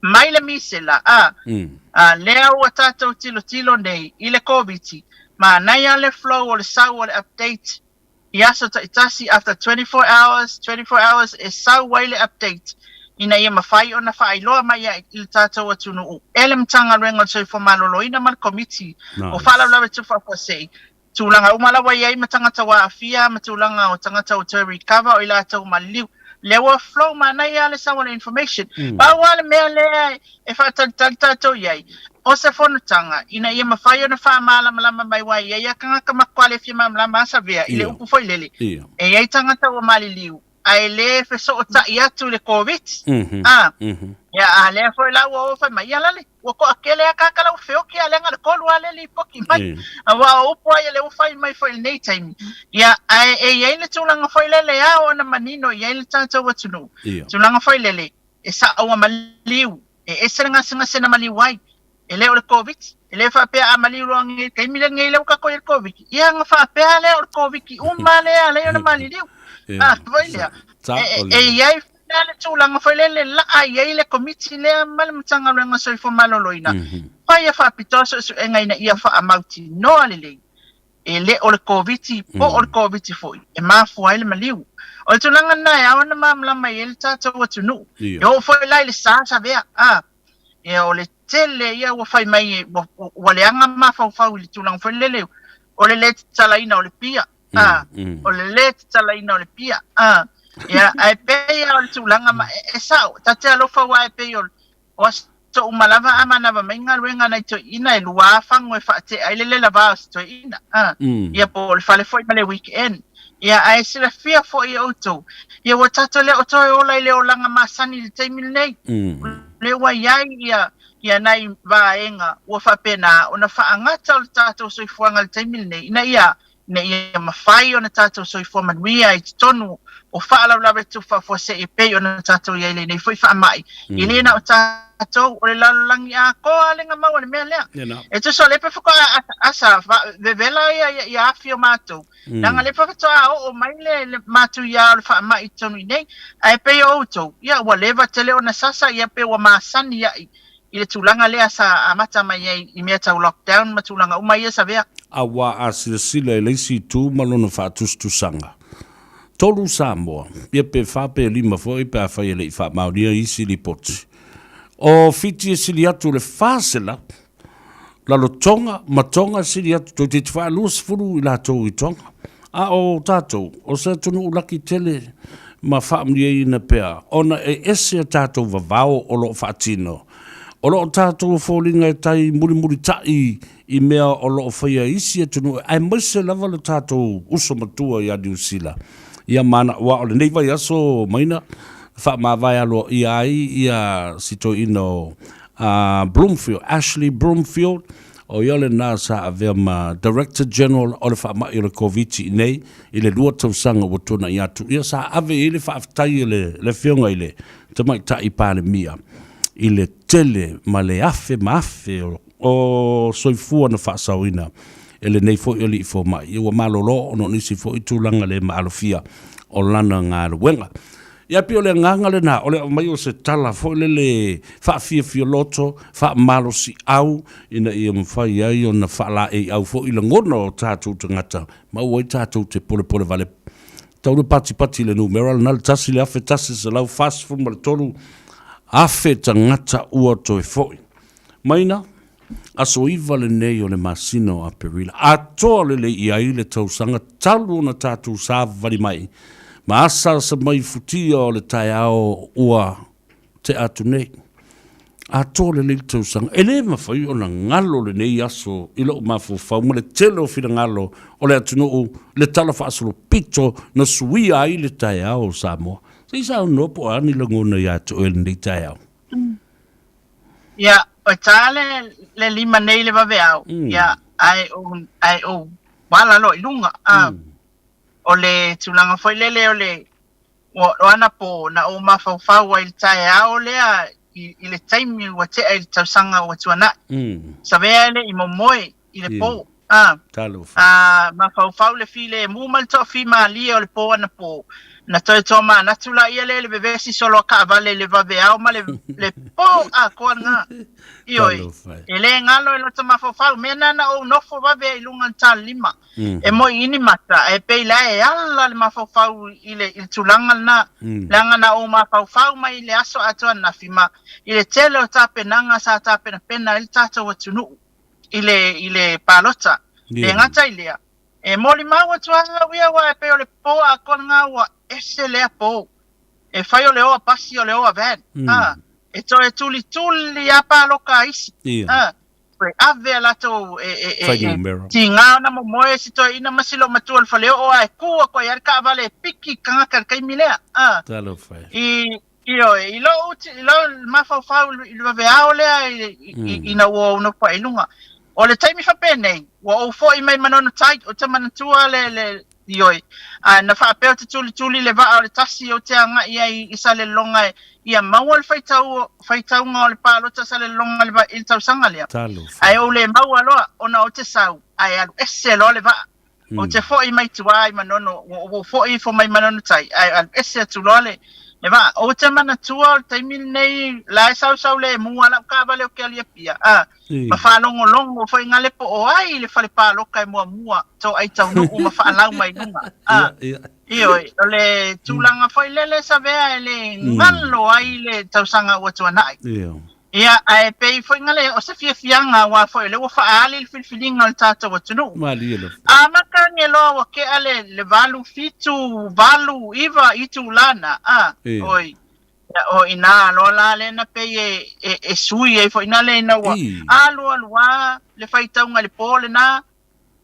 mai le misela, a, a lea ua tatou tilotilo nei i le Koviti, manaia le flow o le sau o le update i aso taitasi after 24 hours, 24 hours e sau ai le update ina ia mafai ona faailoa mai i le tatou atunuu e le Matagaluega o le Soifua Maloloina ma le Komiti o Faalavelave Tufuafuasei Tulaga uma la ua i ai ma tagata ua aafia ma tulaga o tagata ua toe recover o i latou maliliu. Lea ua flow manaia lava le sau o le information. Pau lava le mea lea e faatalitali tatou i ai, o se fonotaga ina ia mafai ona faamalamalama mai aua e i ai lava tagata matua le fia malamalama lava Savea i le upu foi lele, e i ai tagata ua maliliu ae le fesootai atu i le Koviti. A, ia, a lea foi la ua o fai mai, ia lale, ua toatele lava tagata la ua feoti a leaga le tolu lava lea lipoti mai. Aua o upu lava ia lea ua fai mai foi i lenei taimi. Ia, ae e i ai le tulaga foi lele e ao ona manino i ai le tatou atunuu. Tulaga foi lele, e sao ua maliu, e ese le gasegase na maliu ai, e le o le Koviti. E le faapea a maliu loa nei i le taimi lenei lea ua tatou i ai i le Koviti, ia ona faapea lea o le Koviti uma lea e ala ai ona maliliu. A foi lea, e i ai foi la le tulaga foi lele e laa i ai le Komiti lea ma le Matagaluega o Soifua Maloloina, fai a faapitoa suesuega ina ia faamautinoa lelei e le o le Koviti po o le Koviti foi e mafua ai le maliu. O le tulaga lena e ao ona malamalama i ai le tatou atunuu. E oo foi la i le sa Savea, a, Ia, o le tele ia ua fai mai ua, ua leaga mafaufau i le tulaga foi lele o le lē tatalaina o le pia, a, o le lē tatalaina o le pia, a. Ia, ae pei lava o le tulaga ma, e, e sao, ta te alofa aua e pei o, o aso uma lava a manava mai galuega a nai toeaiina e lua fago e faatea ai le lela va o si toeaina, a. Ia, po o le fale foi ma le weekend. Ia, ae silafia foi e outou, ia ua tatou le o toe ola i le olaga masani i le taimi lenei. O lea ua i ai ia, ia nai vaega ua faapena ona faagata o le tatou soifuaga i le taimi lenei, ina ia, ina ia mafai ona tatou soifua manuia i totonu o faalavelave tupu faafuasei e pei ona tatou i ai i lenei foi faamai. E le na o tatou, o le lalolagi atoa le gamau o le mea lea. E tusa o lea pe faatoa asa vevela ia, ia afi o matou, Leaga lea faatoa oo mai le, le matuia o le faamai i totonu i nei. Ae pei o outou, ia ua leva tele ona sasa, ia pe ua masani ai i le tulaga lea sa amata mai ai i mea tau lockdown ma tulaga uma ia Savea. Aua a silasila i le isi itu ma lona faatusatusaga, tolu Samoa, ia pe fa pe lima foi pe afai e le i faamaonia isi lipoti. O Fiti e sili atu i le 400, Lalotoga ma Toga sili atu toeitiiti faa 20 i latou i Toga. A o tatou, o se atunuu laki tele ma faamanuiaina pea ona e ese a tatou vavao o lo o faatino. O lo o tatou foliga e tai mulimulitaʻi i mea o lo o faia e isi atunuu aemaise lava lo tatou uso matua ia Niu Sila. Ia ma ana, aua o lenei vaiaso maina faamavae aloaia ai ia si toeaina o a Bloomfield, Ashley Bloomfield, o ia lena sa avea ma Director General o le faamai o le Koviti i nei i le lua tausaga ua tuanai atu. Ia sa ave i ai le faafetai a le, le Afioga i le Tamaitai Palemia i le tele ma le afe ma afe o, o soifua na faasaoina e lenei foi alii fomai. Ia ua malolo ona o nisi foi tulaga le maalofia o lana galuega. Ia pei o le agaga lena, o le aumai o se tala foi lele faafiafia loto, faamalosiau, ina ia mafai ai ona faalaeiau foi lagona o tatou tagata, ma aua ai tatou te polepole vale. Tau le patipati i le numera lena, le 1143 afe tagata ua toe foi. Maina, aso 9 lenei o le masina o Aperila, atoa lelei i ai le tausaga talu ona tatou savavali mai. ma asaasa mai futia o le taeao ua tea atu nei. Atoa lelei le tausaga. E le mafai ona galo lenei aso i lou mafaufau ma le tele o finagalo o le atunuu le tala faasolopito na suia ai le taeao o Samoa. Se i saunoa po o a ni lagona ia te oe i lenei taeao. Ia, o tā le, le lima nei le vaveao, ia, ae ou, ae ou wala loa i luga. A, O le tulaga foi lele o le, ua, o anapo na ou mafaufau ai i le taeao lea i, i le taimi ua tea i le tausaga ua tuanai. Savea e le i momoe i le pō. A, Talofa. a mafaufau le filemu ma le toafimalie o le pō anapo. Na toe toamanatu laia lea i le vevesi solo a kaavale i le vaveao ma le, le pō atoa lena. Ioe, Talofa. e le galo e lota mafaufau, mea na na ou nofo vave ai i luga o le talilima. E moi i ni mata, ae pei la e ala le mafaufau i le, i le tulaga lena. Leaga na ou mafaufau mai i le aso atoa ananafi ma i le tele o tapenaga sa tapenapena ai le tatou atunuu i le, i le palota. Le gata i lea, e molimau atu lava au ia aua e pei o le po atoa lena ua ese lea po. E fai o le o a pasi o le o a van. A, e toe tulituli lava paloka a isi. A, toe ave a latou e, e, e, Fuainumera. e tigā ona momoe si toeaina ma si loomatua o le faleoo ae kū atu ai lava le kaavale e piki tagata i le taimi lea. A, Talofa e. i, ioe, i lou, i lou mafaufau i le vaveao lea i, i, i, ina ua ou nofo ai i luga. O le taimi faapenei, ua ou foi mai Manono Tai, ou te manatua le, le, Ioe. Ae na faapea ou te tulituli le vaa o le tasi ou te agai ai i Salelologa e ia maua le faitau, faitauga o le palota Salelologa i le, i le tausaga lea. Talofa. Ae ou le maua loa ona ou te sau ae alu ese loa le vaa. Ou te foi mai tua i Manono, ua ou foi ifo mai Manono tai ae alu ese atu loa le, le vaa. Ou te manatua o le taimi lenei la e sausau lemu a lau taavale o ke alu i Apia, a. Ma faalogologo foi gale po o ai le fale paloka e muamua toai taunuu ma faalau mai luga. A, ioe, o le tulaga foi lele Savea e le galo ai le tausaga ua tuanai. Ia, ae pei foi gale o se fiafiaga aua foi o lea ua faaali le filifiliga o le tatou atunuu. Amata age loa ua kea le, le 8, 7, 8, 9 itula na, a, oi. Ia, o inā loa la lea na pei e, e, e sui ai foi na le ina ua alu alu a le faitauga i le pō lenā,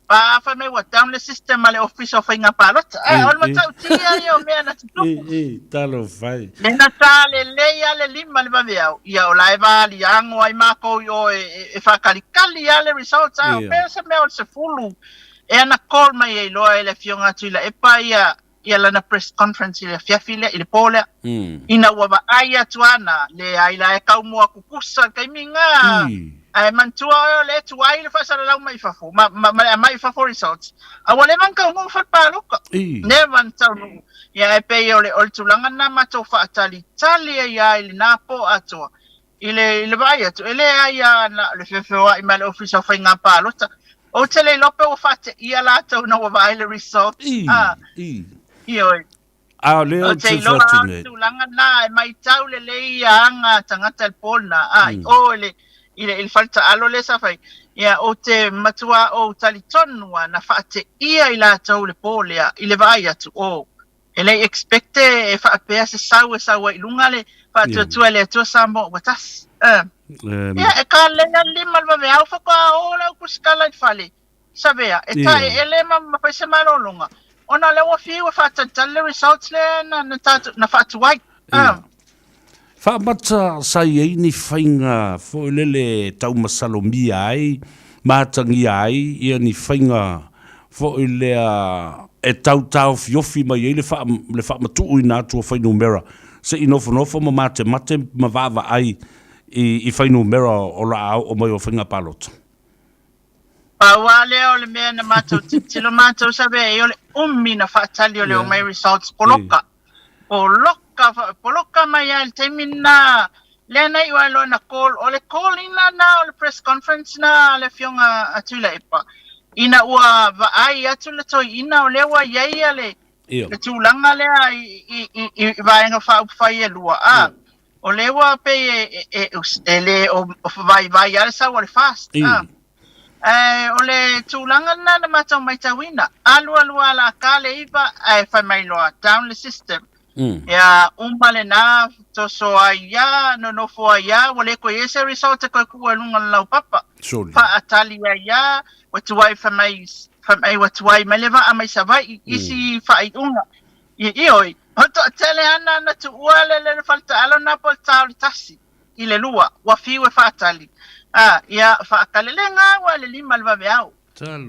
pa fai mai ua down le system a le Ofisa o Faiga Palota. Ae o le matautia ia o mea na tutupu. Talofa e. Le na tā lelei a le lima le vaveao, ia o la e valiago ai mākou i o e, e, e faakalikali a le results, a o pea se mea o le 10 ea na call mai ai loa e le Afioga a Tuilaepa ia ia lana press conference i le afiafi lea, i le pō lea. Ina ua vaai atu ana, leai la e kau mua kukusa le taimi nga, ae manatua oe o lea e tuai le faasalalau mai fafo, ma, ma, ma le aumai i fafo results, a ua leva ona taunuu fale paloka. Leva ona taunuu. Ia ae pei o le, o le tulaga lena matou faatalitali ai lava i lena pō atoa, i le, i le vaai atu, e leai lava na o le feofeoai mai le Ofisa o Faiga Palota. Ou te le iloa pe ua faateia latou ina ua vaai le results. Ah, ioe. A o lea Ou ou te te iloa fai atu lava o le nei. tulaga lena e matau lelei ia aga a tagata i le pō lena, a i o i le, i le, i le fale taalo lea sa fai. Ia, ou te matua ou talitonu lava na faateia i latou le pō lea i le vaai atu, oh, E le i expect e faapea se sau e sau ai i luga le faatuatua e le Atua Samoa ua tasi. Ia, e kalei a lima le vaveao faatoa o le au tusitala i le fale. Savea, e taeele ma ma fai se malologa ona o lea ua fiu e faatalitali le results lea na na tatou na faatuai. Faamata sa i ai ni faiga foi lele e taumasalomia ai ma atagia ai ia ni faiga foi lea e tau taofiofi mai ai le faa, le faamatuuina atu o fuainumera se i nofonofo ma matemate ma vaavaai i, i fuainumera o le a oo mai o faiga palota. Pau lava lea o le mea na matou tilotilo matou Savea i o le umi na faatali o le omai results poloka. Poloka, poloka mai lava i le taimi lena, lea na iu ai loa na call, o le call ina lena o le press conference na a le Afioga a Tuilaepa, ina ua vaai atu le toeaina o lea ua i ai le, le tulaga lea i, i, i, i Vaega Faaupufai e lua, a, o lea ua pei e, e, e, e le o vaivai lava le sau a le FAST, a. Ae o le tulaga lena na matou matauina, alualu alaka le iva ae fai mai loa down le system. Ia uma lena toso ai ia, nonofo ai ia, ua le toe i ai se result e toe tuu i luga o le laupapa. Faatali ai ia, ua tuai fai mai, fai mai ua tuai mai le vaa mai Savaii, isi faaiuga. Ia ioe, o le toatele lava na tuua le le faletaalo lena po o le ta o le tasi. i le lua, ua fiu e faatali, a, ia, faakalelega ua le lima le vaveao.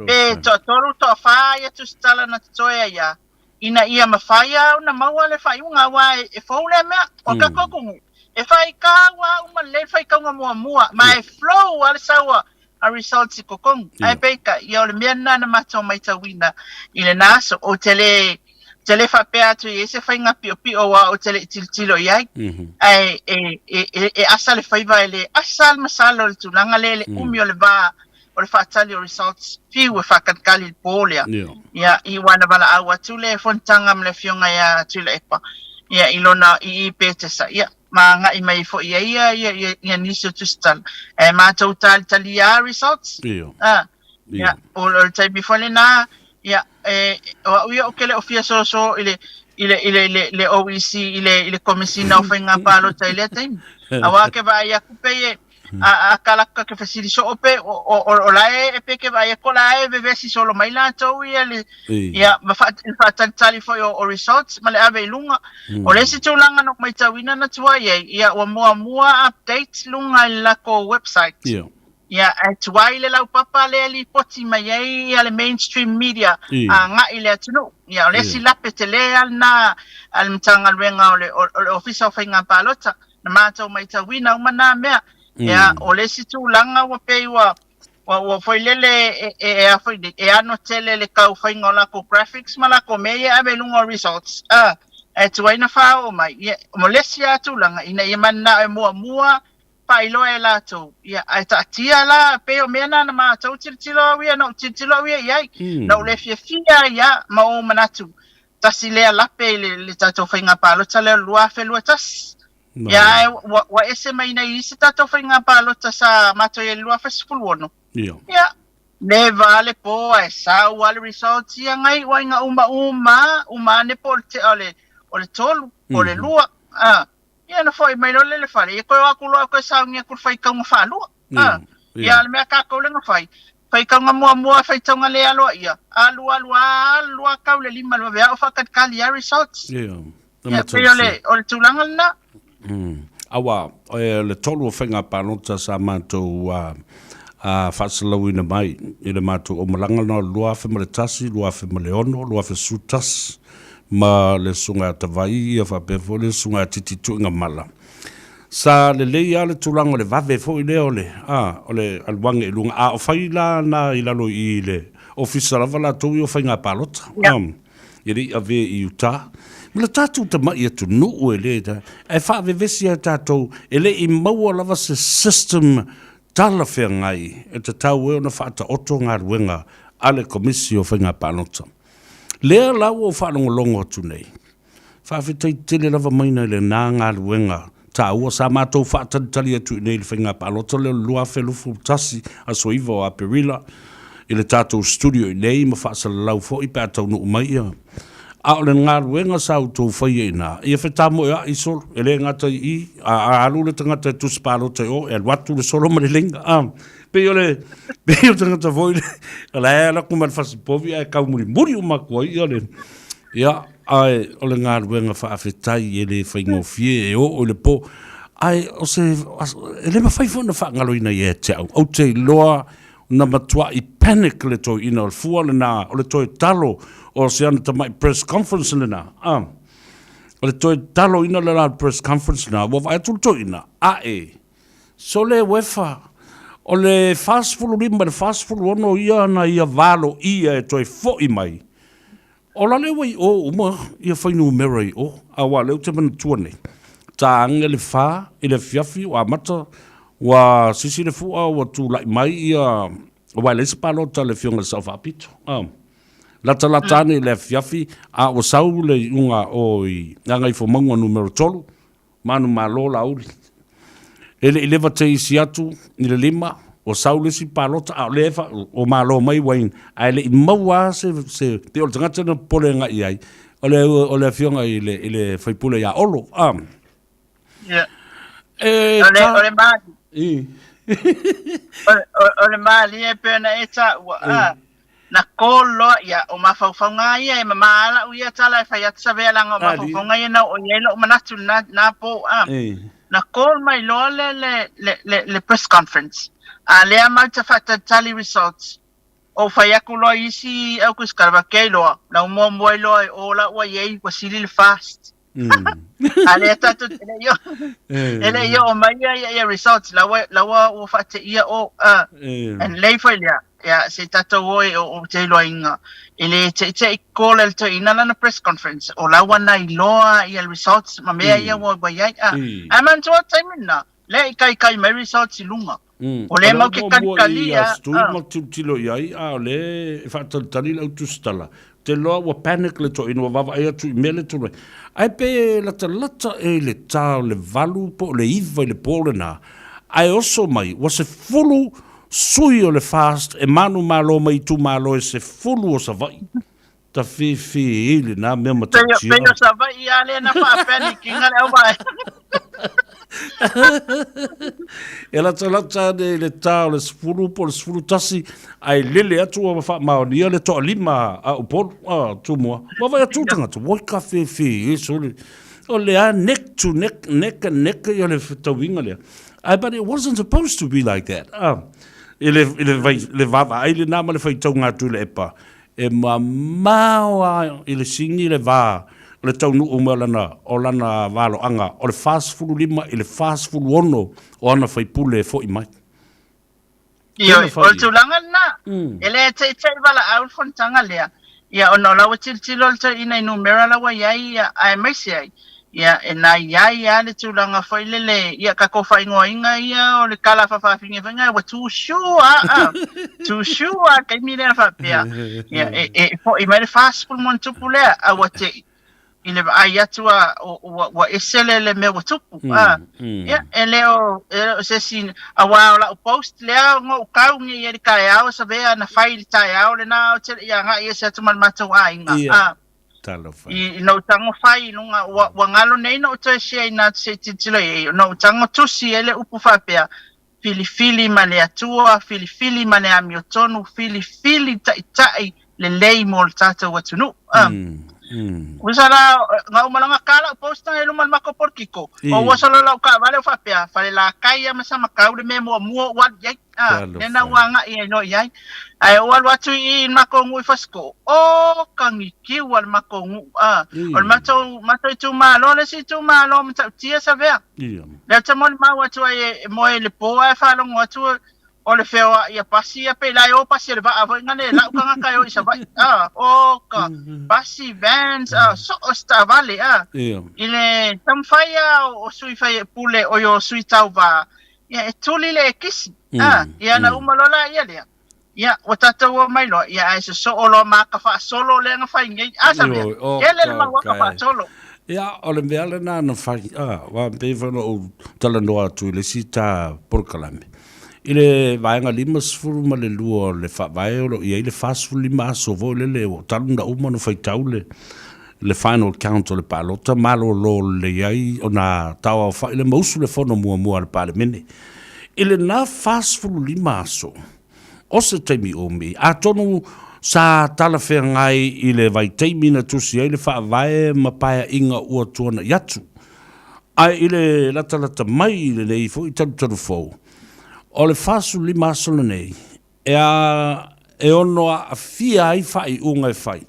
Pe toatolu, toafa ia tusitala na totoe ai ia, ina ia mafai a ona maua le faaiuga, aua e fou lea mea. O le tatou atunuu, e faitau a uma lelei le faitauga muamua, ma e flow a le sau a results i totonu. Ae peitai, ia o le mea lena na matou maitauina i lena aso. Ou te le, ou te le faapea atu e i ai se faiga piopio aua ou te le i tilotilo i ai. Ae e, e, e, e asa le faiva e le asa le masalo i le tulaga lea i le umi o le va o le faatali o results fiu e faakalikali i le po lea. Ia, i aua na valaau atu le fonotaga ma le afioga ia Tuilaepa, ia i lona i i Petesa, ia, ma agai mai foi i ai ia, ia, ia, ia nisi o tusitala. E matou talitalia lava results. Ia. Ah, ia, o, o le taimi foi lena, ia, e, o au ia ou te le o fia soso i le, i le, i le, le, le OEC, i le, i le Komesina o Faiga Palota i lea taimi. Aua ke vaai atu pei e, a, a kala ka ke fesili soo pe, o, o, o, o la e, e pe ke vaai atu o la e vevesi solo mai latou ia le, ia, ma fa, le faatalitali foi o, o results ma le ave i luga. O le isi tulaga na ou maitauina na tuai ai, ia, ua muamua update luga i le latou website. Ia. Ia, ae tuai le laupapa lea e lipoti mai ai ia le mainstream media agai i le atunuu. Ia, o le isi lape tele lava lena a le Matagaluega o le, o le Ofisa o Faiga Palota. Na matou maitauina uma na mea. Ia, o le isi tulaga ua pei ua, ua, ua foi lele e, e, e a foi nei, e ano tele le tau faiga o latou graphics ma latou mea ia e ave i luga o results, a, ae tuai na faaoo mai. Ia, mo le isi lava tulaga, ina ia mananao e muamua faailoa e latou, ia, ae taatia la, pei o mea na na matou tilotilo au ia, na ou tilotilo au ia i ai, na ou le fiafia ai lava ma ou manatu, tasi lea lape i le, le tatou faiga palota lea o le 2021. Ia, ae ua, ua ese mai nei isi tatou faiga palota sa matou i ai i le 2016. Ia. Ia, neva le po ae sau lava le results ia ngai uaiga uma uma, uma ane po o le tea o le, o le tolu, o le lua. A, ia na foi mai loa lea i le fale, ia toe o atu loa toe sauni atu i le faitauga faalua. A, ia o le mea a tatou lea na fai, faitauga muamua, faitauga le aloaia, alu alu a alu a tau le lima i le vaveao faatalitali lava results. Ia, Ia, pei o le, o le tulaga lena. Aua, o le tolu o faiga palota sa matou faasalauina mai i le matou aumalaga lena o le 2001, 2006, 2011 ma le Susuga ia Tavai ia faapea foi le Susuga ia Titi Tuigamala. Sa lelei lava le tulaga o le vave foi lea o le, a, o le alu ane i luga, a o fai la na i lalo i i le Ofisa lava latou ia o faiga palota. Ia. E le i avea i uta. Ma le tatou tamai atunuu e le, ae faavevesi lava tatou, e le i maua lava se system talafeagai e tatau ai ona faataoto galuega a le Komisi o Faiga Palota. Lea la ua ou faalogologo atu nei, Faafetai tele lava maina i lena galuega taua sa matou faatalitali atu i inei i le faiga palota lea o le 2021 aso 9 o Aperila i le tatou studio i inei ma faasalalau foi pe a taunuu mai ia. A o le galuega sa outou faia i ina, ia fetamoea'i solo, e le gata i i, a, a alu le tagata e tusi palota i o, e alu atu le solo ma le leiga. A, pei o le, pei o le tagata foi le, o la e alu atu ma le fasipovi ae tau mulimuli uma atu ai ia le, ia, Ae o le galuega faafetai e le faigofie e oo i le po. Ae o se, e le mafai foi ona faagaloina ia te au. Ou te iloa na matuai panic le toeaina o le fua lena, o le toe talo o se ana tamai press conference lena. Ah, o le toe taloina lena o le press conference lena, ua vaai atu le toeaina, ae, sole uefa, o le 45 i le 46 ia na ia valoia e toe foi mai, O la lea ua i o uma ia fuainumera i o, aua o lea ou te manatua nei, ta age le fa i le afiafi ua amata, ua sisi le fua ua tulai mai ia, aua e leai se palota a le Afioga i le Sao Faapito, a. Latalata ane i le afiafi a ua sau le iuga o i Gagaifomauga numera 3, Manumalo Laauli. E le i leva te isi atu i le lima. Ua sau le isi palota a o lea e fa, ua malo mai Wayne, ae le i maua lava se, se, pei o le tagata na popole agai i ai, o le, o le afioga i le, i le faipule ia Olo. Ah. Yeah. E, O le, ta, o le mali. I. O, o, o le malie e pei ona e taua, ah, na call loa, ia, o mafaufauga lava ia e mamā lava lau ia tala e fai atu Savea leaga o mafaufauga ia na oo i ai lou manatu i lena, lena po, ah. Na call mai loa le, le, le, le, le press conference, a lea mau te faatalitali results, ou fai atu loa i isi au kusikala, kei loa, na u muamua ai loa e o la ua i ai, ua sili le fast. A lea tatou te le i oo, e le i oo mai ia, ia, ia results, la ua, la ua, ua faateia o, ah, and lelei foi lea, ia, se i tatou o e o, o te iloaina, e le teitei call e le toeaina lana press conference, o la ua na iloa ia results ma mea ia ua, ua i ai, ah. Ae manatua o le taimi lena, lea i kaikai mai results i luga. Mm. O lea O mau ke muamua i kalikali a a, Stui ah. ma tilotilo i ai, a o lea e faatalitali le au tusitala. Ou te iloa ua panic le toeaina, ua vaavaai atu i mea le tului. Ae pe latalata ea i le ta o le 8 po o le 9 i le po lena, ae oso mai, ua 10 sui o le FAST e manumalo mai itumalo e 10 o Savaii. Ta fifi i lena mea matautia. Pei o Savaii lava lea na faa-panic ina le auvaega. E latalata ane i le ta o le 10 po o le 11, ae lele atu ua faamaonia le toalima a Upolu, a Tumua. Vaavaai atu le tagata, oi ka fefe e sole. O le a neck to neck, neck and neck ia le fetauiga lea. Ae but it wasn't supposed to be like that. Ah, i le, i le, vai, le vaavaai lena ma le faitauga atu i le epa. E mamao lava i le sini le va o le taunuu mai o lana, o lana valoaga o le 45 i le 46 o ana faipule e fo'i mai. Ioe, o le tulaga lena, e le teitei valaau le fonotaga lea, ia ona o la ua tilotilo le toeaina i numera la ua i ai, ia, aemaise ai, Ia, e na i ai lava le tulaga foi lele, ia, tatou faaigoaina ia o le tala faafafine foi lena, ua too sure a, too sure a taimi lea faapea, ia, e, e foi mai le 40 ma ona tupu lea, a ua te i i le vaai atu a, ua, ua ese le, le mea ua tupu, a, ia, e le o, e le o se isi, aua o lau post lea na ou tau nei i le taeao, Savea na fai i le taeao lena, ou te le i agai ese atu ma le matou aiga, a. Talofa. I na ou tago fai i luga, ua, ua galo nei na ou toe share ina atu se i tilotilo i ai, na ou tago tusi ai le upu faapea, filifili ma le Atua, filifili ma le amiotonu, filifili taitai lelei mo le tatou atunuu. Ah. Usa la, na uma loa na ta lau post na i luma o le matou polokiko, o ua solo lau taavale o faapea, Falelatai ia ma Samatau le mea muamua ua alu i ai. Ah, lea na ua agai ai loa i ai. Ae ou alu atu i i le matou nuu i Fasito'o, o kagikiu a le matou nuu, ah. O le matou, matou itumalo le isi itumalo matautia Savea. Lea ou te molimau atu ai e moe i le po ae faalogo atu o le feoai a pasi ia pei la e o pasi a le vaa foi nale lau tagata e o i Savaii, ah, o ka pasi, vans, ah, soo se taavale, ah. I le taumafai lava o sui fai pule oi o sui tauva Ia, e tuli le ekisi. A, ia na uma loa la ia lea. Ia, ua tatou omai loa, ia ae sosoo loa ma aka faasolo lea na fai nei. A Samia, Ioe, o kele le ka mau aka ka e. faasolo. Ia, o le mea lena na fai, a, aua pei foi ona ou talanoa atu i le isi ta polokalame. I le vaega 52 o le Faavae o lo o i ai le 45 aso foi lele ua talu ona uma ona faitau le, le final count o le palota, malolo lelei ai ona tauaofa'i lea ma usu le fono muamua a le Palemene. I lena 45 aso, o se taimi umi, atonu sa talafeagai i le vaitaimi na tusi ai le Faavae ma paeaiga ua tuana'i atu. Ae i le latalata mai i lenei foi talutalu fou, o le 45 aso lenei, E a, e ono aafia ai faaiuga e fai.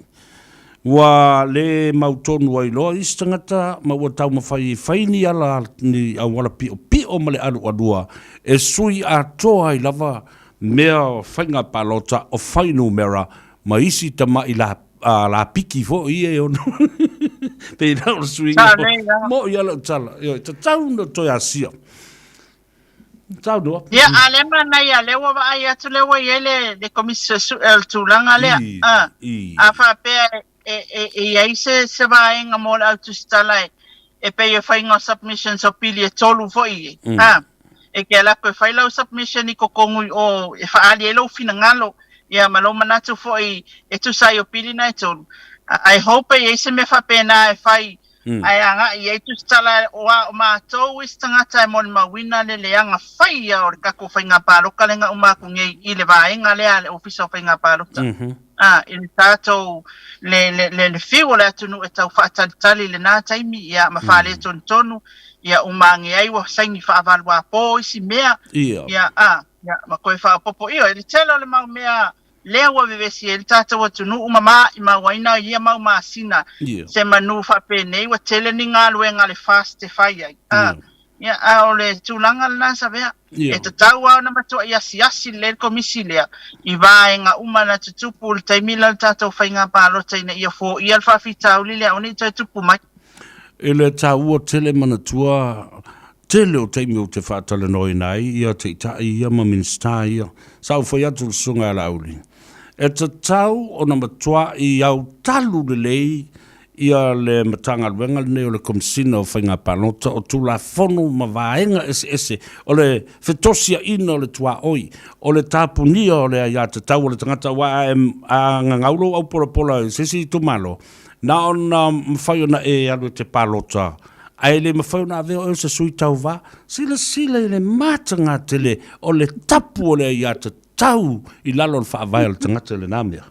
Ua le mautonu ai loa isi tagata ma ua taumafai e fai ni ala, ni auala piopio ma le alualua e sui atoa ai lava mea o faiga palota o fuainumera ma isi tamai la, a, lapiki foi ia e ono pei na o le suiga moʻi a lau tala. Ioe, tatau ona toe asia. Saunoa. Ia, a lea manaia, lea ua vaai atu lea ua i ai le, le Komisi Suesue o le tulaga lea. I, A, i. a faapea e, e, e, e i ai se, se vaega mo le au tusitala e, e pei e faiga o submissions o pili e tolu foi e. A, E te alu atu e fai lau submission i totonu i o e faaali ai lou finagalo ia ma lou manatu foi e tusa ai o pilina e tolu. I hope e i ai se mea faapena e fai ae agai i ai tusitala o a o matou isi tagata e molimauina le leaga faia o le tatou faiga palota lea na uma atu nei i le vaega lea a le Ofisa o Faiga Palota. A, i le tatou le, le, le, le fiu o le atunuu e tau faatalitali i lena taimi, ia, ma faaletonu ia uma ane ai ua saini faavaluapo isi mea, ia, a, ia, ma toe faaopoopo. Ioe, le tele o le mau mea lea ua vevesi ai le tatou atunuu ma maimauaina ia mau masina, se manu faapenei ua tele ni galuega a le FAST e fai ai. A, ia, a o le tulaga lena Savea, e tatau lava ona matuai asiasi lelei le Komisi lea i vaega uma na tutupu i le taimi lea o le tatou faiga palota ina ia foia le faafitauli lea aua ne i toe tupu mai. I le taua tele manatua tele o taimi ou te faatalanoaina ai ia Taitai ia ma Minisita ia, sa ou fai atu i le Susuga ia Laauli, e tatau ona matuai autalu lelei ia le Matagaluega lenei o le Komesina o Faiga Palota o Tulafono ma Vaega Eseese o le fetosiaina o le tuaoi, o le tapunia o le aiatatau a le tagata aua a e a gagau lou aupolapola i se isi itumalo, na ona mafai ona e alu e te palota ae le mafai ona avea oe o se sui tauva. Silasila i le matagatele o le tapu o le aiatatau i lalo o le faavae o le tagata i lena mea.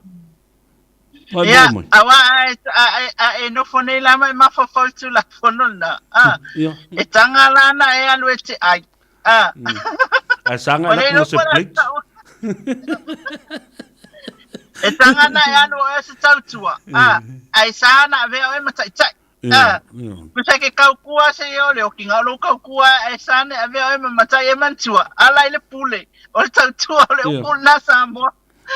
Mai Ia, mai. aua a e, a e, a e nofo nei la ma e mafaufau i le Tulafono lena, a, Ia. e taga la na e alu e te ai, a. Ae saga O e le laku ma se nofo la plate. tau. E taga na e alu o e se tautua, a, ae sa na avea oe ma taitai. Ia, A, ia. pisa ke kaukua se ia o le okiga o lou kaukua ae sa na e avea oe ma matai e manatua, ala i le pule o le tautua o le Ia. upu lena Samoa.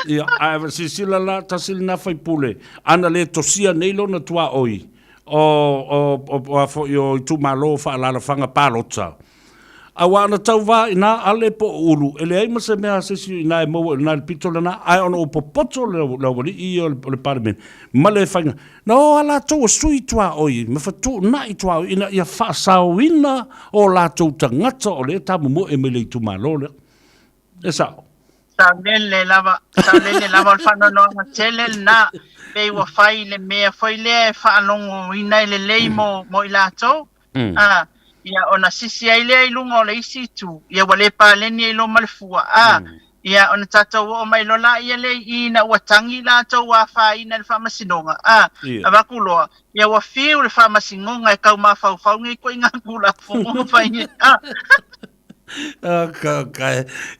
Ia, ae silasila la, tasi lena faipule, ana le tosia nei lona tuaoi o, o, o, o a foi o itumalo faaalaalafaga palota. Aua ana tauva inā Ale po o Ulu, e leai ma se mea a se isi inā e maua i lena i le pito lena, ae ona ua popoto le, le aualii ia o le, o le Palemene, ma le faiga, na o a latou o sui tuaoi ma fetuunai tuaoi ina ia faasaoina o latou tagata o lea e tamomoe mai le itumalo lea. E sao. Saolele lava, saolele lava, o le faanoanoaga tele lena, pei ua fai le mea foi lea e faalogoina ai lelei mo, mo i latou, a, ia ona sisi ai lea i luga o le isi itu, ia ua le paleni ai loa ma le fua, a, ia ona tatou oo mai loa laia lea i i ina ua tagi latou ua afaina i le faamasinoga, a, avatu loa, ia ua fiu le faamasinoga e tau mafaufau nei ituaiga Tulafono na fai nei, a. Ka, ka,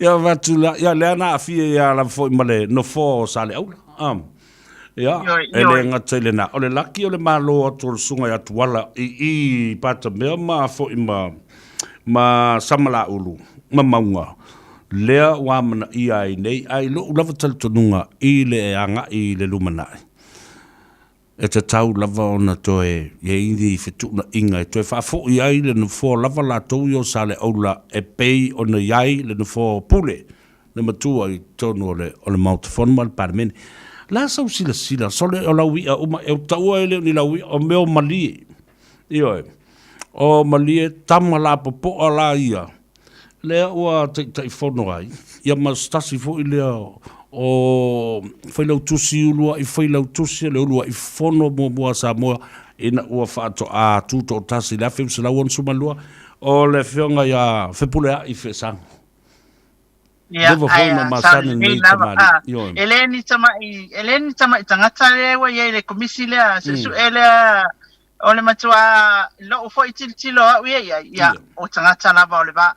ia avatu la, ia lea na aafia ia lava foi ma le nofoa o Saleaula. Ia, e le gata i lena. O le laki o le malo atu o le susuga ia Tuala i i Patamea ma foi ma, ma Samalaulu ma Mauga, lea ua amanaia ai nei, ae i lou lava talitonuga i le agai i le lumanai. E tatau lava ona toe i ai ni fetuunaiga e toe faafoi ai le nofoa lava latou ia o Saleaula e pei ona i ai le nofoa o Pule le matua i totonu o le o le Maota Fono ma le Palemene. O le a sau silasila, sole o lau i'a uma, e taua e le o ni lau i'a, o mea o malie. Ioe. O malie tama lapopoa la ia, lea ua Taitaifono ai, ia ma se tasi foi lea o Failautusi Uluai Failautusi o le Uluai Fono muamua a Samoa ina ua faatoa tutoatasi i le 1962, o le Afioga ia Fepuleai Feesago. Ia, Leva foi ae ona a, masani saolelei lenei lava, tamalii. a, Ioe. e le ni tama'i, e le ni tama'i tagata lea ua i ai i le komisi lea, suesu'e lea, o le matuā lo'u foi tilotilo a'u ia i ai, ia, o tagata lava o le vaa,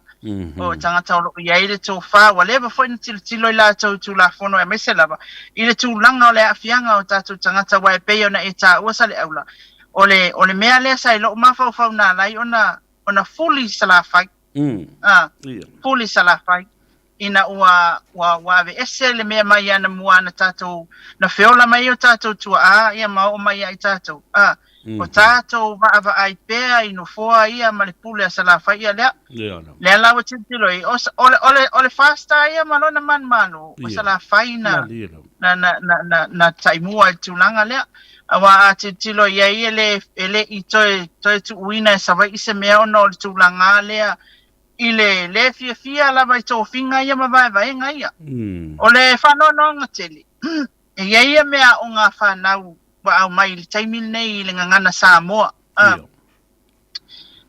o tagata o lo'o i ai le tofā, ua leva foi ona tilotilo i latou i Tulafono aemaise lava i le tulaga o le aafiaga o tatou tagata, aua e pei ona e tāua Saleaula, o le, o le mea lea sa i lo'u mafaufau na ala ai ona, ona fuli Salafai. A, fuli Salafai, ina ua, ua, ua aveese le mea mai anamua na tatou, na feola mai ai o tatou tuaa, ia ma oo mai ia i tatou. A, o tatou vaavaai pea i nofoa ia ma le pule a Salafai ia lea. Lea la ua tilotilo ai, o, o le, o le, o le FAST ia ma lona manumalo, o Salafai na, na, na, na, na, na taimua i le tulaga lea. Aua a tilotilo i ai e le, e le i toe, toe tuuina e Savaii se mea ona o le tulaga lea. i le lē fiafia lava i tofiga ia ma vaevaega ia. O le faanoanoaga tele, e i ai ia mea aoga a fanau ua aumai i le taimi lenei i le gagana Samoa, a,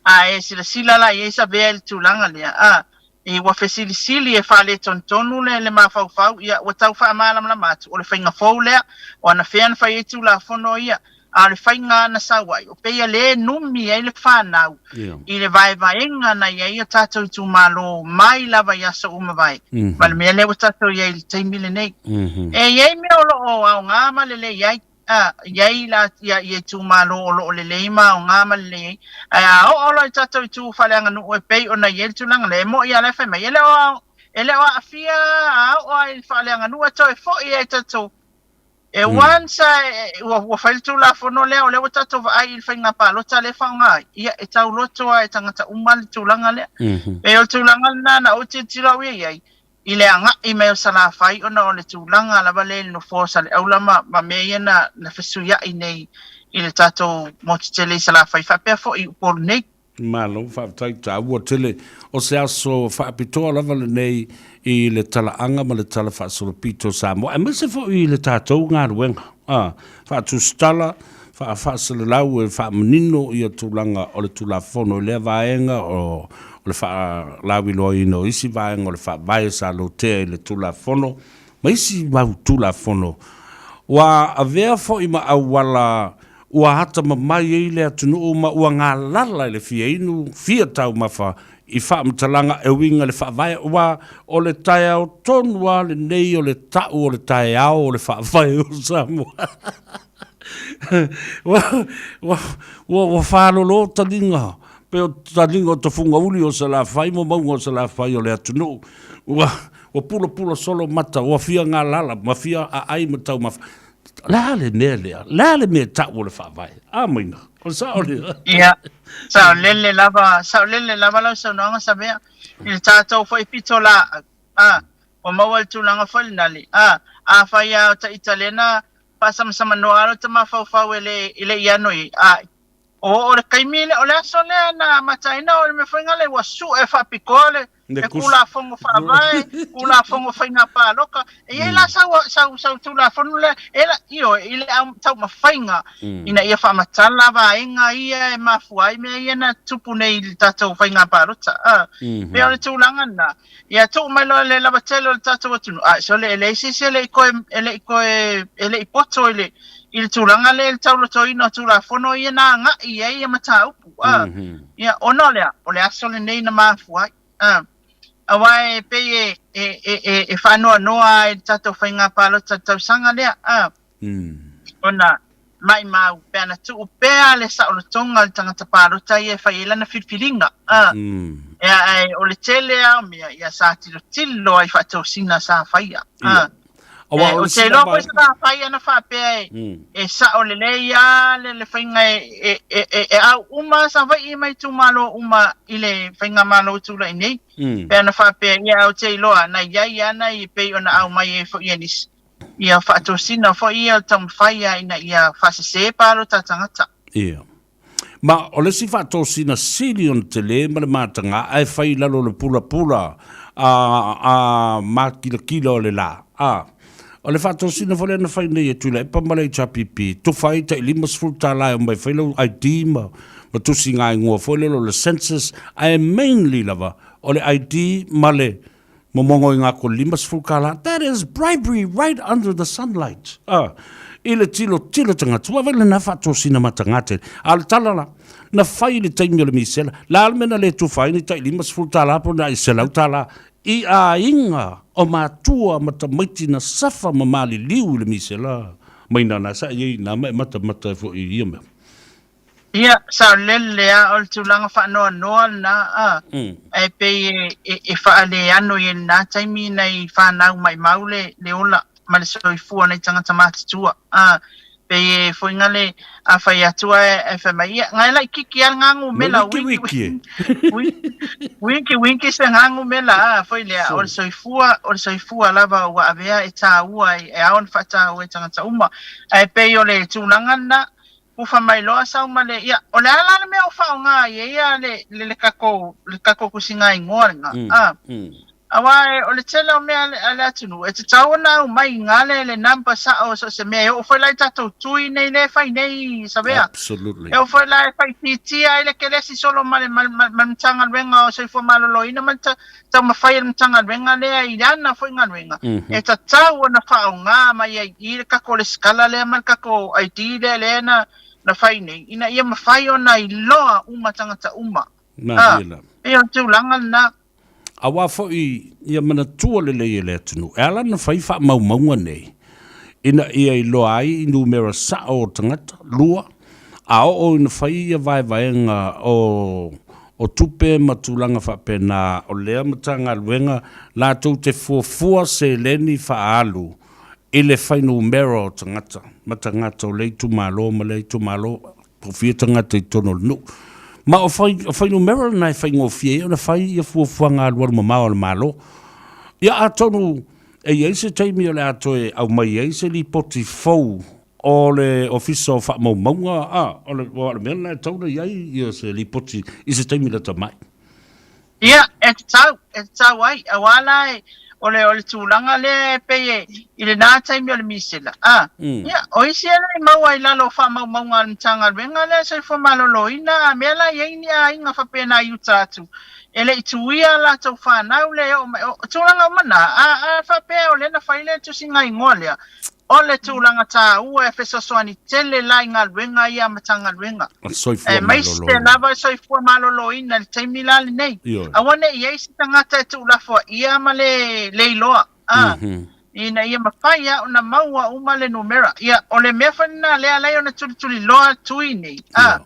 a e silasila la i ai Savea i le tulaga lea, a, e ua fesilisili e faaletonutonu le, le mafaufau, ia ua tau faamalamalama atu, o le faiga fou lea, o anafea na fai ai Tulafono ia, a o le faiga na sau ai, o peia lē numi ai le fanau i le vaevaega na i ai o tatou itumalo mai lava i aso ua mavae, ma le mea lea ua tatou i ai i le taimi lenei. E i ai mea o lo o aoga ma lelei ai, a, i ai la, ia, ia itumalo o lo o lelei ma aoga ma lelei ai, ae a oo loa i tatou itu faaleaganuu e pei ona i ai le tulaga lea, e moni lava la e fai mai, e le o, e le o aafia a oo lava i le faaleaganuu e toe foi ai tatou. E once a ua, ua fai le Tulafono lea, o lea ua tatou vaai i le faiga palota lea e faaaoga ai, ia, e tauloto lava e tagata uma le tulaga lea. Pei o le tulaga lena na ou tilotilo au ia i ai, i le agai mai o Salafai ona o le tulaga lava lea i le nofoa o Saleaula ma, ma mea ia na, na fesuiai nei i le tatou motu tele i Salafai faapea foi i Upolu nei. Malo faafetai taua tele. O se aso faapitoa lava lenei i le talaaga ma le tala faasolopito o Samoa, aemaise foi i le tatou galuega a faatusitala, faafaasalalau e faamanino ia tulaga o le Tulafono i lea vaega o le faalauiloaina o isi vaega o le Faavae sa lotea i le Tulafono ma isi mau Tulafono ua avea foi ma auala Ua atamamai ai le atunuu ma ua galala i le fia inu, fia taumafa i faamatalaga e uiga i le Faavae, aua o le taeao tonu lava lenei o le ta'u o le taeao o le Faavae o Samoa. Ua, ua, ua, ua faalolo taliga, pei o taliga o Tafugauli o Salafai ma mauga o Salafai o le atunuu. Ua, ua pulapula solo mata, ua fia galala ma fia aai ma taumafa. O le a le mea lea? O le a le mea e tau o le Faavae? A Maina, o le sao lea. Ia, saolele lava, saolele lava lau saunoaga Samea, i le tatou foi pitolaau, a, ua maua i le tulaga foi lena le, a, afai lava o ta ita lea na faasamasamanoa lava lo ta mafaufau e le, e le i ano i ai, a, o, o le taimi lea, o le aso lea na amata ai na o le mea foi lea ua sue faapitoa le, le Tulafono Faavae, Tulafono Faiga Palota. E i ai la sau, sau, sau Tulafono lea, e la, ioe, i le taumafaiga ina ia faamatala vaega ia e mafua ai mea ia na tupu nei i le tatou faiga palota. A, pei o le tulaga lena, ia tuu mai loa le lava tele o le tatou atunuu, a, sole, e leai se isi e le i toe, e le i toe, e le i poto i le, i le tulaga lea i le taulotoina o Tulafono ia na agai i ai ia mataupu. A, ia, ona o le a? O le aso lenei na mafua ai. A, aua e pei e, e, e, e, e faanoanoa lava i le tatou faiga palota i le tausaga lea, a, ona maimau pe ana tuu pea le saolotoga o le tagata palota ia e fai ai lana filifiliga, a, ia, ae o le tele lava o mea, ia, sa tilotilo lava i faatosina sa faia, a. Aua o Ou te iloa foi sa fai ana faapea e, e sao lelei lava le, le faiga e, e, e, e au uma Savaii ma itumalo uma i le faigamalo o tulai nei. Pe ana faapea, ia ou te iloa na i ai ana e pei ona au mai ai foi e nisi. Ia faatosina foi ia o le taumafai lava ina ia faasese palota a tagata. Ia. Ma o le isi faatosina sili ona tele ma le mataga ae fai i lalo o le pulapula a, a makilatila o le la. A, o le faatosina foi lea na fai nei e Tuilaepa ma le HRPP, tufa ai tai 50 tala e omai fai lau ID ma, ma tusi gaigoa foi lele o le census, ae mainly lava o le ID ma le Momono i ngā ko 50 kālā. That is bribery right under the sunlight. Ah, i le tilo tilo tagata. Ua wai le nā whaatosina ma tagata. A le tala la, na whai i le taimi o le misela. La le mena le tufa ai ni tai 50 tālā po na i selau tālā. I a inga o mātua ma tamaiti na safa ma maliliu i le misela. Mai nā nā sa i nā mai mata mata e fo i ia mea. Ia, saolele lava o le tulaga faanoanoa lena, a, ae pei e, e, e faaleano i lena taimi nai fanau maimau le, le ola ma le soifua o nai tagata matutua, a, pei e foi ngale a fai atu ae, ae fai mai, ia, ngai laititi lava le gagumela, Wiki wiki e. Wiki wiki se gagumela, a, foi lea, o le soifua, o le soifua lava ua avea e taua ai, e ao ona faataua e tagata uma. Ae pei o le tulaga lena, Ufa mai loa sau ma le, ia, o le a la le mea o faaaoga ai e ia le, le, le tatou, le tatou tusiga igoa lena, a? Aua e, o le tele o mea a le, a le atunuu, e tatau ona aumai i ina le, le number sao o so o se mea, e oo foi la i tatou tui nei lea e fai nei, Savea. Absolutely. E oo foi la e faaitiitia ai le kelesi solo ma le, ma le, ma le Matagaluega o Soifua Maloloina ma le ta, taumafai a le Matagaluega lea i ana foi galuega, e tatau ona faaaoga mai ai i le tatou resitala lea ma le tatou ID lea lea na na fai nei, ina ia mafai ona iloa uma tagata uma. Malie la. Pei o le tulaga lena. Aua foi ia manatua lelei e le atunuu, e ala ona fai faamaumauga nei, ina ia iloa ai i numera sao o tagata, lua, a oo ina fai ia vaevaega o o tupe ma tulaga faapena o lea Matagaluega latou te fuafua seleni faaalu i le fuainumera o tagata ma tagata o lea itumalo ma lea itumalo, po o fia tagata i totonu o le nuu. Ma o fuainumera lena e faigofie ai ona fai ia fuafuaga alualu mamao a le Malo. Ia atonu e i ai se taimi o le a toe aumai ai se lipoti fou O le Ofisa o Faamaumauga, a, o le, o le mea lena e tatau ona i ai ia se lipoti i se taimi lata mai. Ia, e tatau, e tatau ai, aua la e, o le, o le tulaga lea e pei e, i lena taimi o le misela, a, ia, o isi e le i maua i lalo o faamaumauga a le Matagaluega lea Soifua Maloloina, a mea la e i ai ni aiga faapena i uta atu, e le i tuia a latou fanau le oo mai, o tulaga uma na, a, a faapea o lea na fai le tusiga igoa lea, O le tulaga taua e fesoasoani tele la i galuega ia a Matagaluega, aemaise lava le soifua maloloina i le taimi la lenei. Aua ne i i ai se tagata e tuulafoaia ma le le iloa, a, ina ia mafai lava ona maua uma le numera. Ia, o le mea foi lena lea e ala ai ona tulituliloa tui nei, a.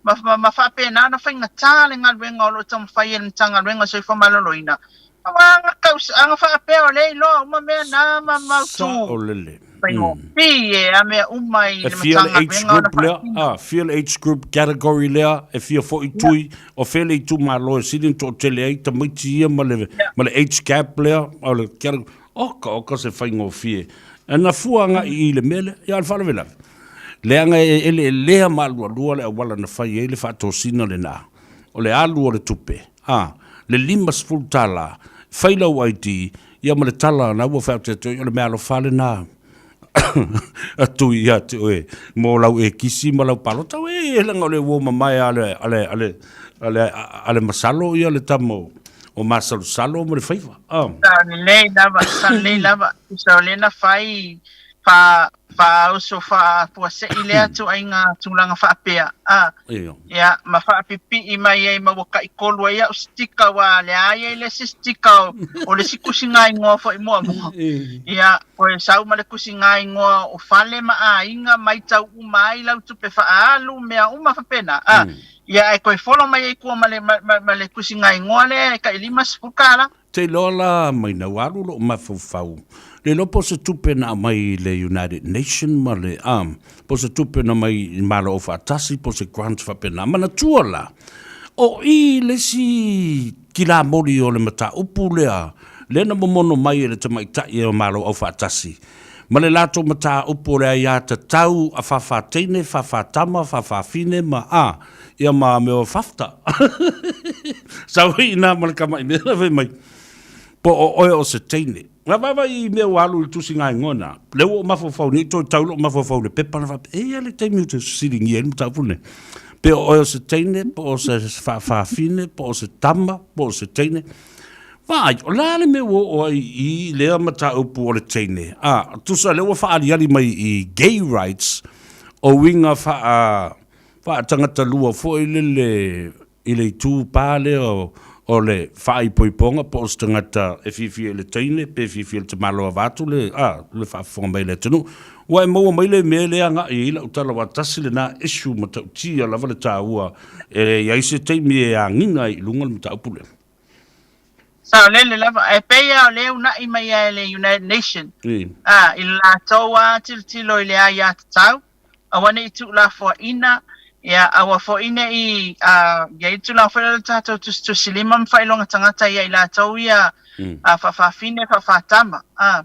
ma, ma, ma faapena ona faigata le galuega o lo o taumafai e le Matagaluega o le Soifua Maloloina. Aua aga tau, aga faapea o lea e iloa uma mea na ma mautu. Saolele. Faigofie a mea uma i E le fia le age Matagaluega ona group lea, faatino. ah, fia le age group category lea, e fia foi tui, o fea le itumalo e sili ona toatele ai tamaiti ia ma le, ma le age gap lea, o le category, oka oka se faigofie. E na fua agai i le mea lea, ia o le faalavelave. Leaga e eleelea ma alualua le auala na fai ai le faatosina lena, o le alu o le tupe, a, le 50 tala, fai lau ID, ia ma le tala na ua fai atu o le meaalofa lena a Tui ia te oe mo lau ekisi ma lau palota. Uē, leaga o le uo mamae a le, a le, a le, a le, a le masalo ia le tama o, o masalosalo ma le faiva. Ah. Sa lelei lava, sa lelei lava. Tusa o lea na fai fa faauso faafuasei lea ituaiga tulaga faapea, a, ia, ma faapipii mai ai ma ua taitolu ai au sitika aua lea a i ai le isi sitika o, o le isi tusiga igoa foi muamua. Ia, toe sau ma le tusiga igoa o fale ma aiga, maitau uma ai lau tupe faaalu, mea uma faapena, a, ia, ae toe follow mai ai tua ma le, ma, ma, ma le tusiga igoa lea e tai $50. Te iloa la mai na ua alu lou mafaufau, le iloa po o se tupe na aumai i le United Nation ma le, a, po o se tupe na aumai i Malo Aufaatasi po o se grant faapena. Manatua la, o i le isi kilamoli o le mataupu lea, lea na momono mai e le tamaitai o Malo Aufaatasi, ma le latou mataupu o le aiatatau a faafateine, faafatama, faafafine ma, a, ia ma mea o FAFTA. Sau ai ina ma le kamaʻi mea la fai mai, po o oe o se teine. Na vaavaai i mea ua alu i le tusiga igoa na, lea ua ou mafaufau nei, toe tau lou mafaufau i le pepa na faapea, e i ai le taimi ou te fesiligia ai le mataupu lenei. Pe o oe o se teine, po o se faafafine, po o se tama, po o se teine. Vaai, o le a le mea ua oo ai i lea mataupu o le teine? A, tusa lea ua faaaliali mai i gay rights, o uiga faa, faatagata lua foi lele i le itu pa lea o le faaipoipoga po o se tagata e fiafia i le teine pe fiafia i le tamaloa vaeatu le, a, le faafofoga mai a le atunuu. Ua e maua mai le mea lea agai ai lau tala aua tasi lena issue matautia lava le taua e i ai se taimi e agiga ai i luga le mataupu lea. Saolele lava, ae pei lava o lea e uunai mai lava e le United Nation, a, i le latou lava tilotilo i le aiatatau, aua ne i tuulafoaiina, ia, aua foi ne i, a, i ai le tulaga foi lea o le tatou tusitusilima ma faailoga tagata ia i latou ia, a, faafaafine, faafaatama, a,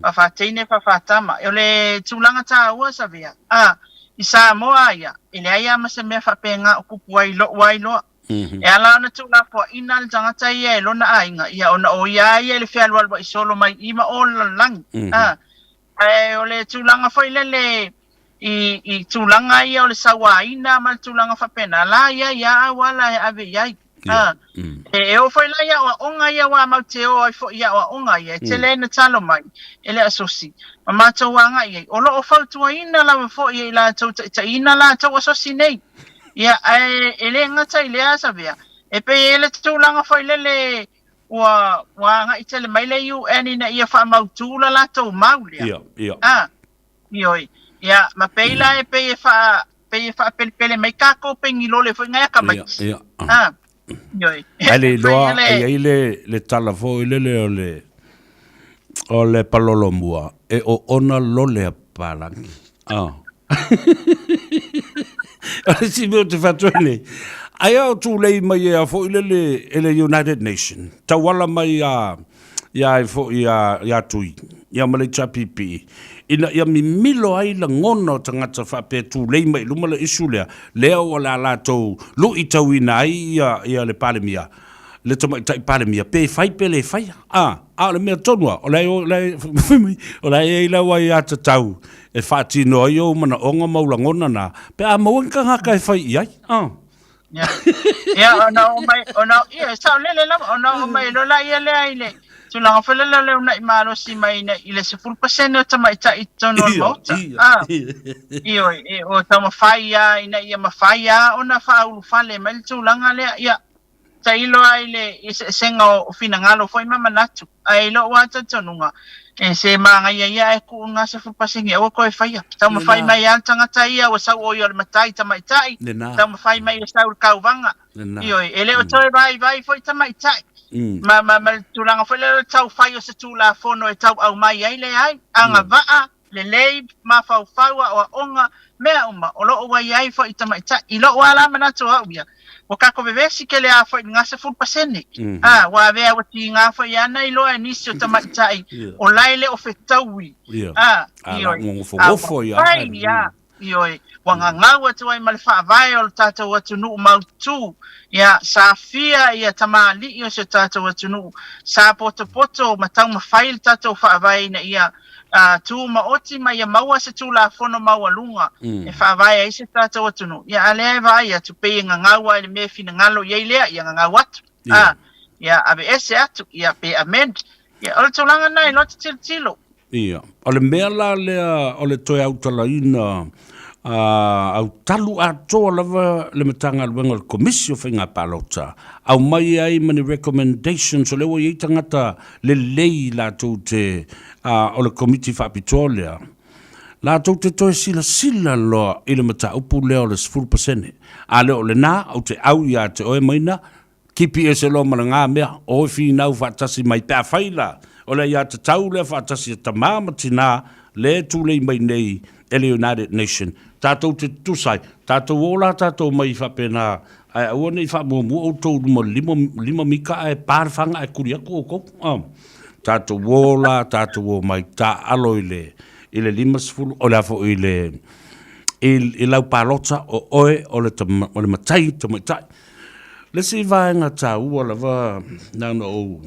faafateine, faafaatama. O le tulaga taua, Savea, a, I Samoa ia, e leai lava ma se mea faapena o tupu ai i lou lava iloa. E ala ona tuulafoaiina le tagata ia e lona aiga, ia ona o ia lava ia i le fealualuai solo mai i ma o le lalolagi. A, ae o le tulaga foi lele i, i tulaga ia o le sauaina ma le tulaga faapena, la ia i a auala e ave i ai. A, e oo foi la i aoaoga ia aua matou te o ai foi i aoaoga ia, e tele ai na talo mai e le asosi ma matou agai i ai. O lo o fautuaina lava foi e i latou taitaiina latou asosi nei. Ia, ae e le gata i lea Savea, e pei e i ai le tulaga foi lele ua, ua agai tele mai le UN ina ia faamautu la latou mau lea. Ia, ia. A, ioe. Ia, ma pei la e pei e faa, pei e faapelepele mai kākou pengilole foi ngai akamaiti. Ia, ia. A, ioe. Ae le iloa, e i ai le, le tala foi lele o le, o le palolomua, e oona lole a papalagi. Ah. O le isi mea ou te fai atu ai nei, aia o tulei mai ea foi lele e le United Nation, tauala mai ia, ia ai foi ia, ia Tui, ia ma le HRPP, ina ia mimilo ai lagona o tagata faapea tulei mai i luma le issue lea, lea ua le a latou luitauina ai ia, ia le Palemia, le Tamaitai Palemia, pe fai pe le faia. A, a o le mea tonu lava, o la e, o la e, fai mai, o la e i ai lau aiatatau e faatino ai ou manaoga ma ou lagona na, pe a maua ni tagata e fai i ai. A. Ia, ia ona oo mai, ona, ia, e saolele lava, ona oo mai loa laia lea i le tulaga foi lele o le uunai malosi mai ina, i le 10% o tamaitai i totonu o le Maota. A, ioe, e, o taumafai lava ina ia mafai lava ona faaulufale mai le tulaga lea. Ia, tailo lava i le eseesega o finagalo foi ma manatu. Ae i lou lava talitonuga, e se manaia ia ae tuu lena 10% aua toe faia. Taumafai mai lava le tagata ia ua sau o ia o le matai tamaitai, taumafai mai e sau i le tauvaga. Ioe, e le o toe vaivai foi tamaitai ma, ma, ma le tulaga foi lea o le taufai o se Tulafono e tau aumai ai, leai, agavaa lelei, mafaufau, aoaoga, mea uma, o lo o ua i ai foi i tamaitai. I lou lava la manatu o au ia, ua tatou vevesi tele lava foi i lena 10%. A, ua avea ua tiga foi ana iloa e nisi o tamaitai o la e le o fetaui. A, ioe, a ua fai ia, Ioe, ua gagau atu ai ma le faavae o le tatou atunuu mautu, ia, sa fia ia tamalii o si o tatou atunuu, sa potopoto ma taumafai le tatou faavae ina ia tumaoti ma ia maua se Tulafono maualuga e faavae ai si o tatou atunuu. Ia, a lea e vaai atu, pei e gagau lava i le mea e finagalo i ai lea, ia gagau atu, a, ia aveese atu, ia pe amend. Ia, o le tulaga lena i loa te tilotilo. Ia, o le mea la lea o le toe autalaina autalu atoa lava le Matagaluega o le Komisi o Faiga Palota, aumai ai ma ni recommendations o lea ua i ai tagata lelei latou te, o le Komiti Faapitoa lea, latou te toe silasila loa i le mataupu lea o le 10%. A le o lena, ou te au ia te oe Maina, Tipi ese loa ma lena mea, o finau faatasi mai pe afai la o le aiatatau lea faatasi a tama ma tina le tulei mai nei e le United Nation tatou te tutusa ai, tatou o la tatou mai faapena ae aua nei faamuamua outou luma lima, lima mita ae pa le faga ae tuli atu outou. Tatou o la tatou o mai taaalo i le i le 50 o le a foi i le i lau palota o oe o le o le matai tamaitai. Le isi vaega taua lava na ona ou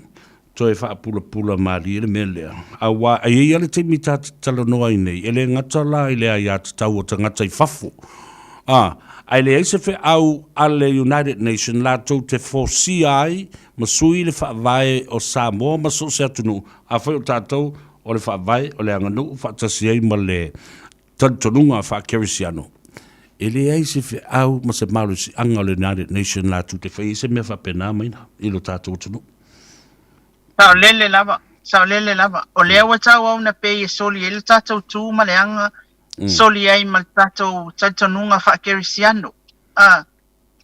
toe faapulapula malie le mea lea, aua e i ai lava le taimi ta te talanoa ai nei, e le gata la i le aiatatau o tagata i fafo, a, ae leai se feau a le United Nation latou te fosia ai ma sui le faavae o Samoa ma so o se atunuu, afai o tatou o le faavae o le aganuu faatasi ai ma le talitonuga faa-Kerisiano, e leai se feau ma se malosiaga o le United Nation latou te fai ai se mea faapena maina i lo tatou atunuu. Saolele lava, saolele lava. O lea ua tauau na pei e soli ai le tatou tu ma le aga, soli ai ma le tatou talitonuga faa-Kerisiano. A,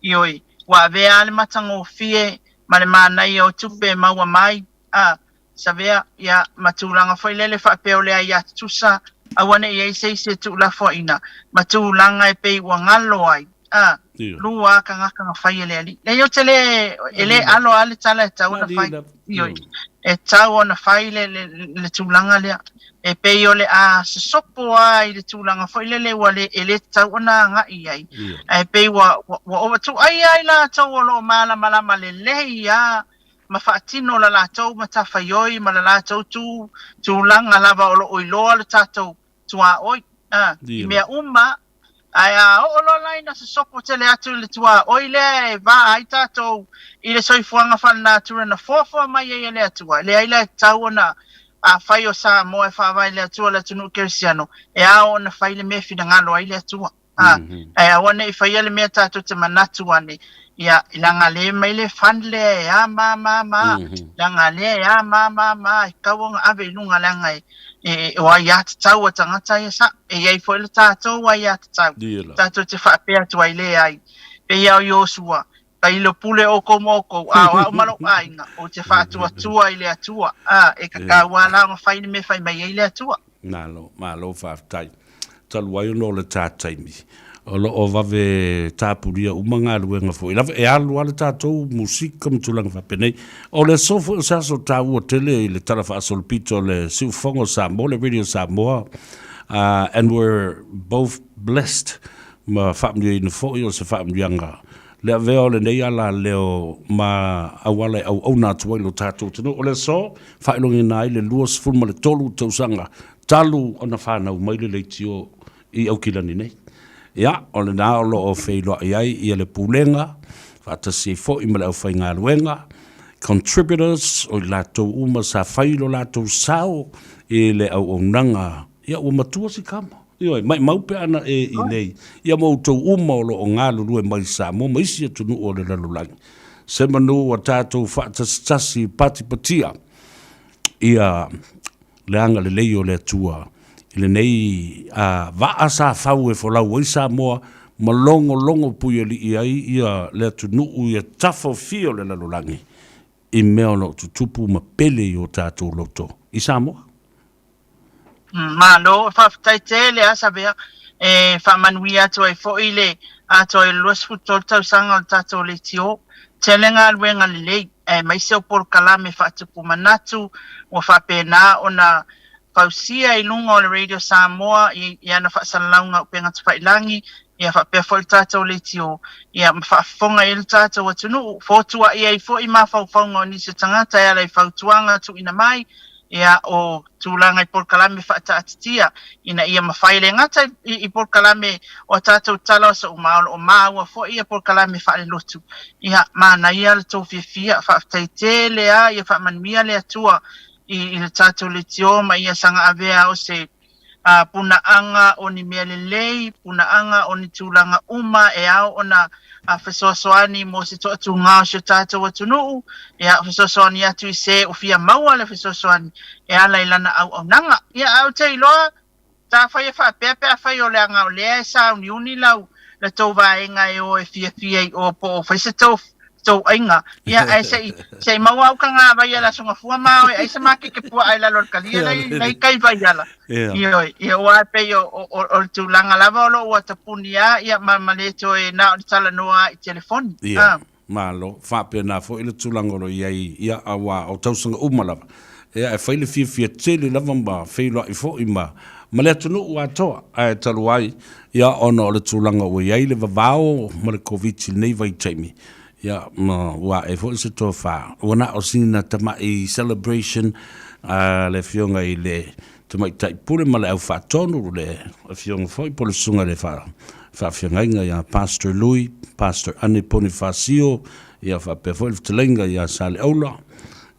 ioe, ua avea lava le matagofie ma le manaia o tupe e maua mai, a, Savea, ia, ma tulaga foi lele faapea o le aia tutusa, aua ne i i ai se isi e tuulafoaina, ma tulaga e pei ua galo ai, a. Lua tagata na fai e le Alii. Leai ou te le, e le alo lava le tala e tatau ona fai. Ioe. E tatau ona fai le, le, le tulaga lea. E pei o le a sosopo lava i le tulaga foi lele ua le, e le tatau ona agai i ai. Ae pei ua, ua, ua ovatuaia ai latou o lo o malamalama lelei lava ma faatino la latou matafaioi ma la latou tu, tulaga lava o lo o iloa le tatou tuaoi, a, i mea uma. Ae a oo loa la ina sosopo tele atu i le tuaoi lea e vaa ai tatou i le soifuaga faalenatura na foafoa mai ai e le Atua, e leai la e tatau ona, afai o Samoa e faavae i le Atua le atunuu kerisiano, e ao ona fai le mea e finagalo ai le Atua. A, ae aua ne i faia le mea tatou te manatu ane, ia, leaga lea e mai le fund lea e a ma ma ma, leaga lea e a ma ma ma, e tatau ona ave i luga leaga e, e, o aiatatau a tagata ia sa, e i ai foi le tatou aiatatau, tatou te faapea atu ai, leai, pei lava o Iosua, tailo pule oukou ma oukou, a o au ma lou aiga, ou te faatuatua i le Atua, a, e tatau lava la ona fai le mea e fai mai ai le Atua. Malo, malo faafetai. Talu ai ona o le ta taimi, o lo o vave tapulia uma galuega foi lava, e alu lava le tatou musika ma tulaga faapenei. O le aso foi o se aso taua tele i le Tala Faasolopito o le Siufofoga o Samoa, le Radio Samoa, and we're both blessed ma faamanuiaina foi o se faamanuiaga le avea o lenei alaleo ma auala e auauna atu ai lo tatou atunuu. O le aso, faailogaina ai le 23 tausaga talu ona fanau mai le leitio i Aukilani nei. Ia, o lena o lo o feiloai ai ia le Pulega, faatasi ai foi ma le aufaigaluega, contributors, o i latou uma sa fai lo latou sao i le auaunaga. Ia, ua matua si kama. Ioe, maimau pe ana e i nei, ia ma outou uma o lo o galulue mai i Samoa ma isi atunuu o le lalolagi. Se manu ua tatou faatasitasi patipatia ia le agalelei o le Atua i lenei vaa sa fau e folau ai Samoa ma logologo puialii ai ia le atunuu ia tafaofia o le lalolagi i mea o lo o tutupu ma pele i o tatou loto i Samoa. Malo, faafetai tele a Savea. E faamanuia atu ai foi le atoa i le 23 tausaga o le tatou leitio. Tele galuega lelei, aemaise o polokalame faatupu manatu ua faapena ona fausia i luga o le Radio Samoa i ana faasalalauga upega tafailagi, ia faapea foi le tatou leitio, ia ma faafofoga i ai le tatou atunuu, fotuai ai foi mafaufauga o nisi o tagata e ala i fautuaga tuuina mai, ia, o tulaga i polokalame faataatitia ina ia mafai, e le gata i polokalame o a tatou tala o aso uma, o lo o maua foi ia polokalame faalelotu. Ia, manaia le tou fiafia, faafetai tele lava, ia faamanuia le Atua i le tatou leitio ma ia saga avea o se punaaga o ni mea lelei, punaaga o ni tulaga uma e ao ona fesoasoani mo se toatuga o si o tatou atunuu, ia, fesoasoani atu i se ua fia maua le fesoasoani e ala i lana auaunaga. Ia, ae ou te iloa, ta fai e faapea pe afai o leaga o lea e sauniuni lau la tou vaega e o e fiafia i o po o fai se tou tou aiga. Ia, ae se i, se i maua au ka ngā vai ala songa fua mā oe, ai se makeke pua ai lalo le kalia nei, nei kai vai ala. Ioe, ia ua e pei o, o, o, o le tulaga lava o lou ua tapuni a, ia ma, ma le toe na o le talanoa i telefoni. Ia, ah. Malo, faapena foi le tulaga o lo o i ai, ia, aua o tausaga uma lava, ia, e fai le fiafia tele lava ma feiloai foi ma, ma le atunuu atoa, ae talu ai, ia, ona o le tulaga ua i ai le vavao ma le Koviti i lenei vaitaimi, ia, ma ua ae foi se tofa, ua na o sina tamai celebration a le Afioga i le Tamaitai Pule ma le Au Faatonu, le Afioga foi po o le Susuga i le Faafeagaiga ia Pastor Lui, Pastor Ane Ponifasio, ia faapea foi le fetalaiga ia Saleaula,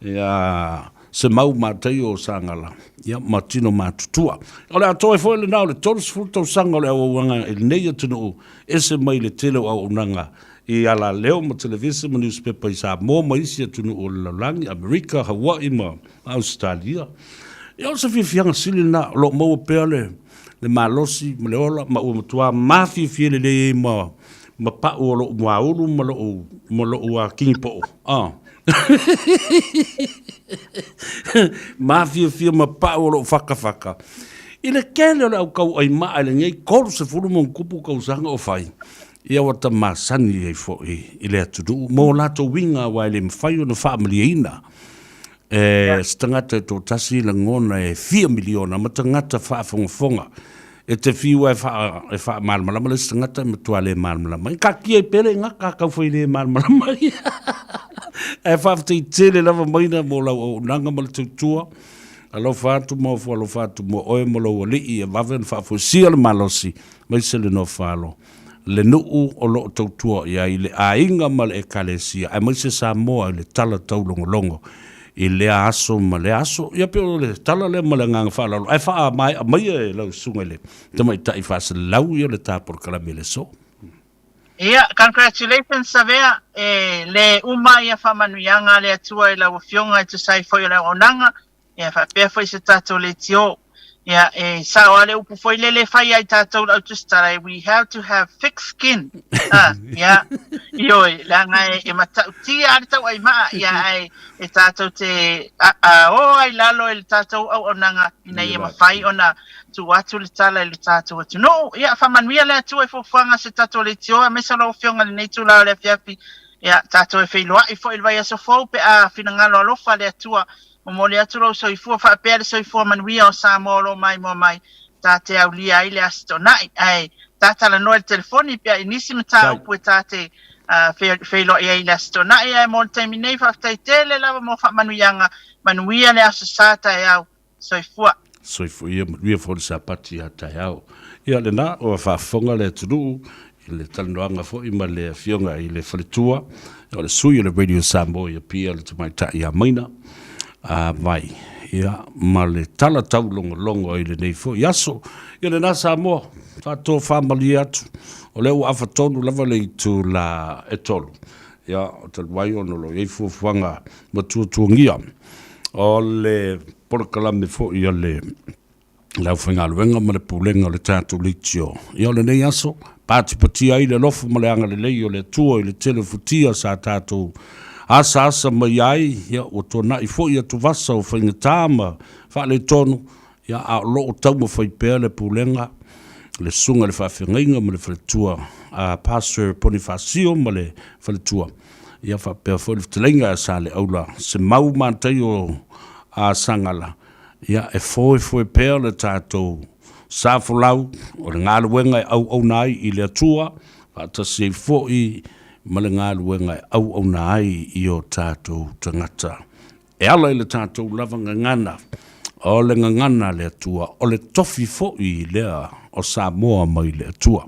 ia Semau Mataio o Sagala, ia ma tino matutua. O le atoa ai foi lena o le 30 tausaga o le auaunaga i lenei atunuu, ese mai le tele o auaunaga i alaleo ma televise ma niusipepa i Samoa ma isi atunuu o le lalolagi, Amerika, Hawaii ma Ausetalia. Ia o se fiafiaga sili lena, o lo o maua pea le, le malosi ma le ola, ma ua matua mafiafia lelei ai ma, ma pau o lou muaulu ma lou, ma lou kinipo'o. Ah. Mafiafia ma pau o lou fakafaka. I le kele o le au kauai maa i lenei 30 ma ona tupu tausaga o fai. Ia ua ta masani ai foi i le atunuu ma o latou uiga aua e le mafai ona faamalieina e se tagata e toatasi lagona e fia miliona ma tagata faafogafoga e te fiu e faa e faamalamalama le isi tagata e matua le malamalama ai. Taatia ai pea le gata tau fai le malamalama ai. Ae faafetai tele lava Maina mo lau auaunaga ma le tautua. Alofa atu ma ofo alofa atu mo oe ma lou alii e vave ona faafoisia le malosi aemaise le nofo-alo, le nuu o lo o tautua i ai le aiga ma le Ekalesia, aemaise Samoa i le tala taulogologo i lea aso ma lea aso. Ia pei o le tala lea ma le agaga faaaloalo, ae faamaea maia e lau susuga i le Tamaitai Faaselelau ia le ta polokalame i le aso. Ia, congratulations Savea, e le uma ia faamanuiaga a le Atua i lau Afioga e tusa ai foi o le auaunaga, ia faapea foi se tatou leitio. Ia, e sao lava le upu foi lele e fai ai tatou le autusitala, we have to have thick skin. Ah, ia, ioe, leaga e, e matautia lava le tauaimaa, ia, ae e tatou te a, a, o ai lalo i le tatou auaunaga ina ia mafai ona tuu atu le tala i le tatou atunuu. Ia, faamanuia le Atua i fuafuaga a se tatou leitio, aemaise lau Afioga i lenei itula o le afiafi. Ia, tatou e feiloai foi i le vaiaso fou pe a finagalo alofa le Atua. Momoli atu lou soifua faapea le soifua manuia o Samoa o lo o maimoa mai, ta te aulia ai le Asi Toonai. Ae ta talanoa i le telefoni pe a i nisi mataupu e ta te feiloai ai i le Asi Toonai. Ae mo le taimi nei, faafetai tele lava mo faamanuiaga. Manuia le Aso Sa taeao. Soifua. Soifua ia, manuia foi le Sapati ia taeao. Ia lena, ua faafofoga le atunuu i le talanoaga foi ma le afioga i le faletua, o le sui o le Radio Samoa i Apia, le tamaitai ia Maina a Vai, ia, ma le tala taulogologo i lenei foi aso. Ia lena Samoa, faatofamalie atu, o lea ua afa tonu lava le itula e 3. Ia, o talu ai ona o lo o i ai fuafuaga matuatuagia o le polokalame foi a le le aufaigaluega ma le pulega o le tatou leitio. Ia o lenei aso, patipatia ai le alofa ma le agalelei o le Atua i le tele o futia sa tatou asaasa mai ai, ia ua tuanai foi atuvasa o faigata ma faaletonu, ia a o lo o taumafai pea le pulega, le susuga i le faafeagaiga ma le faletua a Pastor Ponifasio ma le faletua, ia faapea foi le fetalaiga a Saleaula Semau Mataio a Sagala, Ia, e foefoe pea le tatou sa folau o le galuega e auauna ai i le Atua, faatasi ai foi ma le galuega e auauna ai i o tatou tagata. E ala i le tatou lava gagana, o le gagana a le Atua, o le tofi foi lea o Samoa mai le Atua.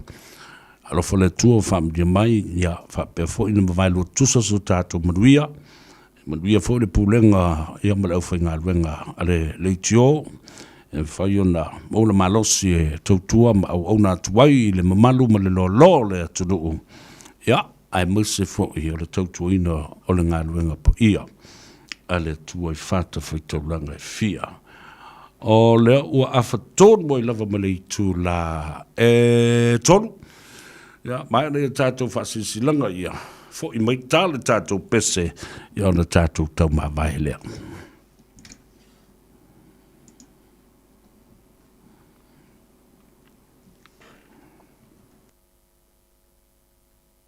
Alofa le Atua ua faamanuia mai, ia faapea foi ona mavae lua tusa so tatou manuia, Manuia foi le pulega ia ma le aufaigaluega a le leitio e mafai ona maua le malosi e tautua ma auauna atu ai i le mamalu ma le loaloa o le atunuu, ia, aemaise foi o le tautuaina o le galuega paia a le Atua i fatafaitaulaga e fia. O lea ua afa tonu ai lava ma le itula e 3. Ia, maea nei a tatou faasilasilaga ia foi mai ta le tatou pese ia ona tatou taumavae lea.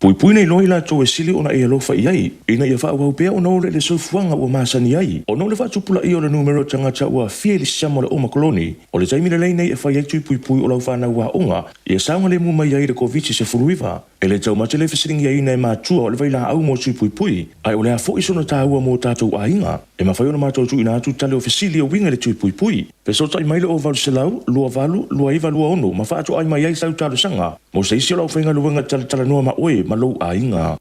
Puipui nei loa i latou e sili ona e alofa i ai, ina ia faaauau pea ona ola i le soifuaga ua masani ai. Ona o le faatupulaia o le numera o tagata ua aafia i le siama o le Omakoloni, o le taimi lelei nei e fai ai tui puipui o lau fanau aoga ia saogalemu mai ai i le Koviti-19. E le taumate le fesiligiaina e matua o le vailaau mo tui puipui, ae o le a foi sona taua mo tatou aiga? E mafai ona matou tuuina atu tali o fesili e uiga i le tui puipui. Fesootai mai le 0800 28 2926 ma faatoai mai ai sau talosaga mo se isi o lau faigaluega talatalanoa ma oe ma lou aiga.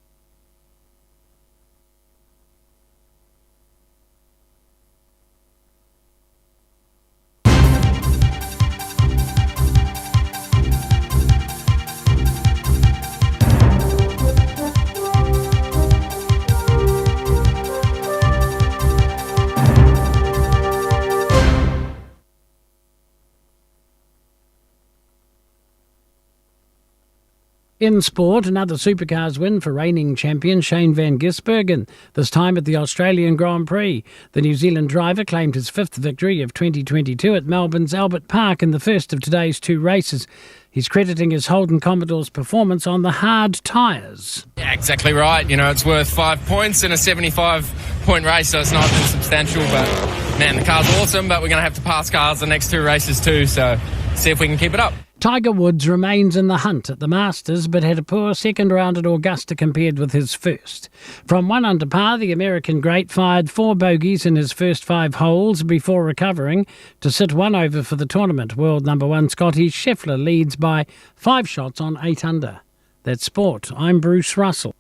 In sport, another Supercars win for reigning champion Shane van Gisbergen, this time at the Australian Grand Prix. The New Zealand driver claimed his fifth victory of 2022 at Melbourne's Albert Park in the first of today's two races. He's crediting his Holden Commodore's performance on the hard tyres. Yeah, exactly right. You know, it's worth five points in a 75 point race, so it's not insubstantial. But man, the car's awesome, but we're going to have to pass cars the next two races too, so see if we can keep it up. Tiger Woods remains in the hunt at the Masters, but had a poor second round at Augusta compared with his first. From one under par, the American great fired four bogeys in his first five holes before recovering to sit one over for the tournament. World number one Scottie Scheffler leads by five shots on eight under. That's sport. I'm Bruce Russell.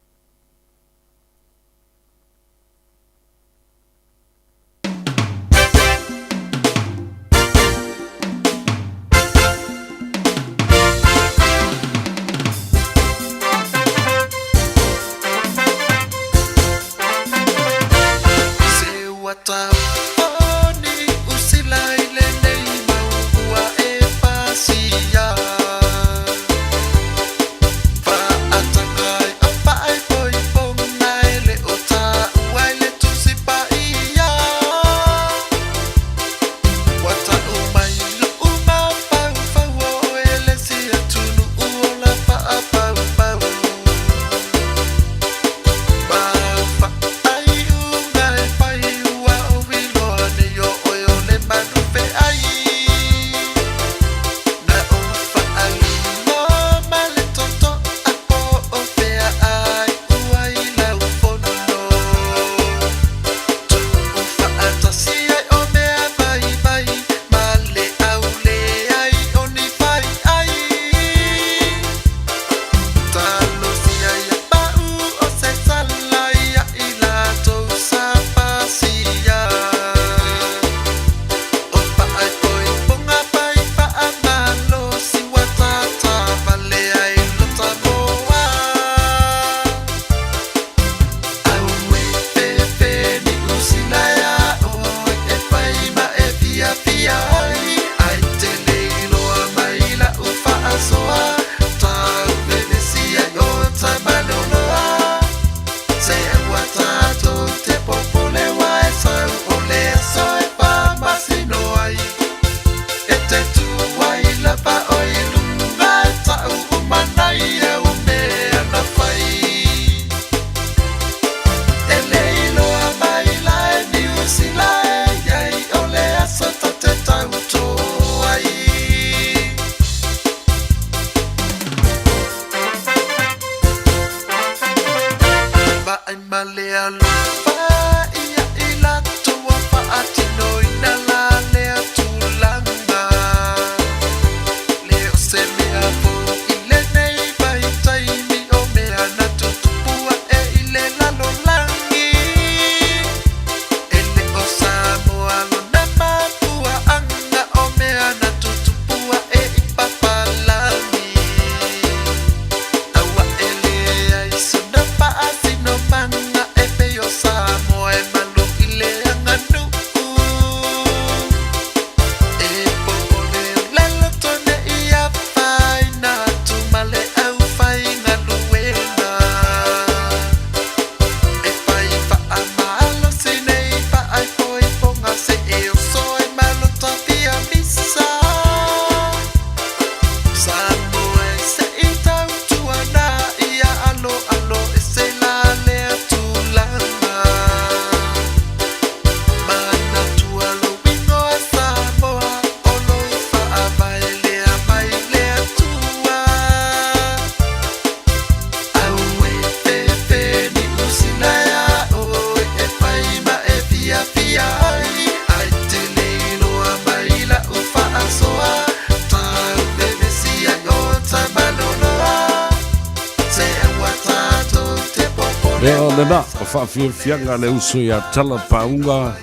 Ea lena, o whaafiafiaga le uso ia tala paunga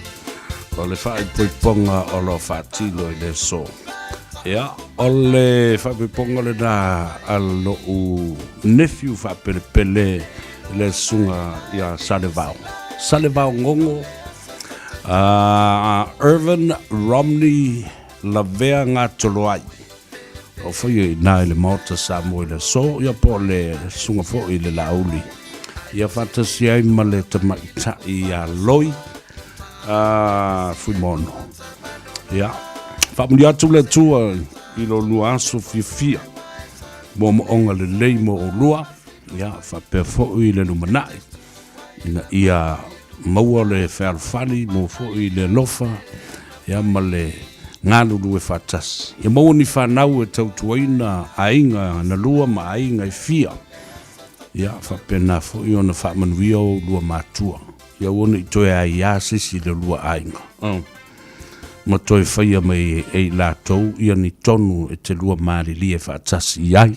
o le faaipoipoga o lo faatino i le aso. Ia, o le faaipoipoga lena a lo'u nephew faapelepele le susuga ia Salevao. Salevao Gogo, uh, Irvin Romney Lavea Gatoloai. O faia i nā i le Maota Samoa i le aso, ia po o le susuga foi i le Laauli. Ia faatasi ai ma le tamaitai ia Loi a Fuimono. Ia, faamanuia atu le Atua i lo lua aso fiafia, moomooga lelei mo oulua, ia faapea foi le lumanai, ina ia maua le fealofani, maua foi le alofa, ia ma le galulue faatasi. Ia maua ni fanau e tautuaina aiga na lua ma aiga e fia, ia faapena foi ona faamanuia oulua matua. Ia aua ne i toe aiā se isi i le lua aiga, ma toe faia mai e i latou ia ni tonu e te lua malilie faatasi i ai.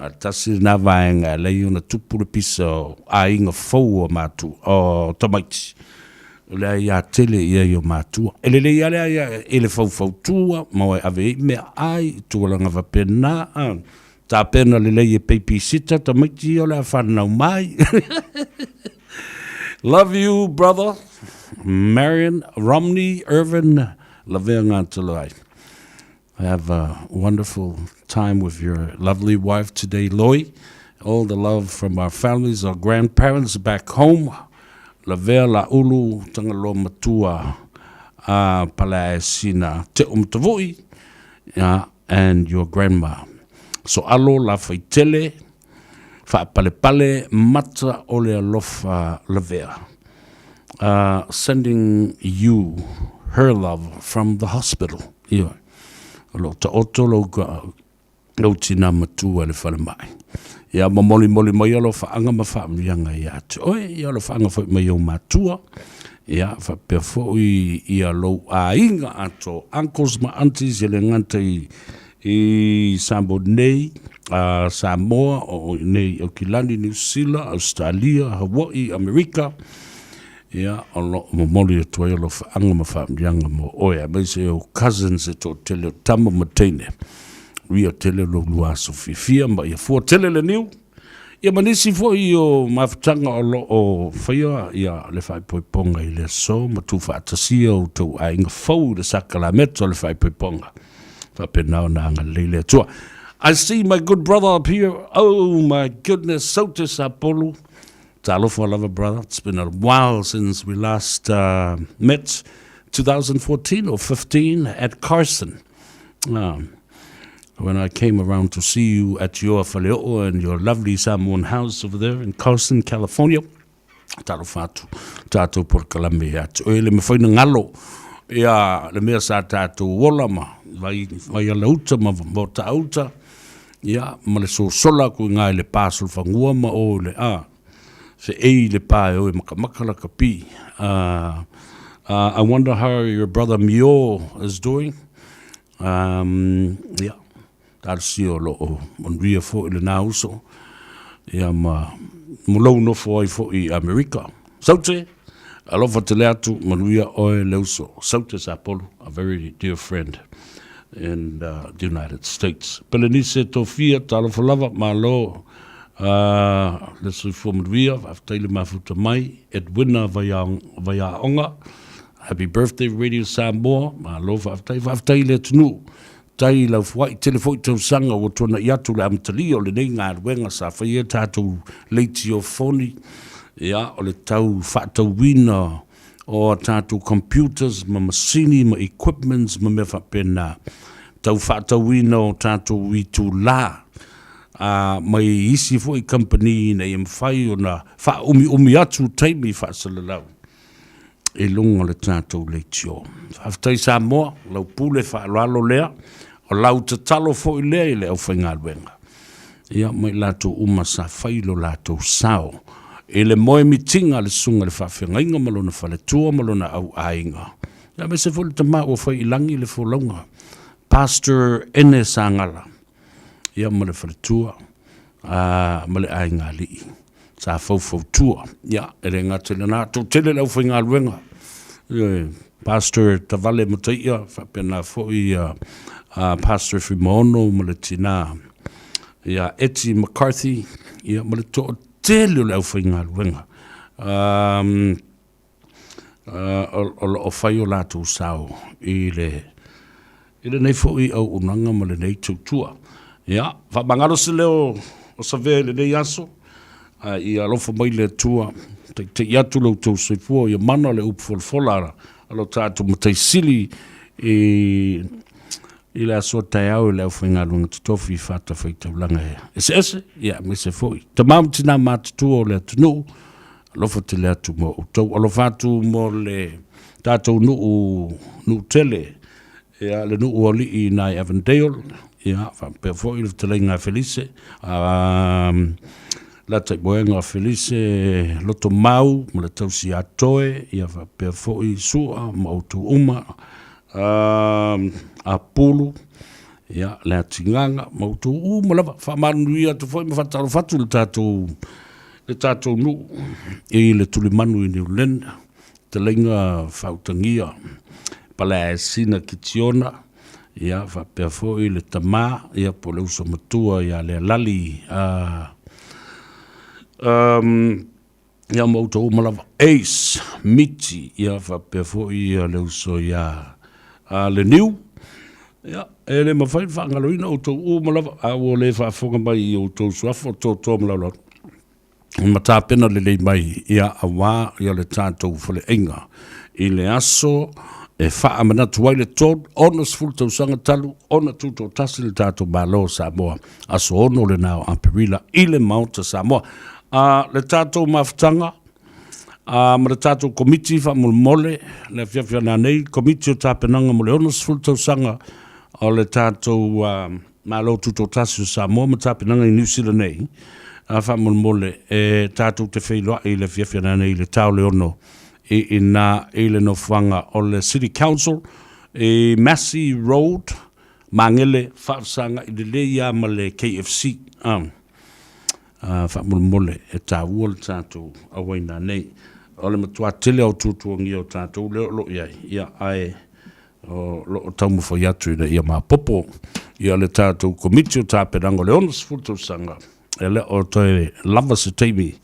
A tasi lena vaega e ala ai ona tupu le pisa o aiga fou o matua, o tamaiti, o le aiā tele i ai o matua. E lelei lava le aiā i le faufautua ma e ave ai meaai i tulaga faapena, tapena lelei e babysitter tamaiti ia o le a fanau mai. Love you brother Marion Romney Irvin Lavea Gatoloai. Have a wonderful time with your lovely wife today, Loi. All the love from our families, our grandparents back home. Lavea Laulu, Tagaloa Matua, a Paleaesina Te Umatavu'i, and your grandma. So alo la faitele, whaapalepale, mata o le alofa lavea. Sending you her love from the hospital. Ioe. O lo o taoto lou, lou tinā matua i le falemai. Ia momolimoli mai alofaaga ma faamanuiaga ia te oe, ia alofaaga foi mai ou matua, ia faapea foi ia lou aiga atoa, uncles ma aunties, e le gata i i Samoa nei, a Samoa, o i nei Aukilani, Niu Sila, Australia, Hawaii, Amerika, ia, o lo o momoli atu ai alofaaga ma faamanuiaga mo oe, aemaise ou cousins e toatele o tama ma teine. Uia tele lou lua aso fiafia ma ia fua tele le niu. Ia ma nisi foi o mafutaga o lo o faia ia le faaipoipoga i le aso ma tuufaatasia outou aiga fou i le sakalameta o le faaipoipoga. Faapena ona agalelei le Atua. I see my good brother up here. Oh my goodness, Saute Sapolu. Talofa lava, brother. It's been a while since we last met. 2014 or 15 at Carson. When I came around to see you at your faleo'o and your lovely Samoan house over there in Carson, California. Talofa atu, tātou polokalame ia te oe, le mawhai na ngalo, ia le mea sa tātou ola ma vai, vai ala uta ma mota uta, ia ma le sosola ku ngā i le pāsul whangua ma o le a, se ei le pā e oe makamaka la ka pi. I wonder how your brother Mio is doing. Um, yeah. Talosia o lo o manuia foi lenā uso, ia ma mo lou nofo ai foi i Amerika. Saute, alofa tele atu, manuia oe le uso. Saute Sapolu, a very dear friend in the United States. Pelenise Tofia, talofa lava, malo le soifua manuia, faafetai le mafuta mai. Edwina Vaiaoga, happy birthday Radio Samoa, malo faafetai, faafetai i le atunuu. Tai i lau fua'i tele foi tausaga ua tuana'i atu le amatalia o lenei galuega sa faia tatou leitiofoni, ia, o le tau faatauina o a tatou computers ma masini ma equipments ma mea faapena, tau faatauina o tatou itulā a mai isi foi kamupani ina ia mafai ona faaumiumi atu taimi faasalalau. i luga o le tatou leitio. Faafetai Samoa, lau pule faaaloalo lea, o lau tatalo foi lea i le aufaigaluega. Ia, ma i latou uma sa fai lo latou sao i le moemitiga a le susuga i le faafeagaiga ma lona faletua ma lona auaiga. Ia, aemaise foi le tama ua fai i lagi le folauga, Pastor Ene Sagala, ia ma le faletua, a, ma le aiga alii sa faufautua. Ia, e le gata i lena, toatele le aufaigaluega, ioe, Pastor Tavale Mataia, faapena foi ia Pastor Fuimaono ma le tina ia Eti McCarthy, ia ma le toatele o le aufaigaluega. Um, o lo o fai o latou sao i le i lenei foi auaunaga ma lenei tautua. Ia, faamagalo se leo o Savea i lenei aso, a ia alofa mai le Atua, taita'i atu lo outou soifua, ia mana le upu folafola a lo tatou Matai Sili i i le aso a taeao i le aufaigaluega totofi i fatafaitaulaga eseese, ia aemaise foi tama ma tina matutua o le atunuu, alofa tele atu mo outou. Alofa atu mo le tatou nuu, nuu tele, ia le nuu o alii i Avondale, ia faapea foi le fetalaiga a Felise, Lataimoega o Felise Lotomau ma le tausi ia Toe, ia faapea foi Sua ma outou uma, Apulu, ia le Atigaga ma outou uma lava. Faamanuia atu foi ma faatalofa atu le tatou le tatou nuu i le tulimanu i New Lynn, fetalaiga Faautagia Palaesina Kitiona, ia faapea foi le tama, ia po o le uso matua ia Lealali, ia ma outou uma lava, Ace, Miti, ia faapea foi le uso ia Leniu, ia, e le mafai ona faagaloina outou uma lava, a ua le faafofoga mai i outou suafa o toatoa ma laulaau, ma tapena lelei mai, ia, aua ia le tatou faleaiga i le aso e faamanatu ai le 60 tausaga talu ona tutoatasi le tatou Malo o Samoa, aso 6 lena o Aperila i le Maota Samoa. A, le tatou mafutaga a, ma le tatou komiti faamolemole le afiafi a nanei, komiti o tapenaga mo le 60 tausaga o le tatou Malo Tutoatasi o Samoa ma tapenaga i Niu Sila nei, a faamolemole e tatou te feiloai i le afiafi a nanei i le tao le 6 i ina i le nofoaga o le City Council i Massey Road, Magele, faafesagai lelei lava ma le KFC. A, faamolemole e taua le tatou auaina nei. O le matua tele o tuatuagia o tatou lea o lo o i ai, ia, ae o lo o taumafai atu ina ia maopoopo ia le tatou Komiti o Tapenaga o le 60 tausaga, e le o toe lava se taimi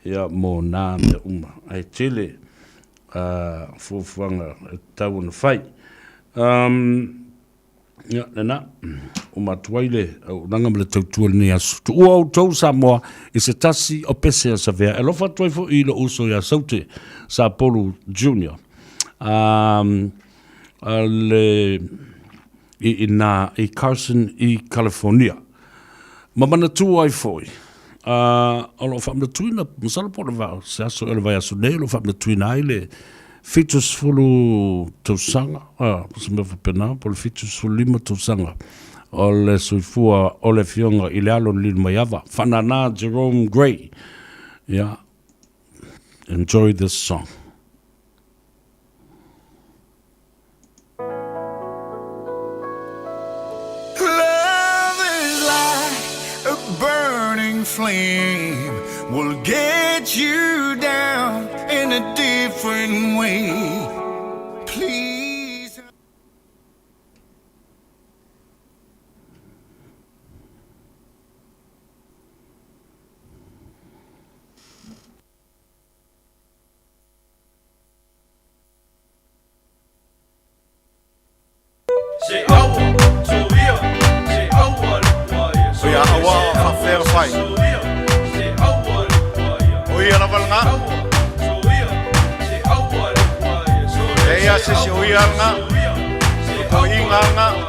ia mo nā mea uma, ae tele fuafuaga e tatau ona fai. Ia, lena, uma atu ai le auaunaga ma le tautua i lenei aso. Tuua outou Samoa i se tasi o pese a Savea. E alofa atu ai foi i lou uso ia Saute Sapolu Junior. Le, i ina i Carson i California. Ma manatua ai foi, o lo o faamanatuina, masalo po o le vao, se aso ea o le vaiaso nei, o lo o faamanatuina ai le 70 tausaga, se mea faapena, po o le 75 tausaga o le soifua o le Afioga i le alo o le Lilomaiava, Faanana Jerome Gray. Yeah. Enjoy this song. Love is like a burning flame, will get you down in a different way. Please. O ia aua o faafefea ona fai. O ia lava lena. Leai lava se isi o ia lena. O le toeaina lena.